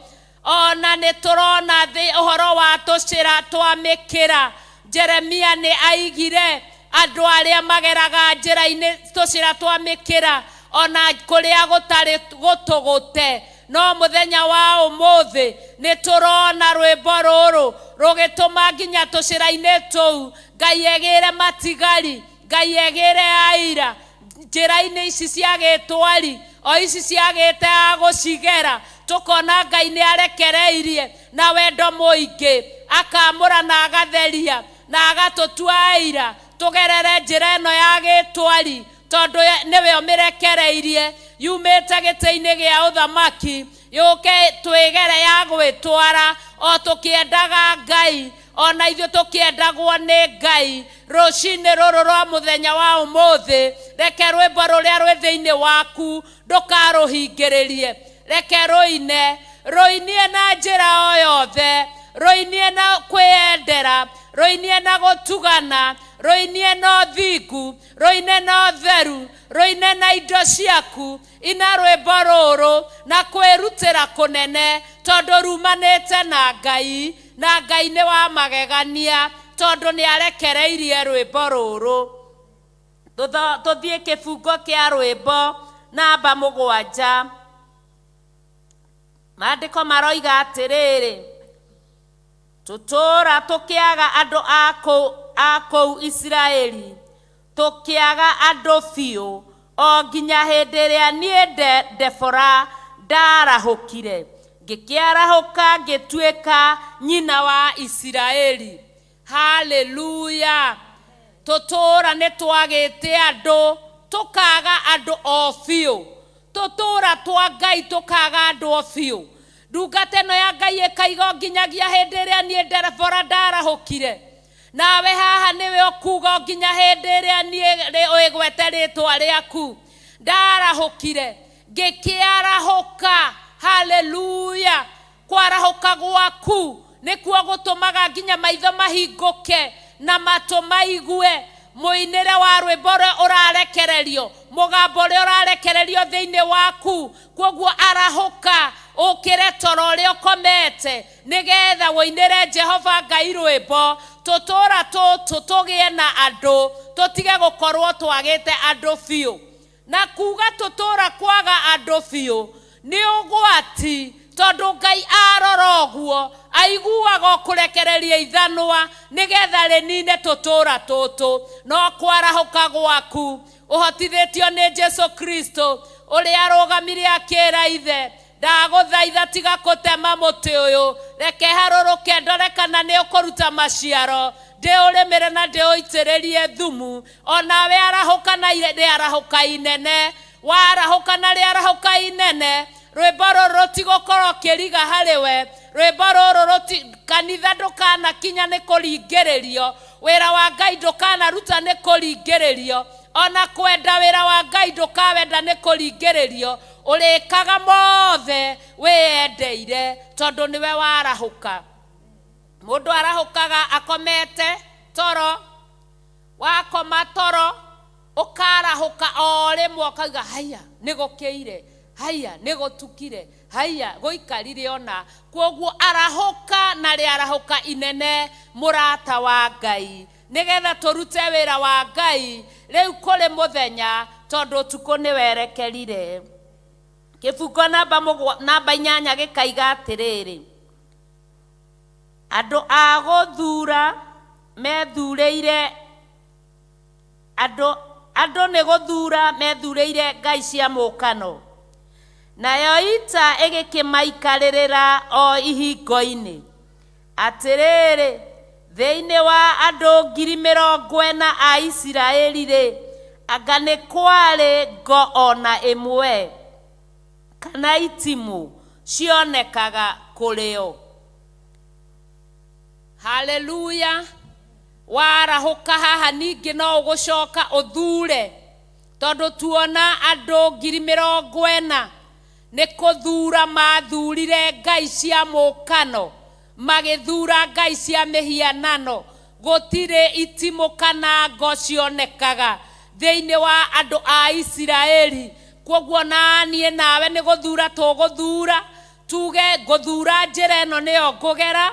Ona nĩ tũrona thĩ ũhoro wa tũcĩra twa mĩkĩra. Jeremia nĩ aigire andũ arĩa mageraga njĩra-inĩ tũcĩra twa mĩkĩra ona kũrĩa gũtarĩ gũtũgũte. No mũthenya wa ũmũthĩ nĩ tũrona rwĩmbo rũrũ rũgĩtũma nginya tũcĩra-inĩ tũu Ngai egĩre matigari, Ngai egĩre aira njĩra-inĩ ici cia gĩtwari, o ici ciagĩte a gũcigera. Tũkona Ngai nĩ arekereirie na wendo mũingĩ, akamũra na agatheria na agatũtua aira tũgerere njĩra ĩno ya gĩtwari, tondũ nĩwe ũmĩrekereirie yumĩte gĩtĩ-inĩ gĩa ũthamaki yũke twĩgere ya gwĩtwara o tũkĩendaga Ngai, ona ithuĩ tũkĩendagwo nĩ Ngai. Rũcinĩ rũrũ rwa mũthenya wa ũmũthĩ, reke rwĩmbo rũrĩa rwĩ thĩinĩ waku ndũkarũhingĩrĩrie, reke rũine, rũinie na njĩra o yothe, rũinie na kwĩyendera, rũinie na gũtugana, rũinie na ũthingu, rũine na ũtheru, rũine na indo ciaku. Ina rwĩmbo rũrũ na kwĩrutĩra kũnene, tondũ rumanĩte na Ngai, na Ngai nĩ wa magegania, tondũ nĩ arekereirie rwĩmbo rũrũ. Tũthiĩ kĩbungo kĩa rwĩmbo namba 7. Maandĩko maroiga atĩrĩrĩ, tũtũũra tũkĩaga andũ a kũu Isiraeli, tũkĩaga andũ biũ o nginya hĩndĩ ĩrĩa niĩ Debora ndarahũkire, ngĩkĩarahũka ngĩtuĩka nyina wa Isiraeli. Haleluya. Tũtũũra nĩ twagĩte andũ, tũkaga andũ o biũ. Tũtũũra twa Ngai tũkaga andũ o biũ. Ndungata ĩno ya Ngai ĩkaiga o nginyagia hĩndĩ ĩrĩa niĩ Debora ndarahũkire. Nawe haha nĩwe ũkuga o nginya hĩndĩ ĩrĩa niĩ wĩgwete rĩtwa rĩaku ndarahũkire, ngĩkĩarahũka. Haleluya. Kwarahũka gwaku nĩkuo gũtũmaga nginya maitho mahingũke na matũ maigue mũinĩre wa rwĩmbo ũrĩa ũrarekererio, mũgambo ũrĩa ũrarekererio thĩinĩ waku. Kwoguo arahũka ũkĩre toro ũrĩa ũkomete, nĩgetha wũinĩre Jehova Ngai rwĩmbo. Tũtũũra tũtũ tũgĩe na andũ, tũtige gũkorwo twagĩte andũ biũ. Na kuga tũtũũra kwaga andũ biũ nĩ ũgwati, tondũ Ngai arora ũguo aiguaga o kũrekereria ithanwa nĩgetha rĩnine tũtũũra tũtũ. No kwarahũka gwaku ũhotithĩtio nĩ Jesu Kristo ũrĩa arũgamire akĩra ithe, ndagũthaitha tiga kũtema mũtĩ ũyũ, reke harũrũke ndore kana nĩ ũkũruta maciaro, ndĩũrĩmĩre na ndĩũitĩrĩrie thumu. Onawe arahũka na rĩarahũka inene, warahũka na rĩarahũka inene, rwĩmbo rũrũ rũtigũkorwo kĩriga harĩ we. Rwĩmbo rũrũ kanitha ndũkanakinya nĩ kũringĩrĩrio, wĩra wa Ngai ndũkanaruta nĩ kũringĩrĩrio, ona kwenda wĩra wa Ngai ndũkawenda nĩ kũringĩrĩrio, ũrĩkaga mothe wĩyendeire tondũ nĩwe warahũka. Mũndũ arahũkaga akomete toro, wakoma toro ũkarahũka o rĩmwe ũkauga haiya nĩ gũkĩire, haiya nĩ gũtukire, haiya gũikarire ona. Kwoguo arahũka na rĩarahũka inene mũrata wa Ngai, nĩgetha tũrute wĩra wa Ngai rĩu kũrĩ mũthenya, tondũ ũtukũ nĩ werekerire. Kĩbungo namba 8 gĩkaiga atĩrĩrĩ, andũ a gũthura methurĩire Andũ andũ nĩ gũthura methurĩire ngai cia mũũkano, nayo ita ĩgĩkĩmaikarĩrĩra o ihingo-inĩ. Atĩrĩrĩ, thĩinĩ wa andũ 40,000 a Isiraeli-rĩ, anga nĩ kwarĩ ngo o na ĩmwe kana itimũ cionekaga kũrĩ o? Haleluya! Warahũka haha ningĩ no ũgũcoka ũthure, tondũ tuona andũ 40,000 nĩ kũthura mathurire ngai cia mũũkano, magĩthura ngai cia mĩhianano. Gũtirĩ itimũ kana ngo cionekaga thĩinĩ wa andũ a Isiraeli. Kwoguo naniĩ nawe nĩ gũthura tũgũthura, tuge ngũthura njĩra ĩno nĩyo ngũgera,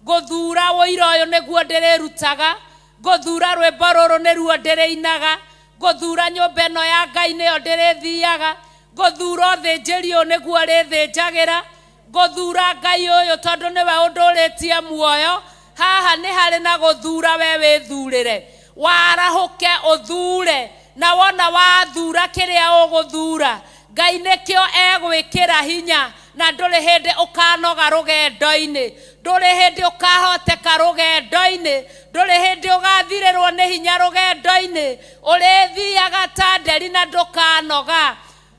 ngũthura ũira ũyũ nĩguo ndĩrĩrutaga, ngũthura rwĩmbo rũrũ nĩruo ndĩrĩinaga, ngũthura nyũmba ĩno ya Ngai nĩyo ndĩrĩthiaga, ngũthura ũthĩnjĩri ũyũ nĩguo rĩthĩnjagĩra, ngũthura Ngai ũyũ tondũ nĩwe ũndũrĩtie muoyo. Haha nĩ harĩ na gũthura, we wĩthurĩre, warahũke ũthure, na wona wathura kĩrĩa ũgũthura, Ngai nĩkĩo egwĩkĩra hinya, na ndũrĩ hĩndĩ ũkanoga rũgendo-inĩ, ndũrĩ hĩndĩ ũkahoteka rũgendo-inĩ, ndũrĩ hĩndĩ ũgathirĩrwo nĩ hinya rũgendo-inĩ, ũrĩthiaga ta nderi na ndũkanoga.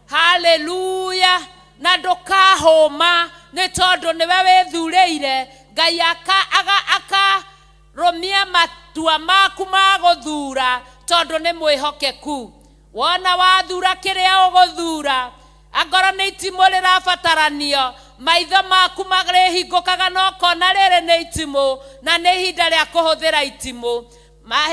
Haleluya! Na ndũkahũma nĩ tondũ nĩwe wĩthurĩire. Ngai aka aga akarũmia matua maku ma gũthura tondũ nĩ mwĩhokeku. Wona wathura kĩrĩa ũgũthura, angorwo nĩ itimũ rĩrabataranio, maitho maku marĩhingũkaga na ũkona rĩrĩ nĩ itimũ na nĩ ihinda rĩa kũhũthĩra itimũ.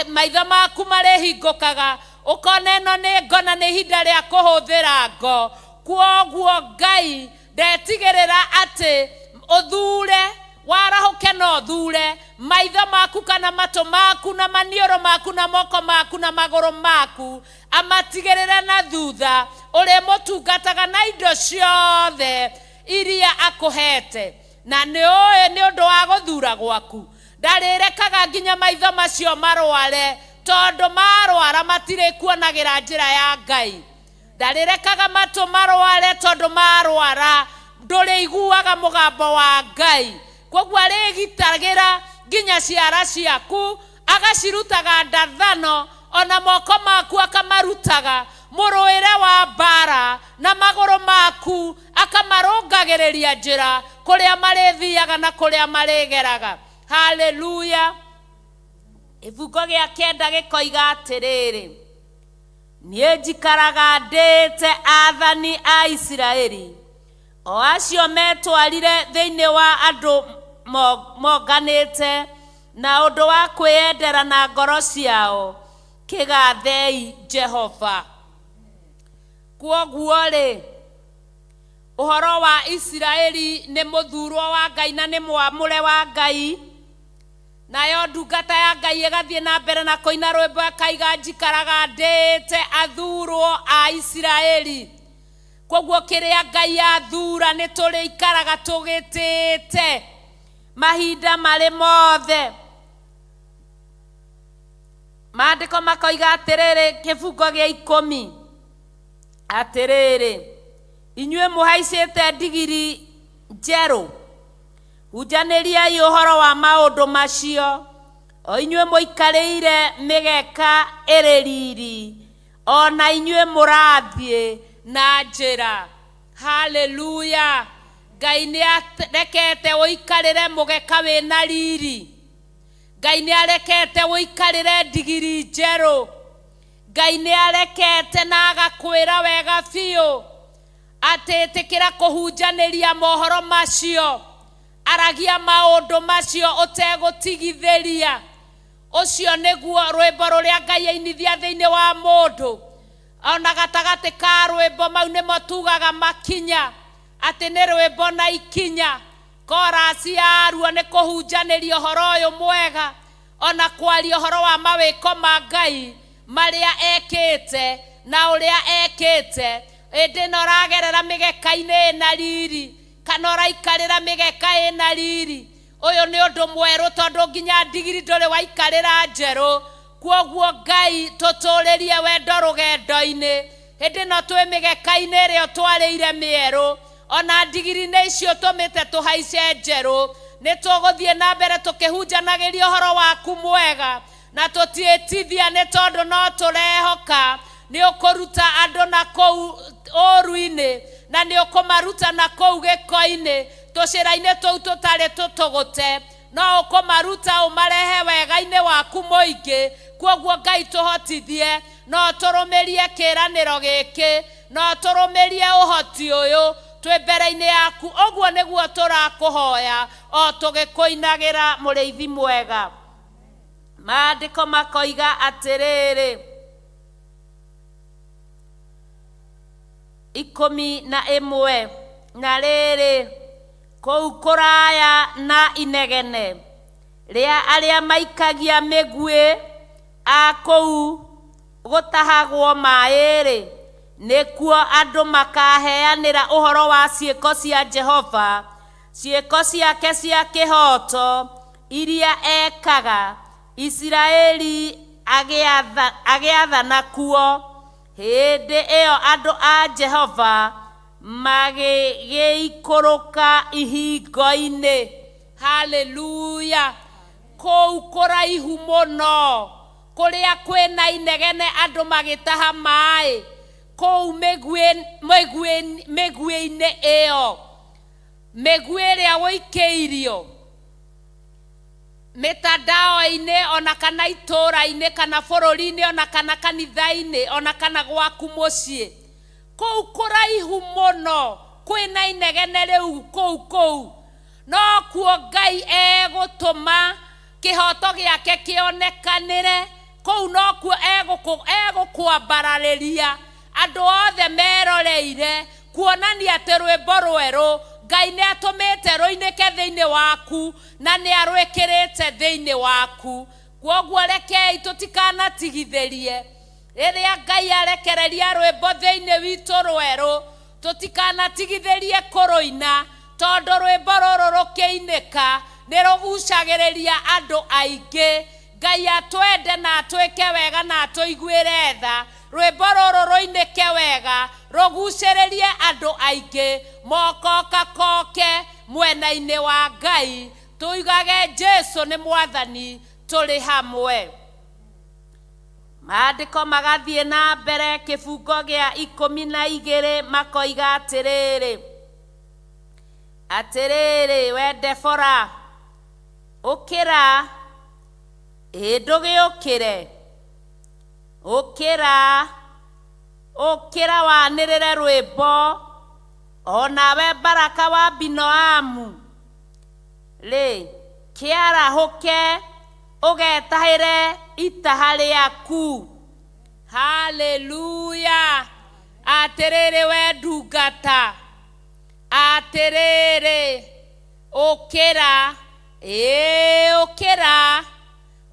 Maitho maku marĩhingũkaga ũkona ĩno nĩ ngo na nĩ ihinda rĩa kũhũthĩra ngo. Kwoguo Ngai ndetigĩrĩra atĩ ũthure, warahũke na ũthure maitho maku kana matũ maku na maniũrũ maku na moko maku na magũrũ maku, amatigĩrĩre na thutha ũrĩmũtungataga na indo ciothe iria akũhete. Na nĩ ũĩ nĩ ũndũ wa gũthura gwaku, ndarĩrekaga nginya maitho macio marware, tondũ marwara matirĩkuonagĩra njĩra ya Ngai. Ndarĩrekaga matũ marware, tondũ marwara ndũrĩiguaga mũgambo wa Ngai. Kwoguo arĩgitagĩra nginya ciara ciaku, agacirutaga ndathano, ona moko maku akamarutaga mũrũĩre wa mbara, na magũrũ maku akamarũngagĩrĩria njĩra kũrĩa marĩthiaga na kũrĩa marĩgeraga. Haleluya! Gĩbungo gĩa kenda gĩkoiga atĩrĩrĩ, niĩ njikaraga ndĩĩte athani a Isiraeli, o acio metwarire thĩinĩ wa andũ monganĩte na ũndũ wa kwĩyendera na ngoro ciao, kĩgathei Jehova. Kwoguo-rĩ, ũhoro wa Isiraeli nĩ mũthurwo wa Ngai na nĩ mwamũre wa Ngai, nayo ndungata ya Ngai ĩgathiĩ na mbere na kũina rwĩmbo ĩkaiga njikaraga ndĩĩte athurwo a Isiraeli. Kwoguo kĩrĩa Ngai athura nĩ tũrĩikaraga tũgĩtĩĩte mahinda marĩ mothe. Maandĩko makoiga atĩrĩrĩ, kĩbungo gĩa 10 atĩrĩrĩ, inyuĩ mũhaicĩte ndigiri njerũ, hunjanĩriai ũhoro wa maũndũ macio, o inyuĩ mũikarĩire mĩgeka ĩrĩ riri, o na inyuĩ mũrathiĩ na njĩra. Haleluya! Ngai nĩ arekete ũikarĩre mũgeka wĩna riri. Ngai nĩ arekete ũikarĩre ndigiri njerũ. Ngai nĩ arekete na agakwĩra wega biũ atĩ ĩtĩkĩra kũhunjanĩria mohoro macio, aragia maũndũ macio ũtegũtigithĩria. Ũcio nĩguo rwĩmbo rũrĩa Ngai ainithia thĩinĩ wa mũndũ. Ona gatagatĩ ka rwĩmbo mau nĩmo tugaga makinya, atĩ nĩ rwĩmbo na ikinya. Korasi yaruo nĩ kũhunjanĩria ũhoro ũyũ mwega, ona kwaria ũhoro wa mawĩko ma Ngai marĩa ekĩte na ũrĩa ekĩte. Ĩndĩ ĩno ũragerera mĩgeka-inĩ ĩna riri, kana ũraikarĩra mĩgeka ĩna riri, ũyũ nĩ ũndũ mwerũ tondũ nginya ndigiri ndũrĩ waikarĩra njerũ. Kwoguo Ngai tũtũrĩrie wendo rũgendo-inĩ hĩndĩ ĩno twĩ mĩgeka-inĩ ĩrĩa ũtwarĩire mĩerũ, ona ndigiri-inĩ icio tũmĩte tũhaice njerũ. Nĩ tũgũthiĩ na mbere tũkĩhunjanagĩria ũhoro waku mwega na tũtiĩtithia, nĩ tondũ no tũrehoka nĩ ũkũruta andũ na kũu ũru-inĩ, na nĩ ũkũmaruta na kũu gĩko-inĩ, tũcĩra-inĩ tũu tũtarĩ tũtũgũte, no ũkũmaruta ũmarehe wega-inĩ waku mũingĩ. Kwoguo Ngai tũhotithie, no tũrũmĩrie kĩĩranĩro gĩkĩ, no tũrũmĩrie ũhoti ũyũ twĩ mbere-inĩ yaku. Ũguo nĩguo tũrakũhoya o tũgĩkũinagĩra, mũrĩithi mwega. Maandĩko makoiga atĩrĩrĩ, 11, na rĩrĩ, kũu kũraya na inegene rĩa arĩa maikagia mĩguĩ a kũu gũtahagwo maĩ-rĩ, nĩkuo andũ makaheanĩra ũhoro wa ciĩko cia Jehova, ciĩko ciake cia kĩhooto iria ekaga Isiraeli agĩathana kuo. Hĩndĩ ĩyo andũ a Jehova magĩgĩikũrũka ihingo-inĩ. Haleluya! Kũu kũraihu mũno kũrĩa kwĩna inegene andũ magĩtaha maĩ, kũu mĩguĩ-inĩ ĩyo, mĩguĩ ĩrĩa wũikĩirio mitandao-inĩ, ona kana itũũra-inĩ, kana bũrũri-inĩ, ona kana kanitha-inĩ, ona kana gwaku mũciĩ, kũu kũraihu mũno kwĩna inegene rĩu, kũu no kuo Ngai egũtũma kĩhoto gĩake kĩonekanĩre. Kũu no kuo egũkwambararĩria andũ othe meroreire, kuonania atĩ rwĩmbo rwerũ Ngai nĩ atũmĩte rũinĩke thĩinĩ waku na nĩ arwĩkĩrĩte thĩinĩ waku. Kwoguo rekei tũtikanatigithĩrie rĩrĩa Ngai arekereria rwĩmbo thĩinĩ witũ rwerũ, tũtikanatigithĩrie kũrũina, tondũ rwĩmbo rũrũ rũkĩinĩka nĩ rũgucagĩrĩria andũ aingĩ. Ngai atwende na atwĩke wega na atũiguĩre tha, rwĩmbo rũrũ rũinĩke wega rũgucĩrĩrie andũ aingĩ, mokoka koke mwena-inĩ wa Ngai, tuigage Jesu nĩ mwathani tũrĩ hamwe. Maandĩko magathiĩ na mbere kĩbungo gĩa 12, makoiga atĩrĩrĩ, atĩrĩrĩ, we Debora, ũkĩra, ĩ ndũgĩũkĩre, ũkĩra, ũkĩra wanĩrĩre rwĩmbo, onawe Baraka wa Binoamu rĩ, kĩarahũke ũgetahĩre itaha rĩaku. Haleluya! Atĩrĩrĩ we ndungata, atĩrĩrĩ, ũkĩra, ĩ ũkĩra,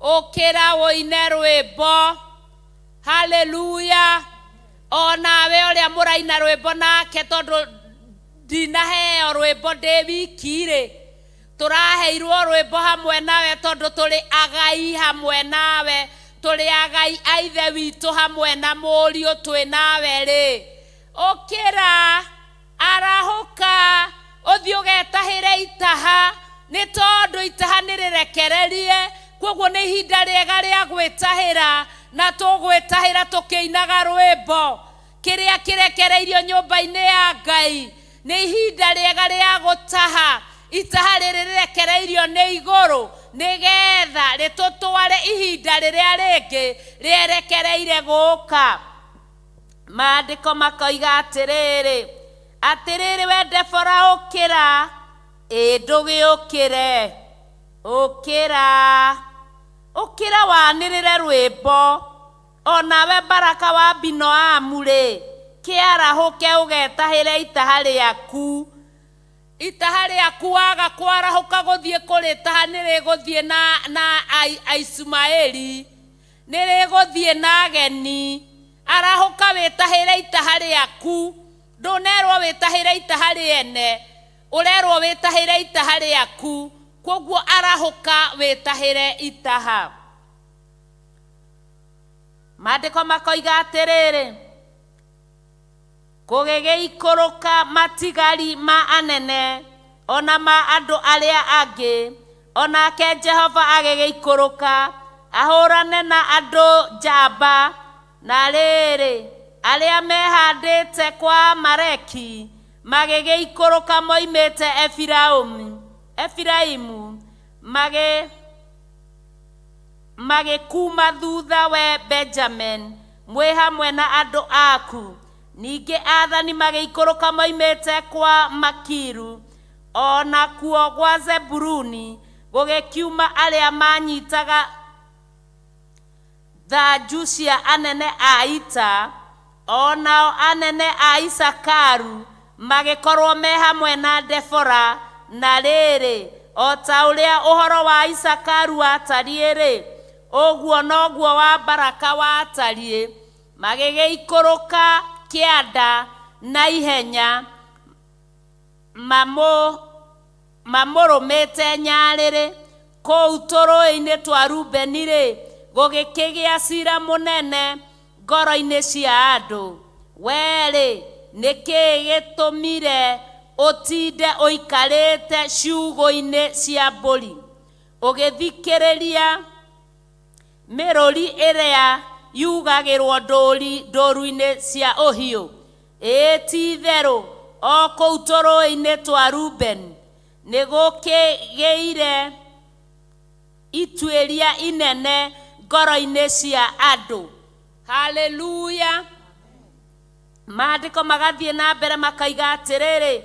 ũkĩra ũine rwĩmbo. Haleluya! Onawe ũrĩa mũraina rwĩmbo nake, tondũ ndinaheo rwĩmbo ndĩ wiki-rĩ, tũraheirwo rwĩmbo hamwe nawe, tondũ tũrĩ agai hamwe nawe, tũrĩ agai a Ithe witũ hamwe na mũriũ twĩ nawe rĩ, ũkĩra, arahũka, ũthiĩ ũgetahĩre itaha, nĩ tondũ itaha nĩ rĩrekererie. Kwoguo nĩ ihinda rĩega rĩa gwĩtahĩra, na tũgwĩtahĩra tũkĩinaga rwĩmbo kĩrĩa kĩrekereirio nyũmba-inĩ ya Ngai. Nĩ ihinda rĩega rĩa gũtaha itaha rĩrĩ rĩrekereirio nĩ igũrũ, nĩgetha rĩtũtware ihinda rĩrĩa rĩngĩ rĩerekereire gũka. Maandĩko makoiga atĩrĩrĩ, atĩrĩrĩ we Debora, ũkĩra, ĩ ndũgĩũkĩre, ũkĩra, ũkĩra wanĩrĩre rwĩmbo, onawe Baraka wa Binoamu rĩ, kĩarahũke ũgetahĩre itaha rĩaku. Itaha rĩaku waga kwarahũka gũthiĩ kũrĩtaha, nĩ rĩgũthiĩ na Aisumaeli, nĩ rĩgũthiĩ na ageni. Arahũka wĩtahĩre itaha rĩaku. Ndũnerwo wĩtahĩre itaha rĩene, ũrerwo wĩtahĩre itaha rĩaku. Kwoguo arahũka wĩtahĩre itaha. Maandĩko makoiga atĩrĩrĩ, kũgĩgĩikũrũka matigari ma anene ona ma andũ arĩa angĩ, onake Jehova agĩgĩikũrũka ahũrane na andũ njamba. Na rĩrĩ, arĩa mehandĩte kwa Amaleki magĩgĩikũrũka moimĩte Efiraimu magĩkuma thutha we Benjamin mwĩ hamwe na andũ aku. Ningĩ athani magĩikũrũka moimĩte kwa Makiru, o nakuo gwa Zebuluni gũgĩkiuma arĩa manyitaga thanju cia anene a ita, o nao anene a Isakaru magĩkorwo me hamwe na Debora. Na rĩrĩ, o ta ũrĩa ũhoro wa Isakaru watariĩ-rĩ, ũguo noguo wa Baraka watariĩ. Magĩgĩikũrũka kĩanda na ihenya mamũrũmĩte nyarĩrĩ. Kũu tũrũũĩ-inĩ twa Rubeni-rĩ, gũgĩkĩgĩa cira mũnene ngoro-inĩ cia andũ. Wee-rĩ, nĩ kĩĩ gĩtũmire ũtinde ũikarĩte ciugũ-inĩ cia mbũri, ũgĩthikĩrĩria mĩrũri ĩrĩa yugagĩrwo ndũru-inĩ cia ũhiũ? Ĩĩ, ti-itherũ o kũu tũrũũĩ-inĩ twa Rubeni nĩgũkĩgĩire ituĩria inene ngoro-inĩ cia andũ. Haleluya. Maandĩko magathiĩ na mbere makaiga atĩrĩrĩ,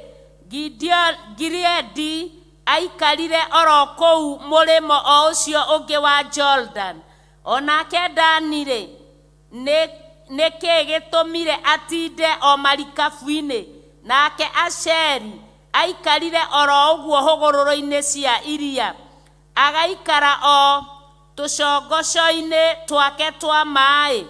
Gileadi aikarire oro kũu mũrĩmo o ũcio ũngĩ wa Jordan. Onake Dani-rĩ, nĩ kĩĩ gĩtũmire atinde o marikabu-inĩ? Nake Asheri aikarire oro ũguo hũgũrũrũ-inĩ cia iria, agaikara o tũcongoco-inĩ twake twa maĩ.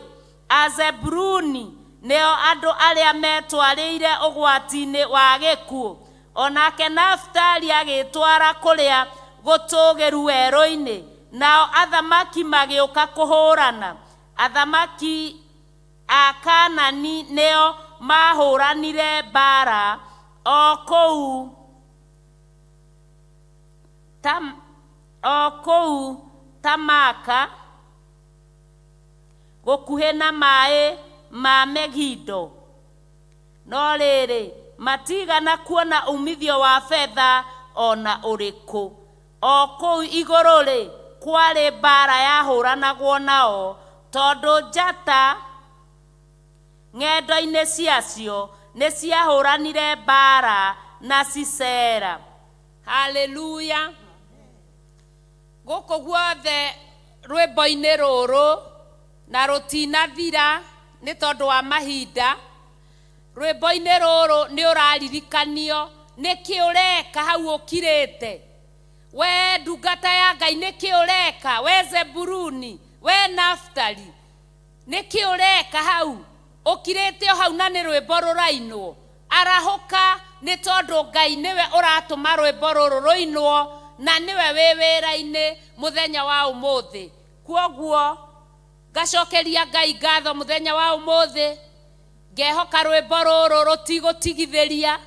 Azebuluni nĩo andũ arĩa metwarĩire ũgwati-inĩ wa gĩkuũ. Onake Naftali agĩtwara kũrĩa gũtũũgĩru werũ-inĩ, nao athamaki magĩũka kũhũrana. Athamaki a Kaanani nĩo mahũranire mbaara o kũu Tamaka, gũkuhĩ na maĩ ma Megido. No rĩrĩ, matigana kuona umithio wa betha o na ũrĩkũ. O kũu igũrũ-rĩ, kwarĩ mbaara yahũranagwo nao, tondũ njata ng'endo-inĩ ciacio nĩ ciahũranire mbaara na Sisera. Haleluya. Gũkũ guothe rwĩmbo-inĩ rũrũ na rũtinathira nĩ tondũ wa mahinda. Rwĩmbo-inĩ rũrũ nĩ ũraririkanio nĩkĩ ũreka hau ũkirĩte. We ndungata ya Ngai, nĩkĩ ũreka? We Zebuluni, we Naftali, nĩkĩ ũreka hau ũkirĩte o hau? Na nĩ rwĩmbo rũrainwo. Arahũka, nĩ tondũ Ngai nĩwe ũratũma rwĩmbo rũrũ rũinwo, na nĩwe wĩ wĩra-inĩ mũthenya wa ũmũthĩ. Kwoguo ngacokeria Ngai ngatho mũthenya wa ũmũthĩ, ngehoka rwĩmbo rũrũ rũtigũtigithĩria,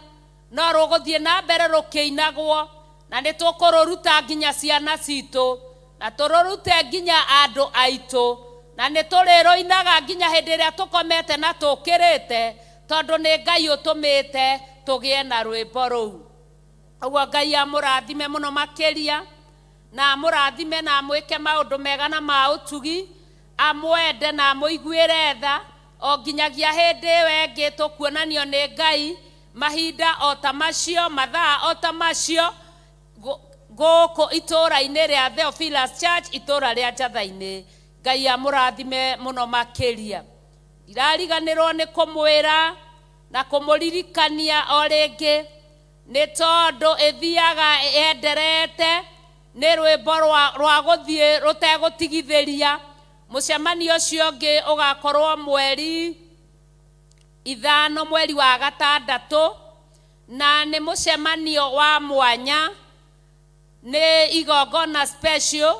no rũgũthiĩ na mbere rũkĩinagwo, na nĩ tũkũrũruta nginya ciana citũ, na tũrũrute nginya andũ aitũ, na nĩ tũrĩrũinaga nginya hĩndĩ ĩrĩa tũkomete na tũkĩrĩte, tondũ nĩ Ngai ũtũmĩte tũgĩe na rwĩmbo rũu. Ũguo Ngai amũrathime mũno makĩria, na amũrathime na amwĩke maũndũ mega na ma ũtugi, amwende na amũiguĩre tha, o nginyagia hĩndĩ ĩyo ĩngĩ tũkuonanio nĩ Ngai mahinda o ta macio, mathaa o ta macio, gũkũ itũũra-inĩ rĩa Theophilus Church, itũũra rĩa Njatha-inĩ. Ngai amũrathime mũno makĩria. Ndirariganĩrwo nĩ kũmwĩra na kũmũririkania o rĩngĩ, nĩ tondũ ĩthiaga yenderete, nĩ rwĩmbo rwa gũthiĩ rũtegũtigithĩria. Mũcemanio ũcio ũngĩ ũgakorwo mweri 5 mweri wa 6, na nĩ mũcemanio wa mwanya, nĩ igongona special.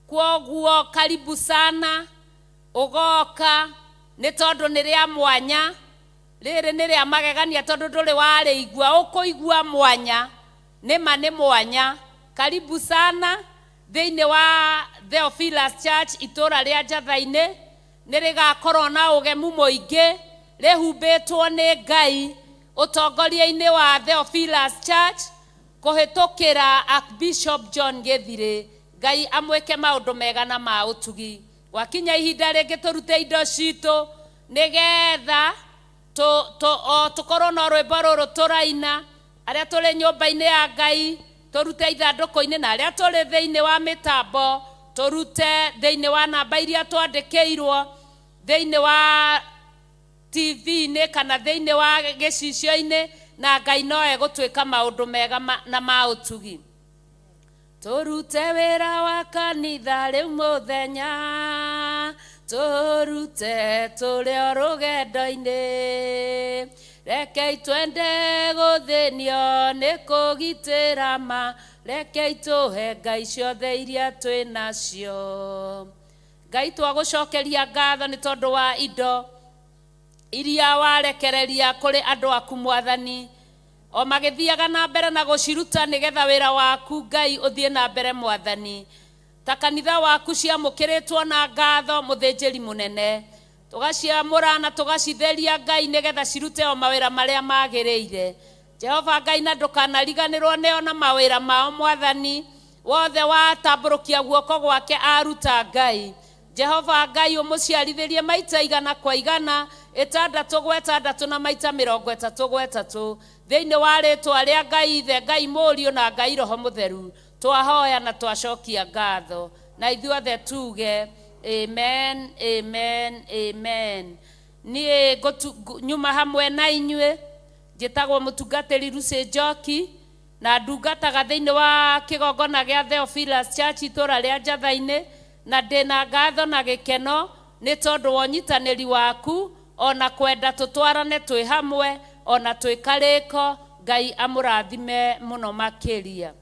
Kwoguo karibu sana. Ũgoka nĩ tondũ nĩ rĩa mwanya, rĩrĩ nĩ rĩa magegania tondũ ndũrĩ warĩigua, ũkũigua mwanya, nĩma nĩ mwanya. Karibu sana thĩinĩ wa Theophilus Church itũra rĩa Njatha-inĩ, nĩ rĩgakorwo na ũgemu mũingĩ, rĩhumbĩtwo nĩ Ngai ũtongoria-inĩ wa Theophilus Church kũhĩtũkĩra Archbishop John Gĩthirĩ. Ngai amwĩke maũndũ mega na ma ũtugi. Gwakinya ihinda rĩngĩ tũrute indo citũ nĩgetha tũkorwo na rwĩmbo rũrũ tũraina, arĩa tũrĩ nyũmba-inĩ ya Ngai tũrute ithandũkũ-inĩ, na arĩa tũrĩ thĩinĩ wa mĩtambo tũrute thĩinĩ wa namba iria twandĩkĩirwo thĩinĩ wa TV-inĩ kana thĩinĩ wa gĩcicio-inĩ, na Ngai no egũtwĩka maũndũ mega na ma ũtugi. Tũrute wĩra wa kanitha rĩu mũthenya, tũrute tũrĩ o rũgendo-inĩ, rekei twende gũthĩnio nĩ kũgitĩra ma, rekei tũhe Ngai ciothe iria twĩ nacio. Ngai twagũcokeria ngatho nĩ tondũ wa indo iria warekereria kũrĩ andũ aku Mwathani, o magĩthiaga na mbere na gũciruta nĩgetha wĩra waku Ngai ũthiĩ na mbere Mwathani. Ta kanitha waku ciamũkĩrĩtwo na ngatho mũthĩnjĩri mũnene, tũgaciamũra na tũgacitheria Ngai nĩgetha cirute o mawĩra marĩa magĩrĩire. Jehova Ngai, na ndũkanariganĩrwo nĩo na mawĩra mao Mwathani, wothe watambũrũkia guoko gwake aruta Ngai. Jehova Ngai ũmũciarithĩrie maita igana kwa igana, ĩtandatũ gwa ĩtandatũ na maita mĩrongo ĩtatũ gwa ĩtatũ, thĩinĩ wa rĩtwa rĩa Ngai Ithe, Ngai Mũriũ na Ngai Roho Mũtheru, twahoya na twacokia ngatho, na ithuothe tuge amen, amen, amen. Niĩ nyuma hamwe na inyuĩ, njĩtagwo mũtungatĩri Lucy Njoki, na ndungataga thĩinĩ wa kĩgongona gĩa Theophilus Church itũra rĩa Njatha-inĩ, na ndĩna ngatho na gĩkeno nĩ tondũ wa ũnyitanĩri waku, ona kwenda tũtwarane twĩ hamwe, ona twĩ karĩko. Ngai amũrathime mũno makĩria.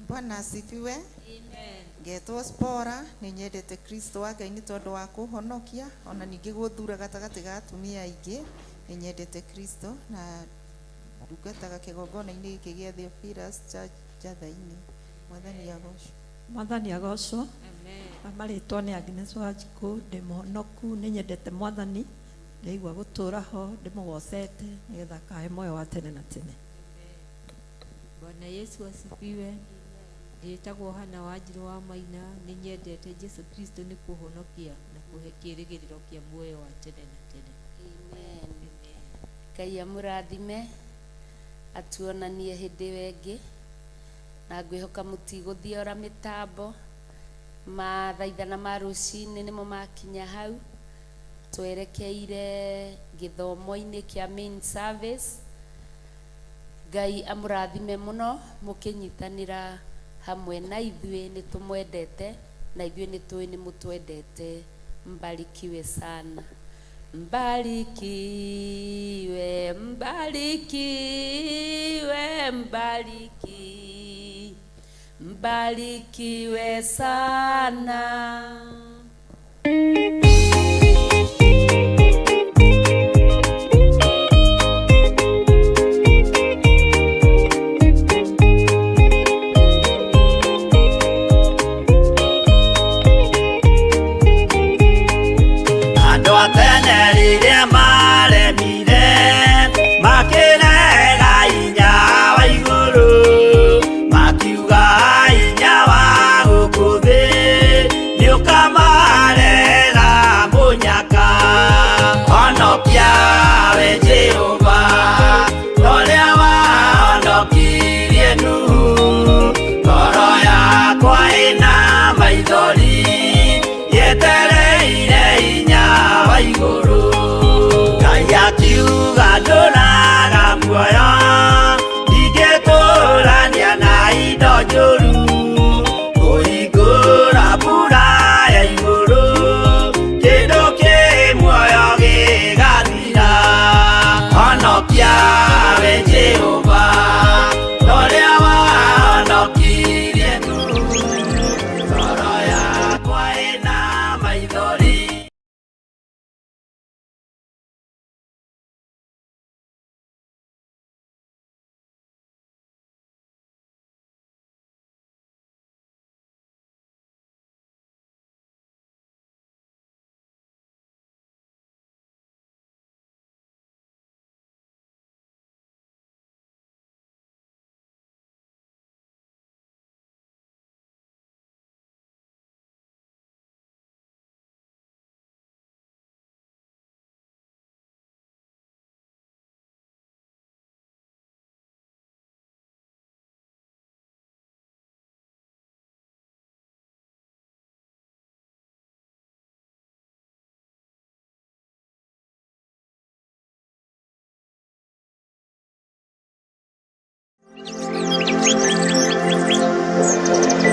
Bwana asifiwe. Ngetwo Spora, nĩ nyendete Kristo wa Ngai nĩ tondũ wa kũhonokia, ona ningĩ gũthura gatagatĩ ga atumia aingĩ. Nĩ nyendete Kristo na ndungataga kĩgongona-inĩ gĩkĩ gĩa Theophilus Church Njatha-inĩ. Mwathani agocwo. Mwathani agocwo. Marĩtwa nĩ Agnes Wanjikũ, ndĩ mũhonoku, nĩ nyendete Mwathani, ndĩraigua gũtũra ho ndĩmũgocete nĩgetha akahe muoyo wa tene na tene. Bwana Yesu asifiwe. Njĩtagwo Hana Wanjirũ wa Maina, nĩ nyendete Jesu Kristo nĩ kũhonokia na kũhe kĩĩrĩgĩrĩro kĩa muoyo wa tene na tene. Amen. Ngai amũrathime, atuonanie hĩndĩ ĩyo ĩngĩ, na ngwĩhoka mũtigũthiora mĩtambo. Mathaithana ma rũcinĩ nĩmo makinya hau, twerekeire gĩthomo-inĩ kĩa main service. Ngai amũrathime mũno mũkĩnyitanĩra hamwe na ithuĩ, nĩ tũmwendete na ithuĩ nĩ tũĩ nĩ mũtwendete. Mbarikiwe sana. Mbarikiwe, mbarikiwe, mbariki, mbarikiwe sana. Andũ a tene rĩrĩa maremire, makĩrega hinya wa igũrũ, makiuga hinya wa gũkũ thĩ nĩũkamarega.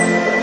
Amen.